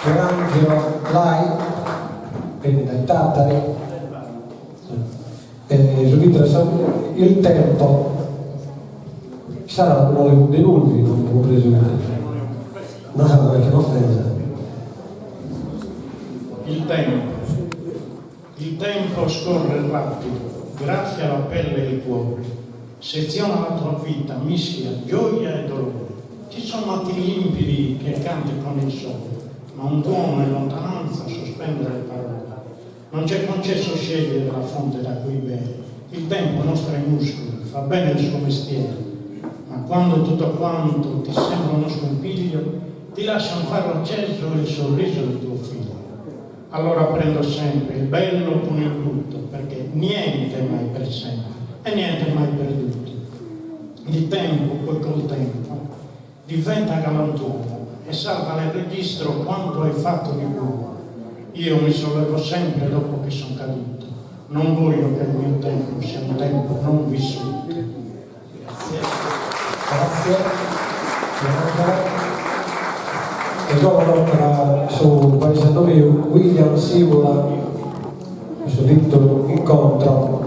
Pierangelo Lai, benit dae Tàtari, e su titulu Il tempo sarà unu de Nulvi, non apo cumpresu bene. No, no, est un'offesa. Il tempo. Il tempo scorre rapido, graffia la pelle e il cuore, seziona la tua vita, mischia gioia e dolore. Ci sono attimi limpidi che canti con il sole, ma un tuono in lontananza sospende le parole. Non c'è concesso scegliere la fonte da cui bere. Il tempo mostra i muscoli, fa bene il suo mestiere, ma quando tutto quanto ti sembra uno scompiglio, ti lascia un faro acceso e il sorriso del tuo figlio. Allora prendo sempre il bello con il brutto, perché niente è mai per sempre e niente è mai perduto. Il tempo, poi col tempo, diventa galantuomo e salva nel registro quanto hai fatto di buono. Io mi sollevo sempre dopo che son caduto. Non voglio che il mio tempo sia un tempo non vissuto. Grazie. Grazie. E como torrat su paesanu miu William Sivula, su titulu Incontro.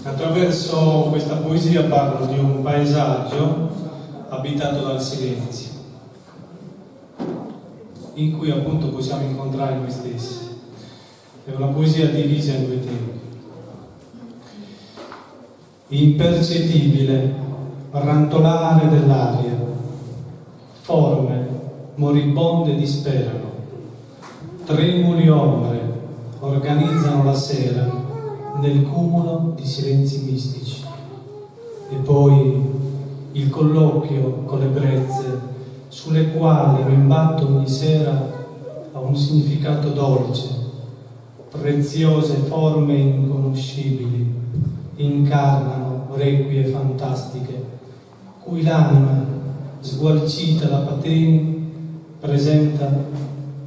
Attraverso questa poesia parlo di un paesaggio abitato dal silenzio, in cui appunto possiamo incontrare noi stessi. È una poesia divisa in due tempi. Impercettibile rantolare dell'aria, forme moribonde disperano, tremuli ombre organizzano la sera nel cumulo di silenzi mistici. E poi il colloquio con le brezze sulle quali mi imbatto ogni sera ha un significato dolce, preziose forme inconoscibili incarnano requie fantastiche, cui l'anima, sgualcita da patemi, presenta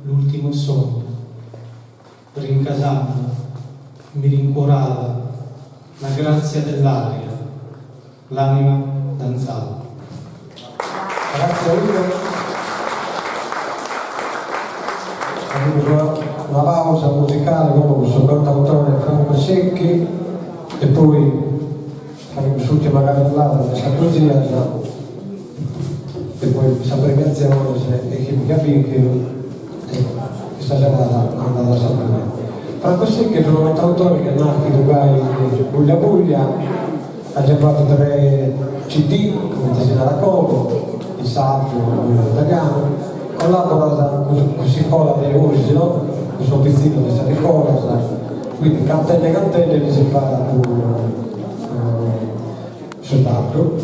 l'ultimo sogno. Rincasando, mi rincuorava la grazia dell'aria, l'anima danzava. Grazie Ugo. Facciamo una pausa musicale con su cantautore Franco Secchi e poi faremo s'ultima carrellada de sas poesias e poi sa premiatzione e chie chi at binchidu e custa serada andat sempre bene. Franco Secchi est unu cantautore chi est naschidu gai in Buglia Buglia, at giai fatu tres CD, comente si narat como, in sardu e in italianu, collaborat cun s'iscola de Osio, cun sos pitzinnos de sas iscolas, quindi cantende cantende lis imparat su sardu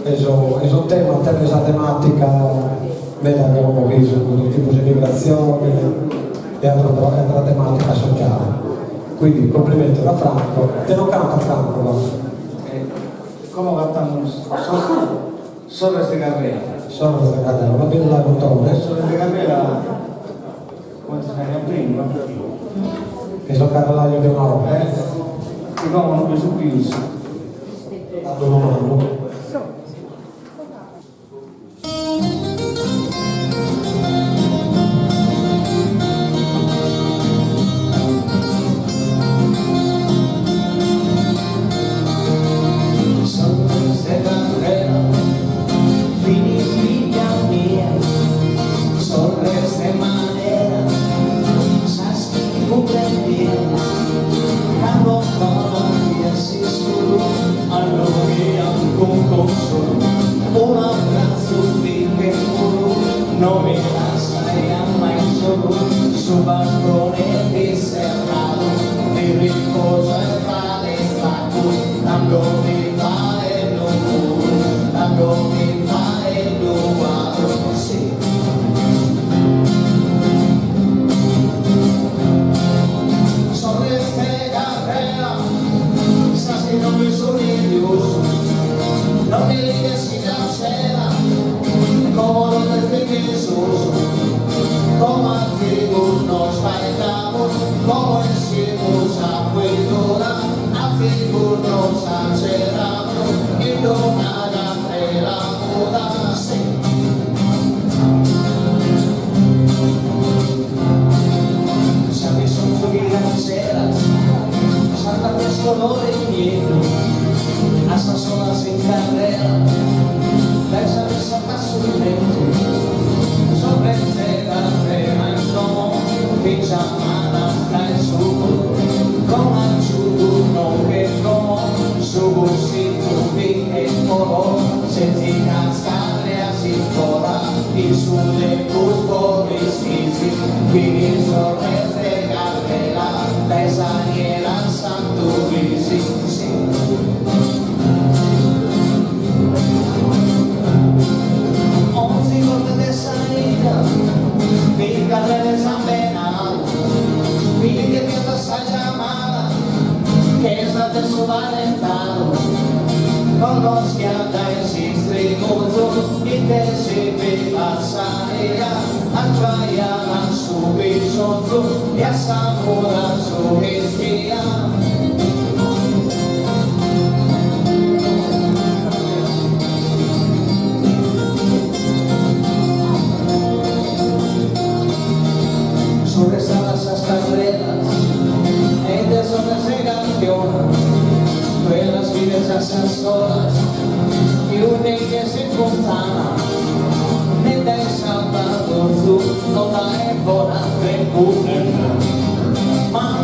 e su tema tenet sa tematica meda como chi sun tipu s'emigratzione e atera tematica sociale. Quindi complimenti a Franco. Ite nos cantat Franco como? Como cantamus Sorres de carrera. Sorres de carrera, una bella cantone. Sorres de carrera, comente si naraiat prima. Che sos carrelajos de una 'orta. Chi como non bi sun pius. A dolu mannu.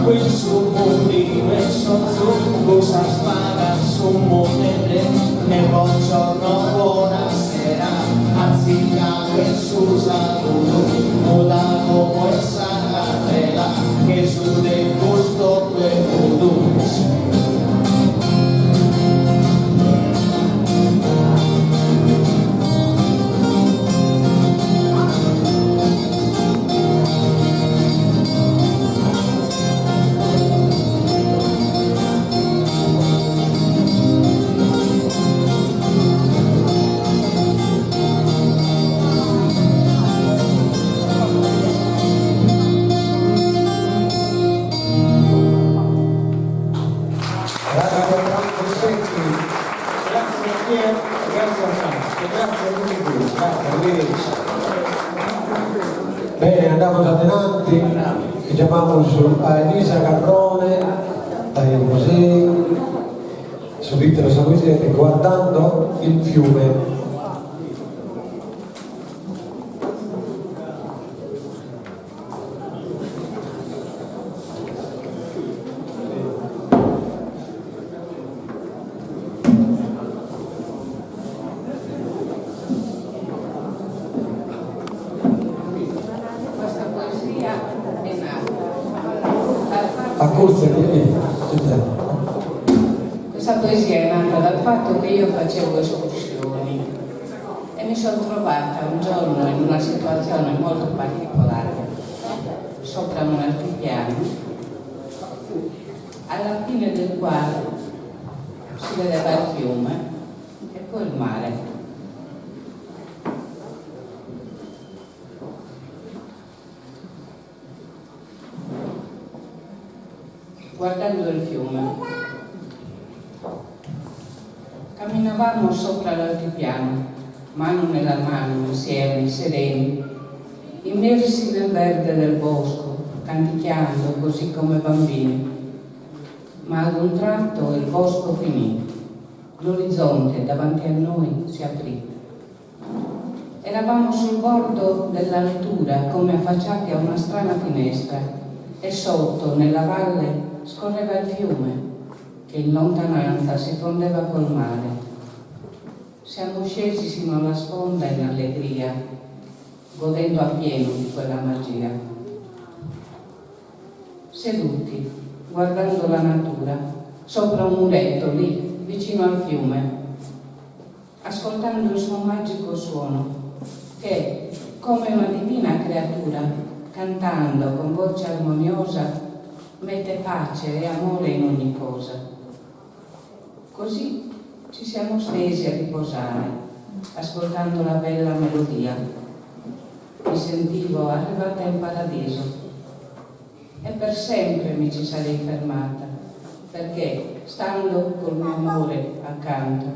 Biancu in su mudinu 'e s'ozu sas palas sun mudende Buongiorno buonasera Azziccadu in su saludu Muda como est sa carrela Che su tempus totu est mudu. Grazie a te, grazie a Franco, grazie a tutti voi, grazie, arrivederci. Bene, andiamo adelante, chiamiamo a Elisa Carrone, dai Musei, su titolo della poesia Guardando il fiume. Questa poesia è nata dal fatto Accorsa, Questa poesia è nata dal fatto che io facevo escursioni e mi sono trovata un giorno in una situazione molto particolare, sopra un altipiano, alla fine del quale si vedeva il fiume e poi il mare. Guardando il fiume, camminavamo sopra l'altipiano, mano nella mano, insieme, sereni, immersi nel verde del bosco, canticchiando così come bambini. Ma ad un tratto il bosco finì, l'orizzonte davanti a noi si aprì. Eravamo sul bordo dell'altura, come affacciati a una strana finestra, e sotto, nella valle, scorreva il fiume, che in lontananza si fondeva col mare. Siamo scesi sino alla sponda in allegria, godendo appieno di quella magia. Seduti, guardando la natura, sopra un muretto lì, vicino al fiume, ascoltando il suo magico suono, che, come una divina creatura, cantando con voce armoniosa, mette pace e amore in ogni cosa. Così ci siamo stesi a riposare, ascoltando la bella melodia. Mi sentivo arrivata in paradiso e per sempre mi ci sarei fermata, perché stando col mio amore accanto,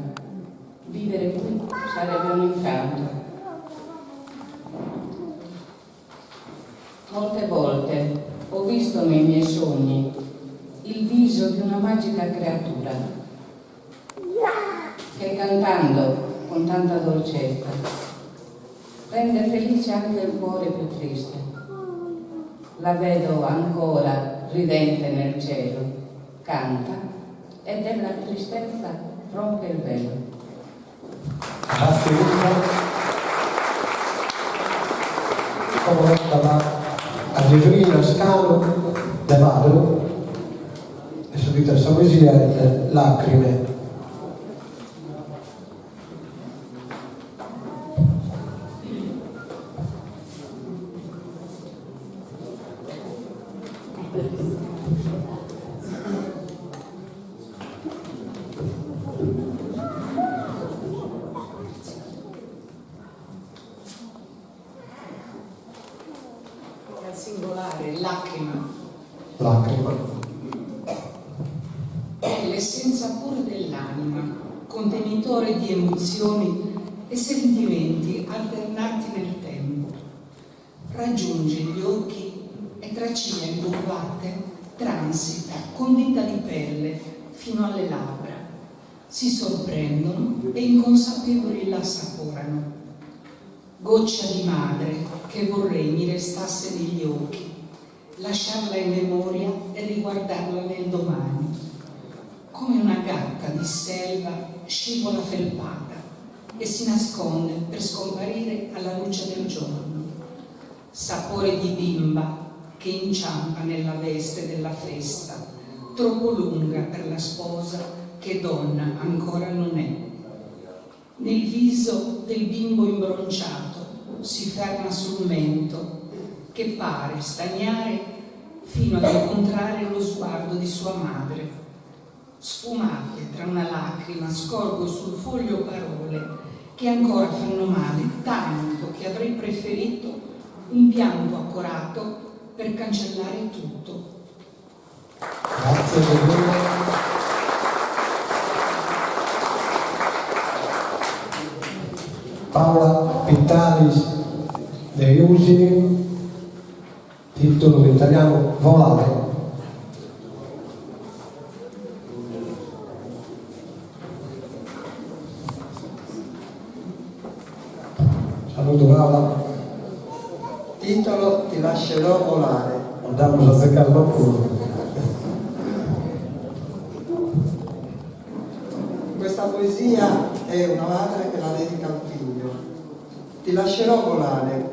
vivere qui sarebbe un incanto. Molte volte ho visto nei miei sogni il viso di una magica creatura che cantando con tanta dolcezza rende felice anche il cuore più triste. La vedo ancora ridente nel cielo, canta e della tristezza rompe il velo. Grazie Luca. Como a Gesuina Scanu de Padru e su titulu de sa poesia est Lacrime. Al singolare, lacrima. Lacrima. È l'essenza pura dell'anima, contenitore di emozioni e sentimenti alternati nel tempo. Raggiunge gli occhi e tra ciglia incurvate transita condita di pelle fino alle labbra. Si sorprendono e inconsapevoli la assaporano. Goccia di madre che vorrei mi restasse negli occhi. Lasciarla in memoria e riguardarla nel domani. Come una gatta di selva scivola felpata e si nasconde per scomparire alla luce del giorno. Sapore di bimba che inciampa nella veste della festa, troppo lunga per la sposa che donna ancora non è. Nel viso del bimbo imbronciato si ferma sul mento che pare stagnare fino ad incontrare lo sguardo di sua madre. Sfumate tra una lacrima scorgo sul foglio parole che ancora fanno male, tanto che avrei preferito un pianto accorato per cancellare tutto. Grazie Genoveva. Paola Pittalis de Usini, titolo in italiano Volare. Saludo Paola. Titolo Ti lascerò volare. Andamus a azzeccare qualcuno. Questa poesia è una madre che la dedica al figlio. Ti lascerò volare,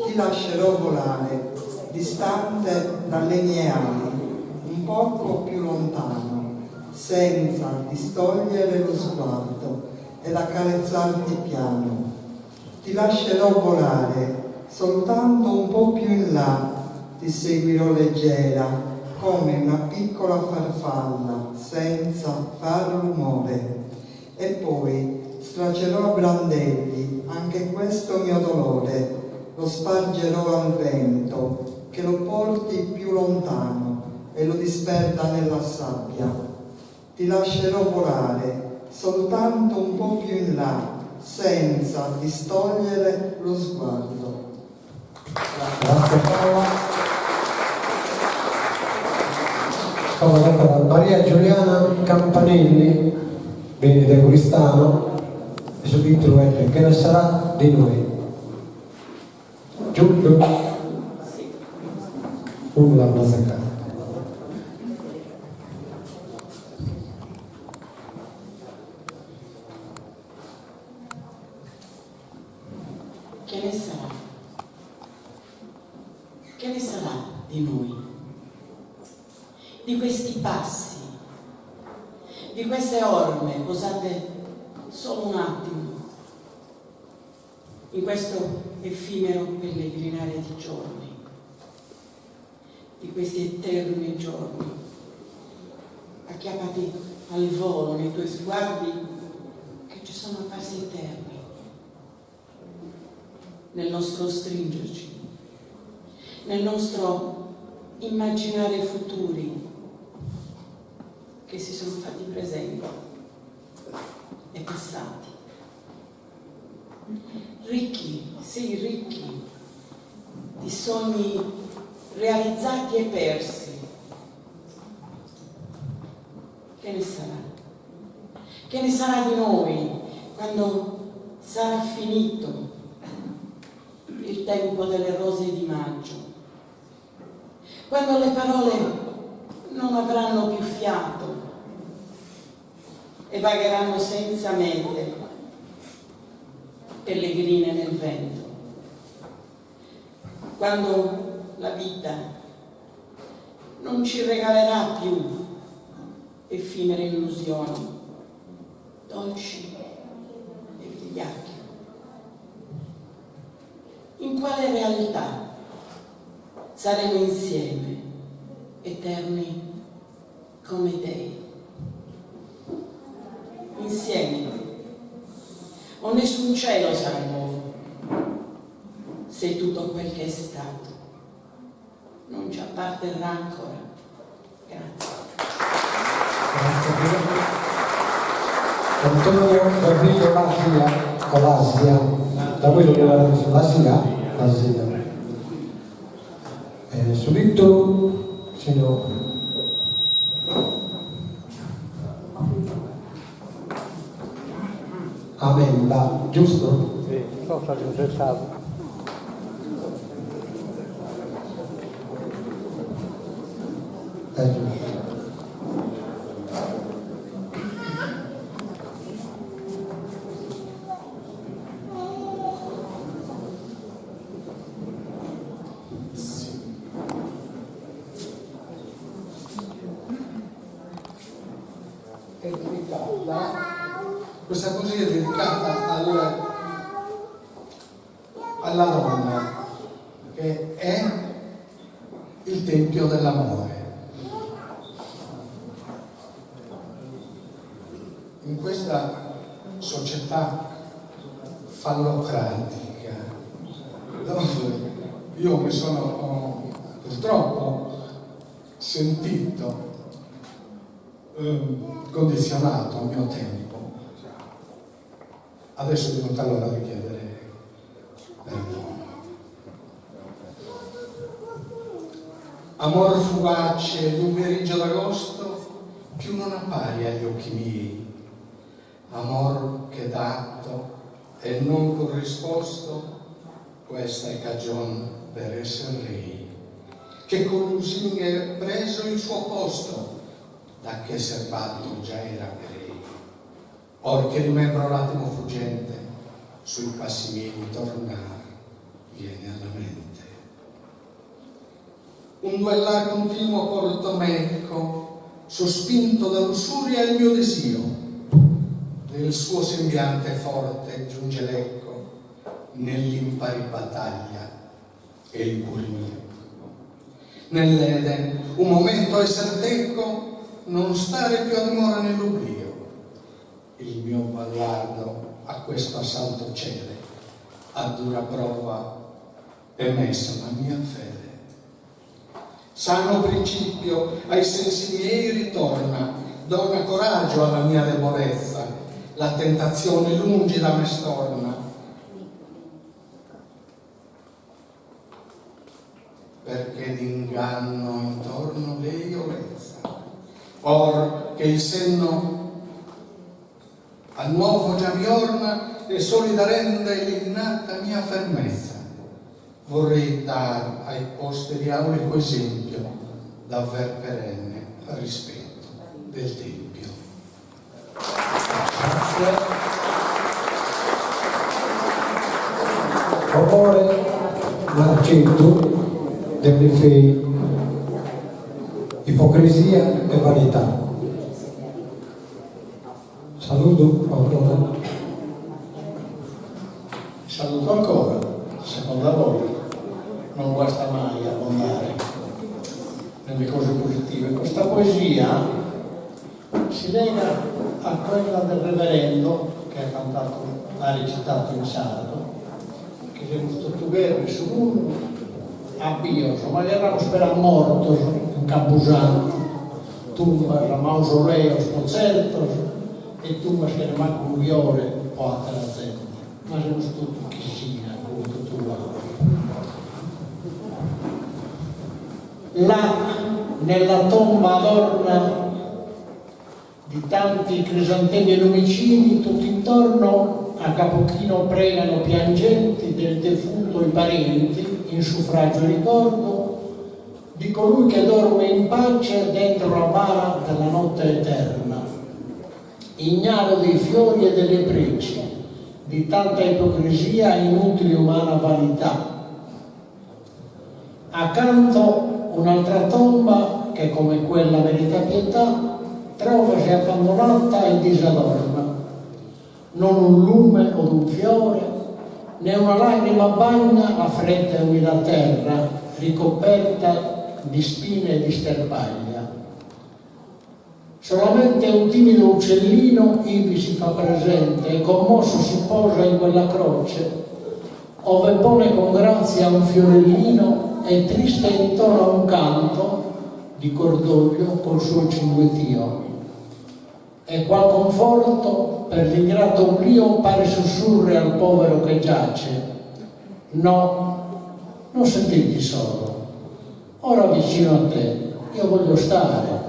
ti lascerò volare, distante dalle mie ali, un poco più lontano, senza distogliere lo sguardo ed accarezzarti piano. Ti lascerò volare, soltanto un po' più in là, ti seguirò leggera, come una piccola farfalla, senza far rumore. E poi straccerò a brandelli anche questo mio dolore, lo spargerò al vento, che lo porti più lontano e lo disperda nella sabbia. Ti lascerò volare, soltanto un po' più in là, senza distogliere lo sguardo. Grazie Paola. Ancora Maria Giuliana Campanelli, benit de Oristano, e su titulu est Che ne sarà di noi. Giustu? Unu l'amus azzeccadu. Che ne sarà? Che ne sarà di noi? Di questi passi, di queste orme posate solo un attimo in questo effimero pellegrinare di giorni, di questi eterni giorni, acchiappati al volo nei tuoi sguardi che ci sono apparsi eterni, nel nostro stringerci, nel nostro immaginare futuri che si sono fatti presenti e passati. Ricchi, sì, ricchi di sogni realizzati e persi. Che ne sarà? Che ne sarà di noi quando sarà finito il tempo delle rose di maggio? Quando le parole non avranno più fiato e vagheranno senza mete, pellegrine nel vento. Quando la vita non ci regalerà più effimere illusioni, dolci e vigliacche. In quale realtà saremo insieme, eterni come dei? Insieme. O nessun cielo sarà nuovo, se tutto quel che è stato non ci apparterrà ancora. Grazie. Grazie. Antonio Gavino Lasia, o Lasia, da voi lo chiamate Lasia? Lasia. Eh, su titulu, signor Amenda, giusto? Sì, non so se è stato. Est giustu. È dedicata, questa poesia è dedicata al, alla donna che è il tempio dell'amore. In questa società fallocratica, dove io mi sono purtroppo sentito condizionato a mio tempo, adesso è venuta l'ora di chiedere perdono. Amor fugace d'un meriggio d'agosto più non appari agli occhi miei, amor che dato e non corrisposto, questa è cagion per esser rei, che con lusinghe preso il suo posto, da che serbato già era per ei. Or che rimembro l'attimo fuggente, sui passi miei tornar viene alla mente. Un duellar continuo porto meco, sospinto da lussuria il mio desio, del suo sembiante forte giunge l'eco, nell'impari battaglia e il cuore mio. Nell'Eden un momento esser teco, non stare più a dimora nell'oblio. Il mio baluardo a questo assalto cede, a dura prova è messa la mia fede. Sano principio ai sensi miei ritorna, dona coraggio alla mia debolezza, la tentazione lungi da me storna. Perché d'inganno intorno lei olezza. Or che il senno al nuovo già mi orna e solida rende l'innata mia fermezza, vorrei dar ai posteri aulico esempio d'aver perenne rispetto del tempio. Bobore Marceddu de Onifei, Ipocrisia e vanità. Saludu Bobore. Saluto ancora, seconda volta, non guasta mai abbondare nelle cose positive. Questa poesia si lega a quella del reverendo che ha cantato, ha recitato in sardo, chi semus totu gherra in su mundu a bios, ma gherramus peri a mortos in campusantu, tumbas, mausoleos po tzertos e tumbas chene mancu unu fiore po àtera zente, ma semus totu chisina, como totu uguale. Là nella tomba adorna di tanti crisantemi e lumicini tutt'intorno a capo chino pregano piangenti del defunto i parenti in suffragio e ricordo di colui che dorme in pace dentro la bara della notte eterna, ignaro dei fiori e delle preci, di tanta ipocrisia e inutile umana vanità. Accanto un'altra tomba che come quella merita pietà, trovasi abbandonata e disadorna. Non un lume od un fiore, né una lagrima bagna la fredda e umida terra, ricoperta di spine e di sterpaglia. Solamente un timido uccellino ivi si fa presente e commosso si posa in quella croce, ove pone con grazia un fiorellino e triste intona un canto di cordoglio col suo cinguettio. E qual conforto per l'ingrato oblio pare sussurre al povero che giace, No, non sentirti solo, ora vicino a te io voglio stare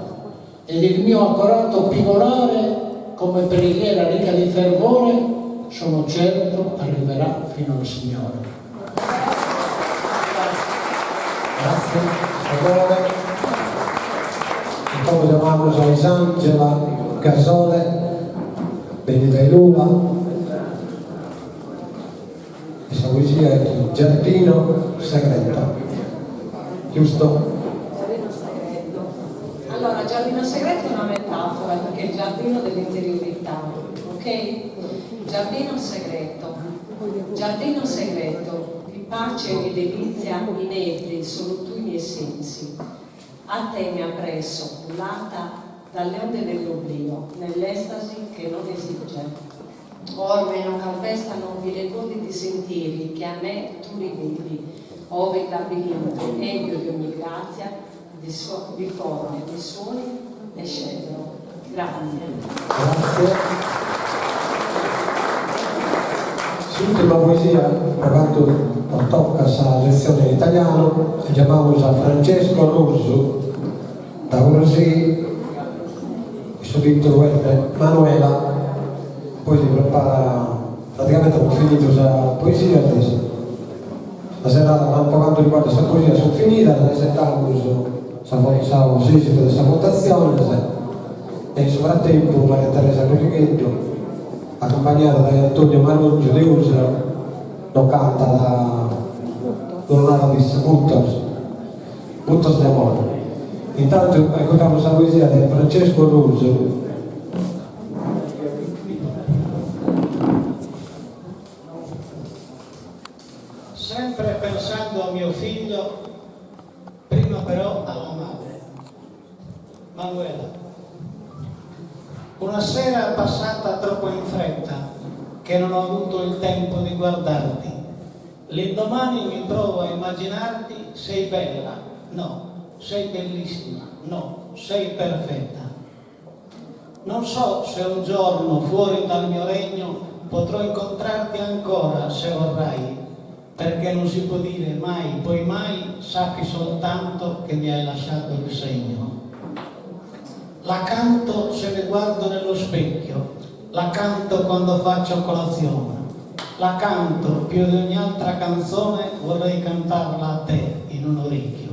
ed il mio accorato pigolare come preghiera ricca di fervore sono certo arriverà fino al Signore. Grazie, Bobore. Como giamamus a Isangela Gasole, benit dae Lula, e sa poesia est Giardino segreto, giusto? Giardino segreto. Allora, giardino segreto è una metafora perché è il giardino dell'interiorità, ok? Giardino segreto. Giardino segreto, di pace e delizia inebri solo tu i miei sensi. A te mi appresso, cullata dalle onde dell'oblio, nell'estasi che non esige. Orme non calpestano i reconditi sentieri che a me tu riveli, ove il labirinto, ebrio di ogni grazia, di, su- di forme, di suoni, ne scevro. Grazie. Grazie. S'ultima poesia, pro cantu pertocat sa lezione in italiano, e giamamus a Francesco Rusu, da Orosei, su titulu est Manuela, poi si preparat, praticamente amus finidu sas poesias, sa serada pro cantu riguardat sa poesia sunt finidas, aisetamus sa s'esitu de sas votatziones e in su fratempus Maria Teresa Perrigheddu, acumpagnada dae Antonio Marongiu de Usero, nos cantat nos narat issa Mutos, Mutos de amore. Intantu ascurtamus sa poesia de Francesco Rusu. Sempre pensando a mio figlio, prima però alla madre. Manuela. Una sera passata troppo in fretta, che non ho avuto il tempo di guardarti. L'indomani mi trovo a immaginarti, sei bella, no, sei bellissima, no, sei perfetta. Non so se un giorno fuori dal mio regno potrò incontrarti ancora se vorrai, perché non si può dire mai, poi mai, sappi soltanto che mi hai lasciato il segno. La canto se mi guardo nello specchio, la canto quando faccio colazione, la canto più di ogni altra canzone, vorrei cantarla a te in un orecchio.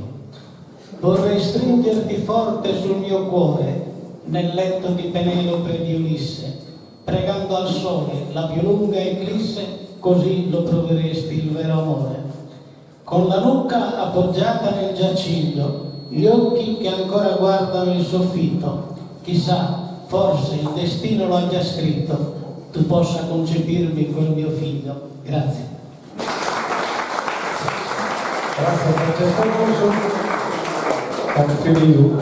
Vorrei stringerti forte sul mio cuore, nel letto di Penelope e di Ulisse, pregando al sole la più lunga eclisse, così lo proveresti il vero amore. Con la nuca appoggiata nel giaciglio, gli occhi che ancora guardano il soffitto, chissà, forse il destino lo ha già scritto, tu possa concepirmi quel mio figlio. Grazie. Grazie Francesco Rusu, at finidu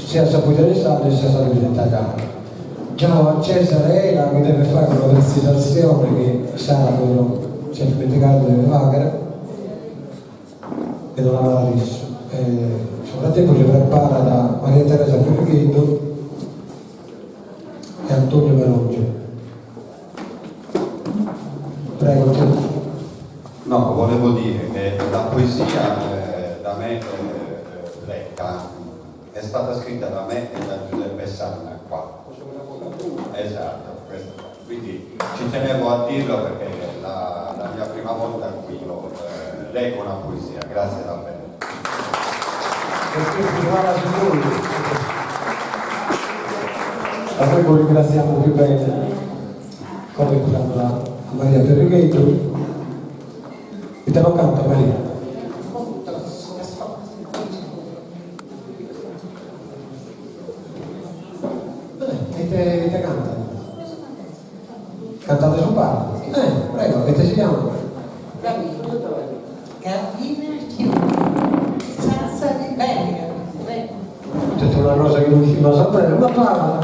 siat sa poesia in sardu e siat sa poesia italiana. Giao a Cesare Ela chi devet fagher una pretzisazione chi Sara però si est dimentigadu de fagher e no la narat issu. In su fratempus si preparat Maria Teresa Pirrigheddu e Antonio Marongiu. Prego. No, volevo dire che la poesia da me letta è stata scritta da me e da Giuseppe Sanna qua. Esatto, questo qua. Quindi ci tenevo a dirlo perché è la, la mia prima volta qui io leggo una poesia, grazie davvero. A voi ringraziamo più bene, come a Maria Perrigheddu. Ite nos cantat Maria? Ite, ite cantat? Cantate su palcu? Eh, prego, ite si chiama? Gavina Chiuri, Sassari, Bergamo. Custa est una cosa chi no ischimus sapere, un'aplausu.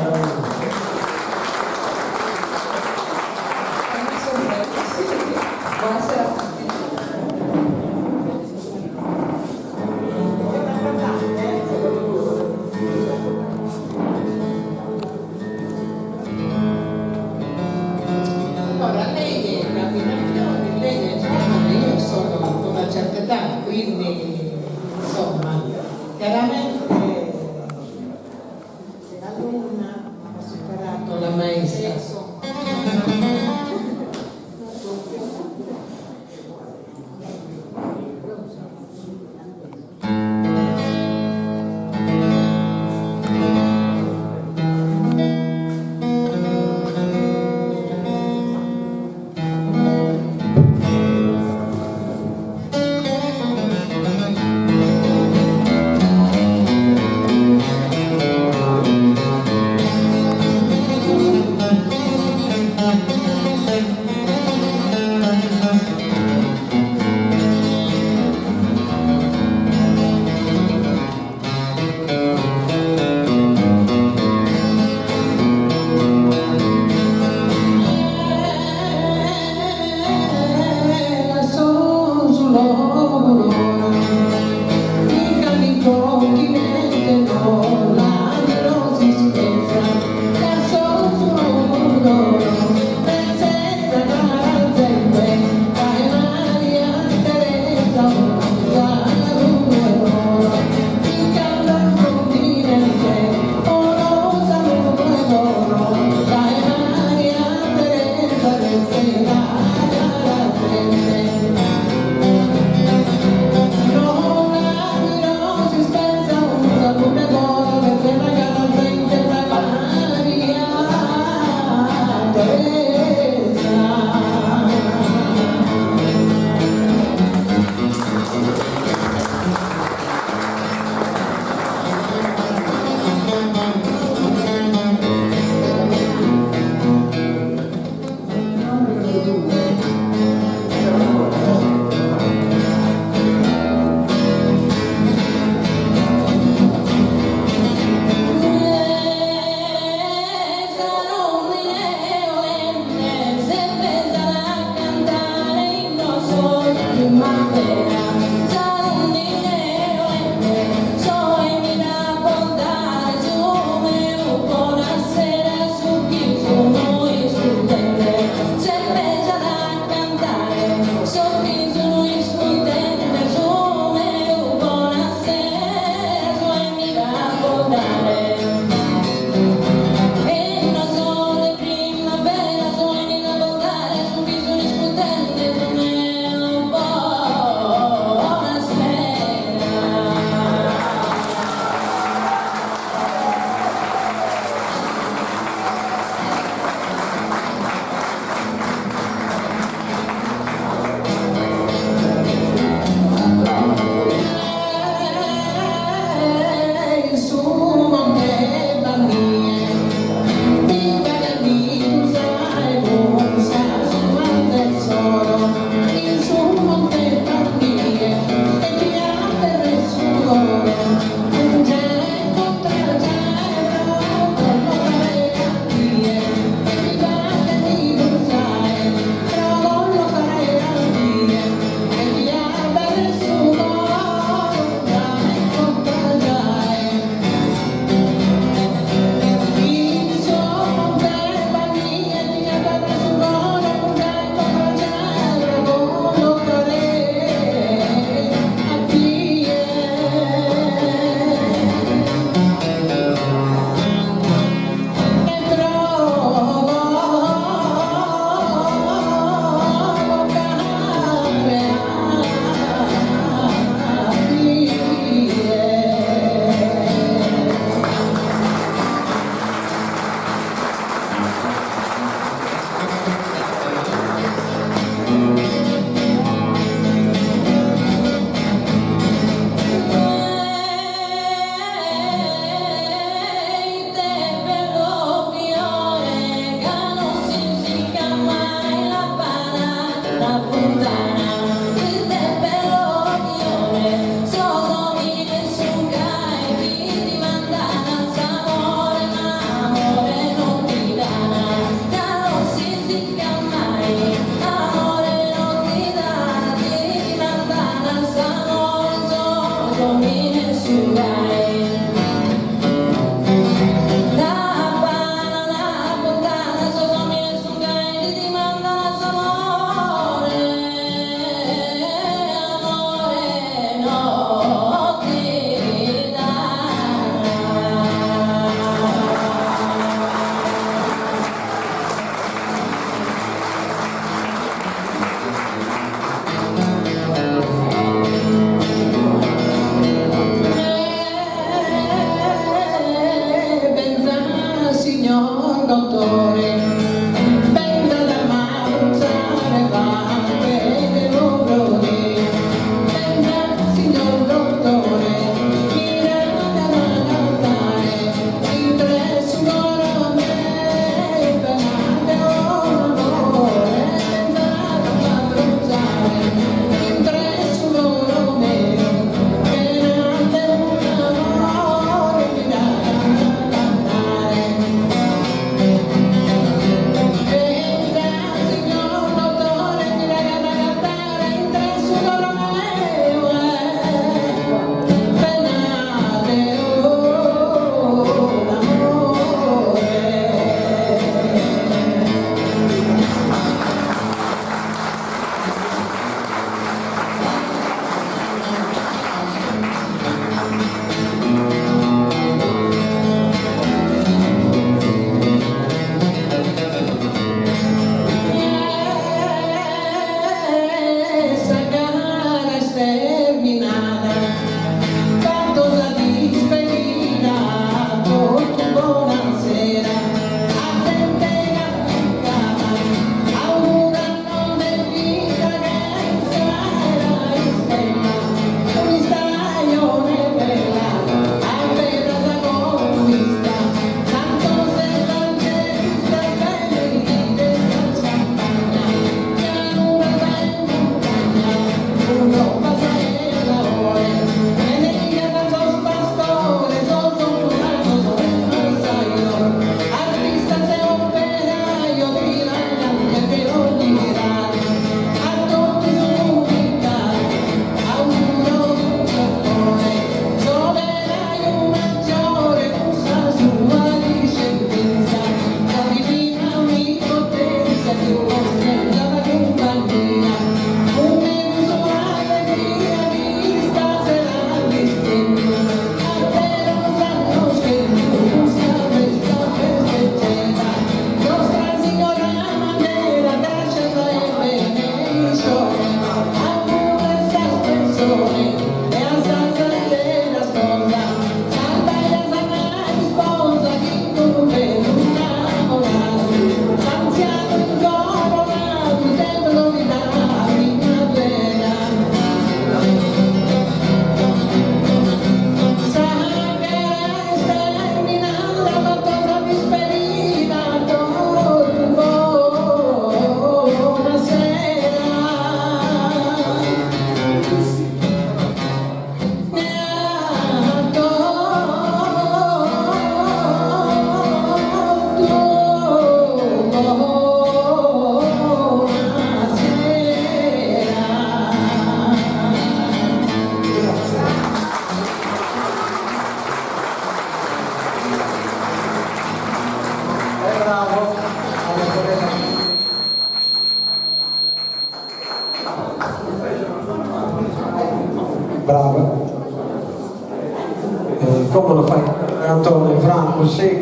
Buonasera a tutti. Allora, lei è Gavina Chiodi, lei è giovane, io sono di una certa età, quindi insomma, chiaramente l'alunna ha superato la maestra.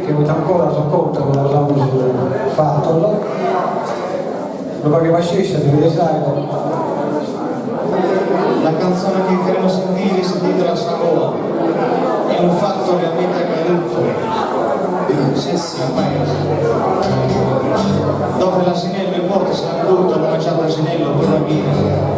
perché, poita ancora sos contos non los amus fatos, unu pagu 'e pascescia devides aere. La canzone che vi faremo sentire si intitola Sa Coa. È un fatto realmente accaduto in Sessa paese. Dove l'asinello è morto, se l'ha brutto, hanno mangiato l'asinello per la vita.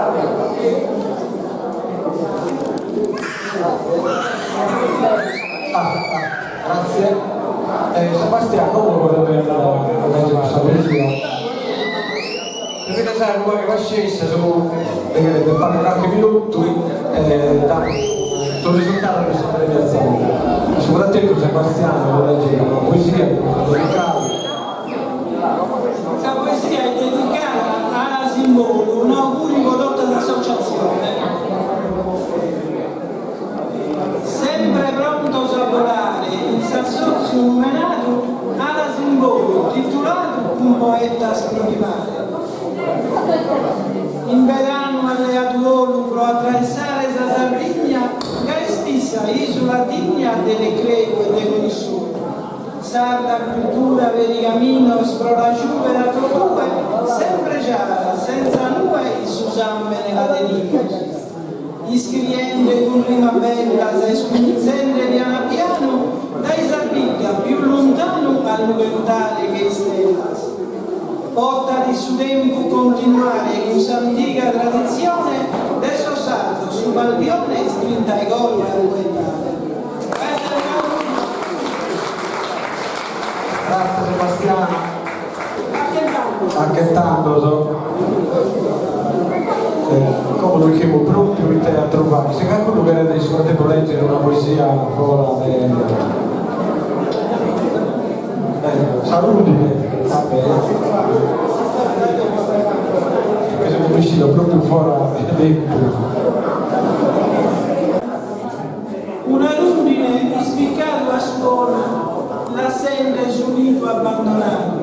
Ah, ah, grazie. Eh, Sebastiano, como potete leggere questa poesia? Dovete stare un po' di pazienza, su, dovete fare qualche minuto e dare il risultato di questa premiazione. Soprattutto Sebastiano vuole leggere una poesia dedicata. La poesia è dedicata a Alas in Bolu, un augurio prodotto dall'associazione. Sempre prontos a bolare in s'assòtziu numenadu Alas in Bolu, tituladu cun poetas pro rivale. In beranu at leadu 'olu pro atraessare sa Sardigna ca est issa isula digna de recreu e de consolu. Sarda cultura peri caminos pro la giugher a totue, sempre giara, senza nue in su sambene la tenimus. Iscriende cun rima bellas e iscuminzende pianu a pianu, dae sa bidda pius luntanu a lughentare che istellas. Potat su tempus continuare cun s'antiga traditzione de sos sardos su balbione istrinta 'e coro a lu poetare. Grazie Sebastiano. Achettandos. Como no ischimus propriu ite atruvare. Si calicunu cheret in su fratempus leggere una poesia fora de Sa rundine, va bene. Che semus bessidos propriu fora de tempus. Una rundine ispicadu a su 'olu lassende su nidu abbandonadu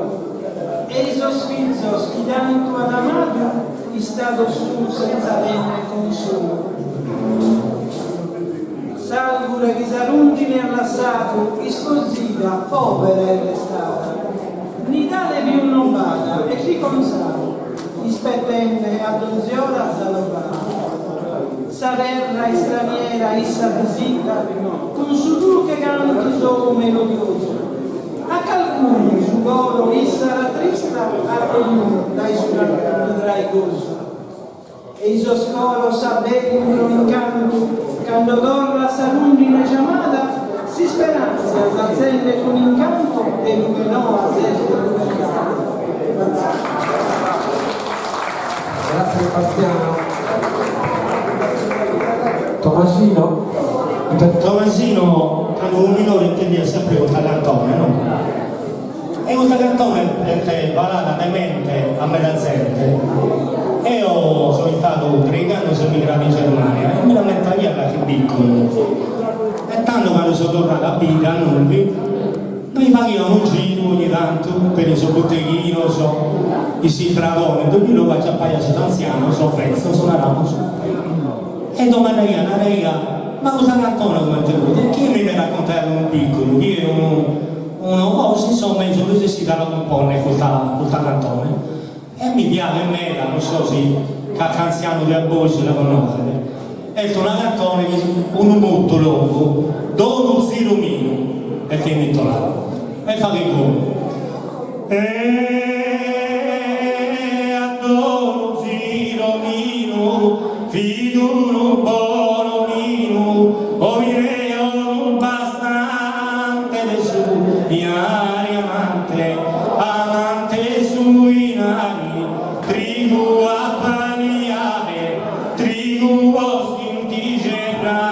e-i sos fizos chi tantu at amadu istados sun senza tenner consolu. S'alvure chi sa rundine at lassadu ispozida povera est restada, nidale pius non b'at e riconzadu Ispettende a donzi ora sa torrada. Sa terra istraniera issa visitat cun su dulche cantu sou melodiosu. A calcunu su coro issa rattristat a dognunu dae su cantu nde traet gosu. E-i sos coros s'abberin pro incantu cando torrat sa rundine giamada, s'isperantzia s'atzendet cun incantu de lughe noa s'est lughentadu. Grazie Sebastiano. Tomasino. Tomasino cando fut minore intendiat sempre custa cantone no? E custa cantone est falada de mente a meda zente. Eo so istadu treigh'annos emigradu in Germania e mi l'ammentaia calchi bicculu. E tando cando so torradu a bidda a Nulvi mi faghia unu giru ogni tantu peri sos butteghinos, in s'istradone, dogni logu acciappaia sos antzianos, sos betzos naramus, e domandaia, naraia, ma custa cantone comente fut? E chie mi nde raccontaiat unu bicculu, chie unu Unu oh insomma so resessidu a la cumponner custa custa cantone e mi piaghet meda, non so si calchi antzianu de a bois la connoschet, est una cantone chi unu muttu longu Donu Zirominu est intitoladu e faghet goi. E a Donu Zirominu fit unu bon'ominu omine 'onu Bastante de su 'inari amante, amante 'e su 'inari, trigu a paniare, trigu postu in tigerra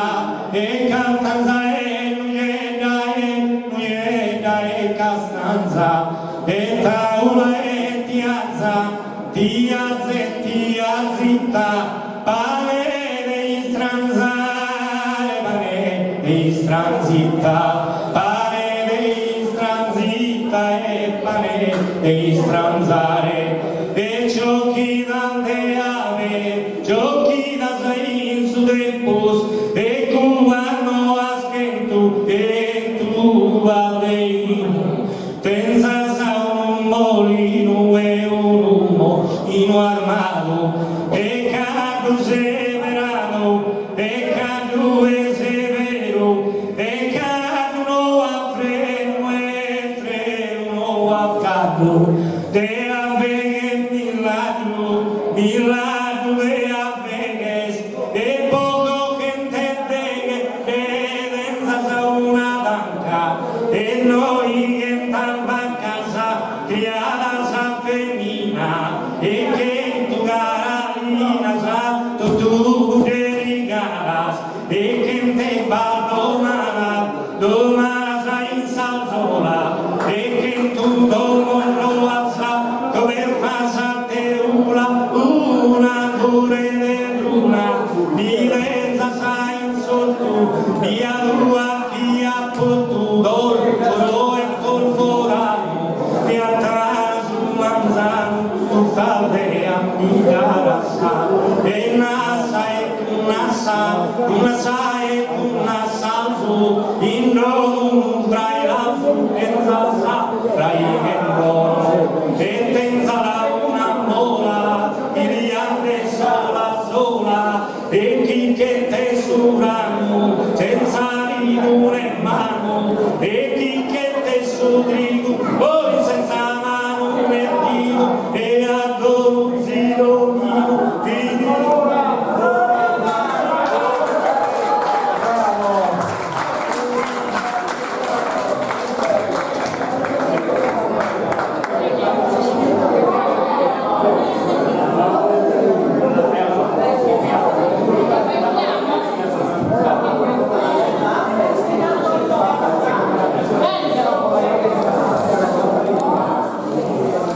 e cantanza e nujedda e nujedda e castanza e taula e tiaza, tiaza e tiazita, Pane de istranzare, pane de istranzita, pane de istranzita e pane de istranzare, e ciocchidas de abe, ciocchidas in su tempus, e cubas noas chentu, chentu cubas de 'inu, Tenzas unu molinu e unu molinu armadu e caddu seberadu e caddu 'e seberu e caddu no at frenu e frenu no at caddu de 'arveghe mi laddu mi laddu de 'arveghe. Mi tenzas in s'ortu, biadu a chie at potu, colforo e colforadu, e a trasu manzanu torrade a mi dare sa e nasa e cun nasa, cun nasa e cun nasalzu, in donu frailalzu enza sa fraighendo e tenzala una mola piliande sola sola e chi che te su ranu senza rigu né manu e chi che te su trigu poi senza manu né didu e a donu zirominu ti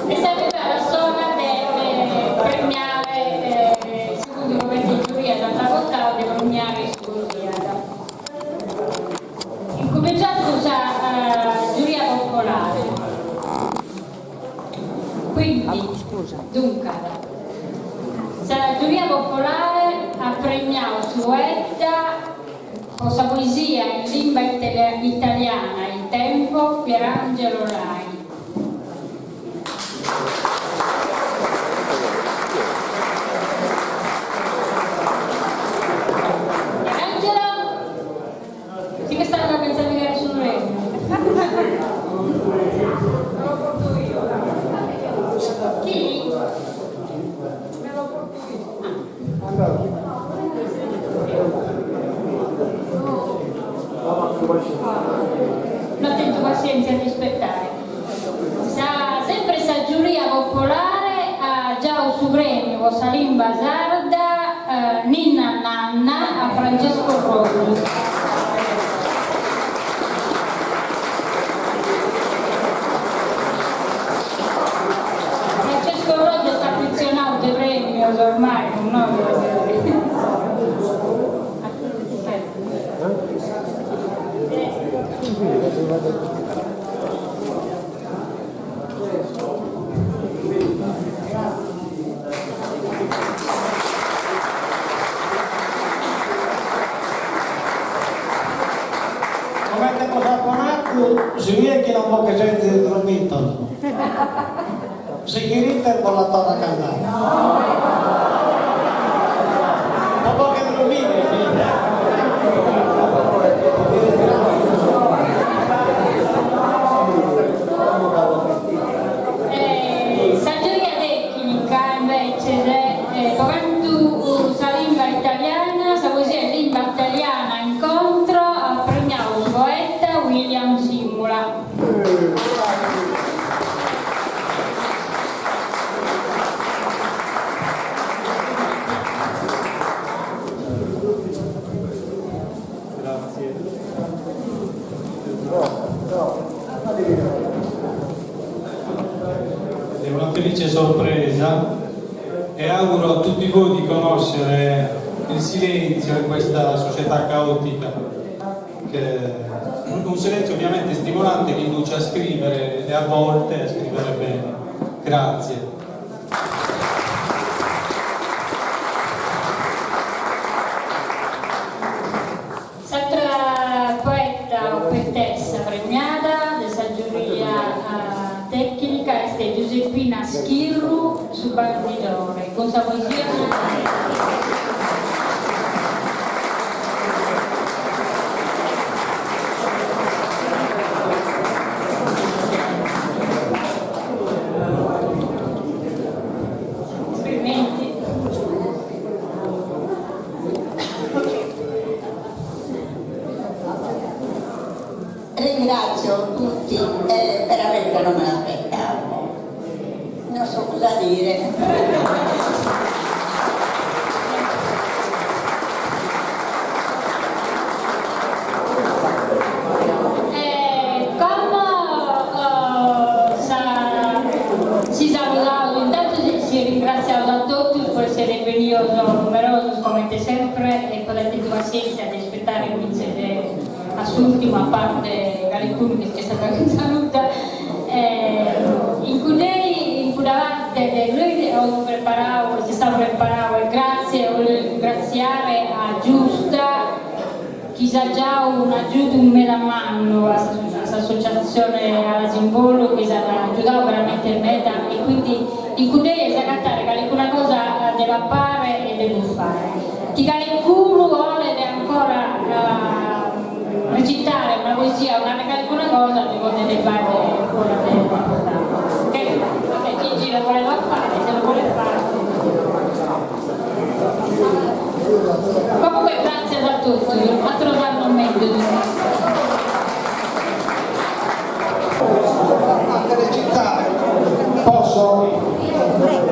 Est arribada s'ora de premiare, segundu comente is giurias ant votadu, de premiare is poesias. Incumenciaus cun sa giuria popolare. Quindi, duncas, sa giuria popolare at premiau su poeta po sa poesia in limba italiana Il tempo Pierangelo Lai. Pierangelo? Si che stava a pensare di dare su premio. Chi? Me lo porto io. No tentu passièntzia de ispettare. Sa sempre sa giuria popolare at giau su prèmiu po sa limba sarda Ninna Nanna a Francesco Rosu. Francesco Rosu est afetzionau de prèmios ormai cun nois. Comente bos apo nadu, si biet chi non bos che sezis drommidos. Si cherides bos la torro a cantare. Non bos che drommides, Sa giuria tecnica invece po cantu sa limba italiana, sa poesia in limba italiana Incontro at premiau su poeta William Simula. È una felice sorpresa e auguro a tutti voi di conoscere il silenzio in questa società caotica, che un silenzio ovviamente stimolante che induce a scrivere e a volte a scrivere bene. Grazie. S'atra poeta o poetessa premiada de sa giuria tecnica est Giuseppina Schirru Su bandidore, cun sa poesia Su bandidore. Cumplimenti. Ringrazio tutti e veramente non me l'aspettavo. Non so cosa dire. E como sa si saludaus, intantu si ringratziaus a totus po essere bennidos. benidos numerosos comente sempre e pro aer tentu passièntzia de ispettare fintzas a s'ùrtimu, a parte calicunu chi est andadu in saluta. In cuddei, in cudda parte de noi amus preparadu, est istadu preparadu e gratzie, 'olio ringratziare a Giusta chi s'at giau un'agiudu meda mannu a s'associatzione Alas in Bolu chi s'at agiudadu veramente meda e quindi in cuddei ais agatare calicuna cosa de papare e de bufare. Chi calicunu 'olet ancora recitare una poesia o narrer calicuna cosa ddu podet fagher fora de ok ok Gigi lo voleva fare se lo vuole fare. Comunque gràtzias a totus, ateros annos mellus. Fate recitare, posso?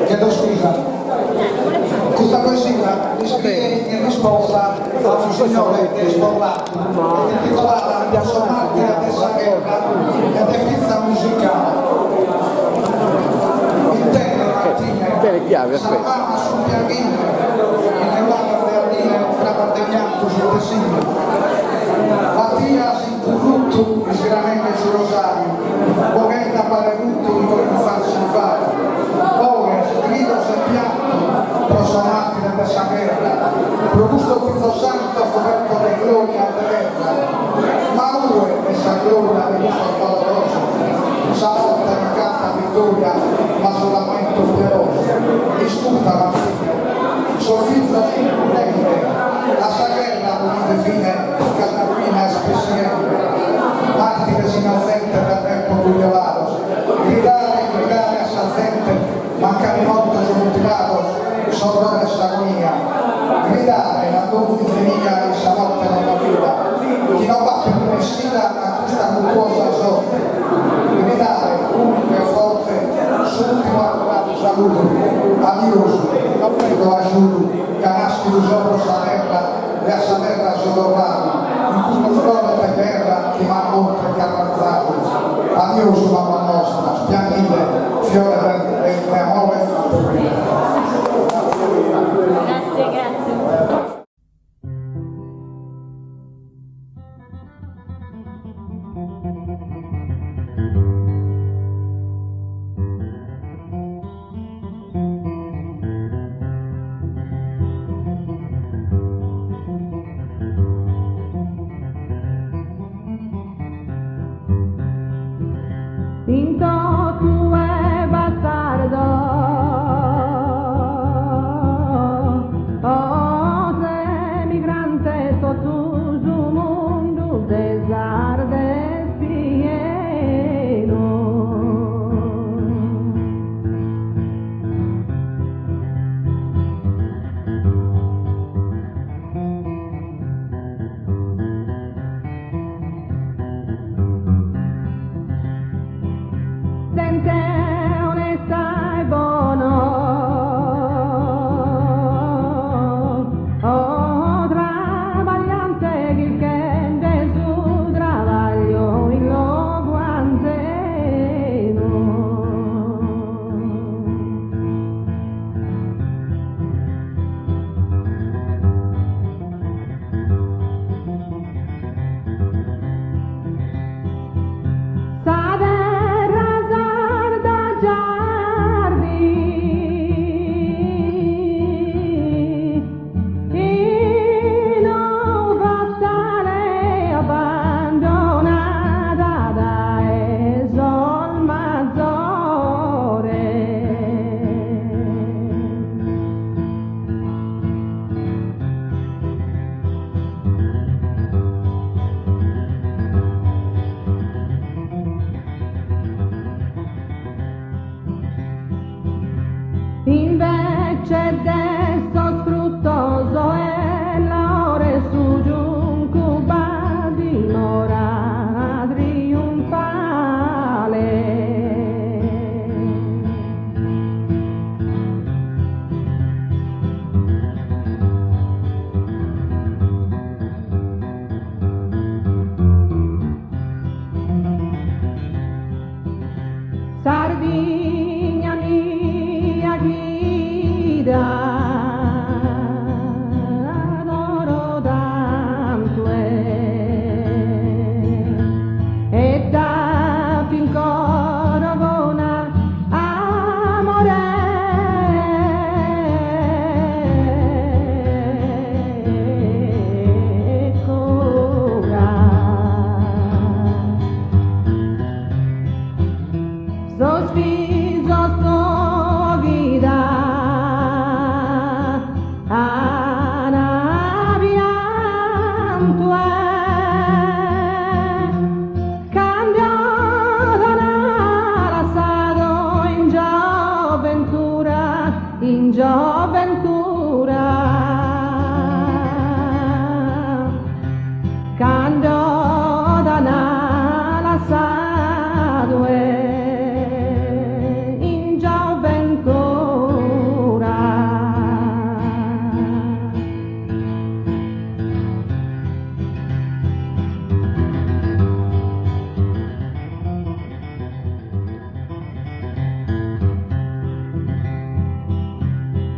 Chiedo scusa. Custa poesia l'iscriei in risposta a unu signore de Isporlatu ed intitolada Pro sos martires de sa gherra ed est fintzas musicada. Intende Martine, sas mamas sun pianghinde, inneuladas de 'addine framas de piantu sun tessinde. Batias in currutu isgranende su rosariu, boghende a pare ruttu chi comintzat s'infadu. Boghes, gridos e piantu pro sos martires de sa gherra, pro custos fizos santos cobertos de gloria e de gherra. Ma ue est sa gloria de custos valorosos? Sa morte non cantat vittoria ma su lamentu piedosu. Iscurta Martine, sos fizos sunt currende a sa gherra poninde fine ca sa ruina est pessighende. Martires innotzentes da tempos bugliolados, gridade, gridade a sa zente mancari mortos o mutilados s'orrore e s'agonia. Gridade a donzi zenia in sa morte non b'at vida, chi non b'at peruna essida a custa luttuosa sorte. Gridade, unicu e forte, s'ultimu accoradu saludu. Adiosu, pedo ajudu, ca naschidu so pro sa terra e a sa terra so torradu, in custos frores de gherra chi m'an mortu e carrarzadu. Adiosu mamas nostras, pianghide, fiores de amore aporride. Grazie, grazie. In totue b'at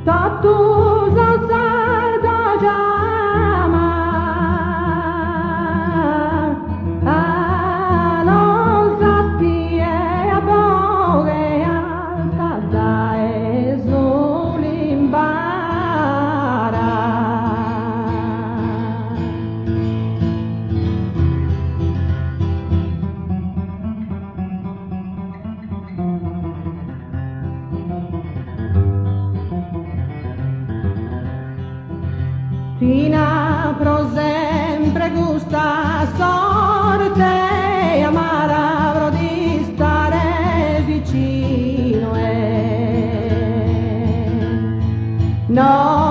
Totu sos sardos giama a los a tie a boghe alta dae su Limbara. Tina pro sempre custa sorte amara pro t'istare vicinu e no.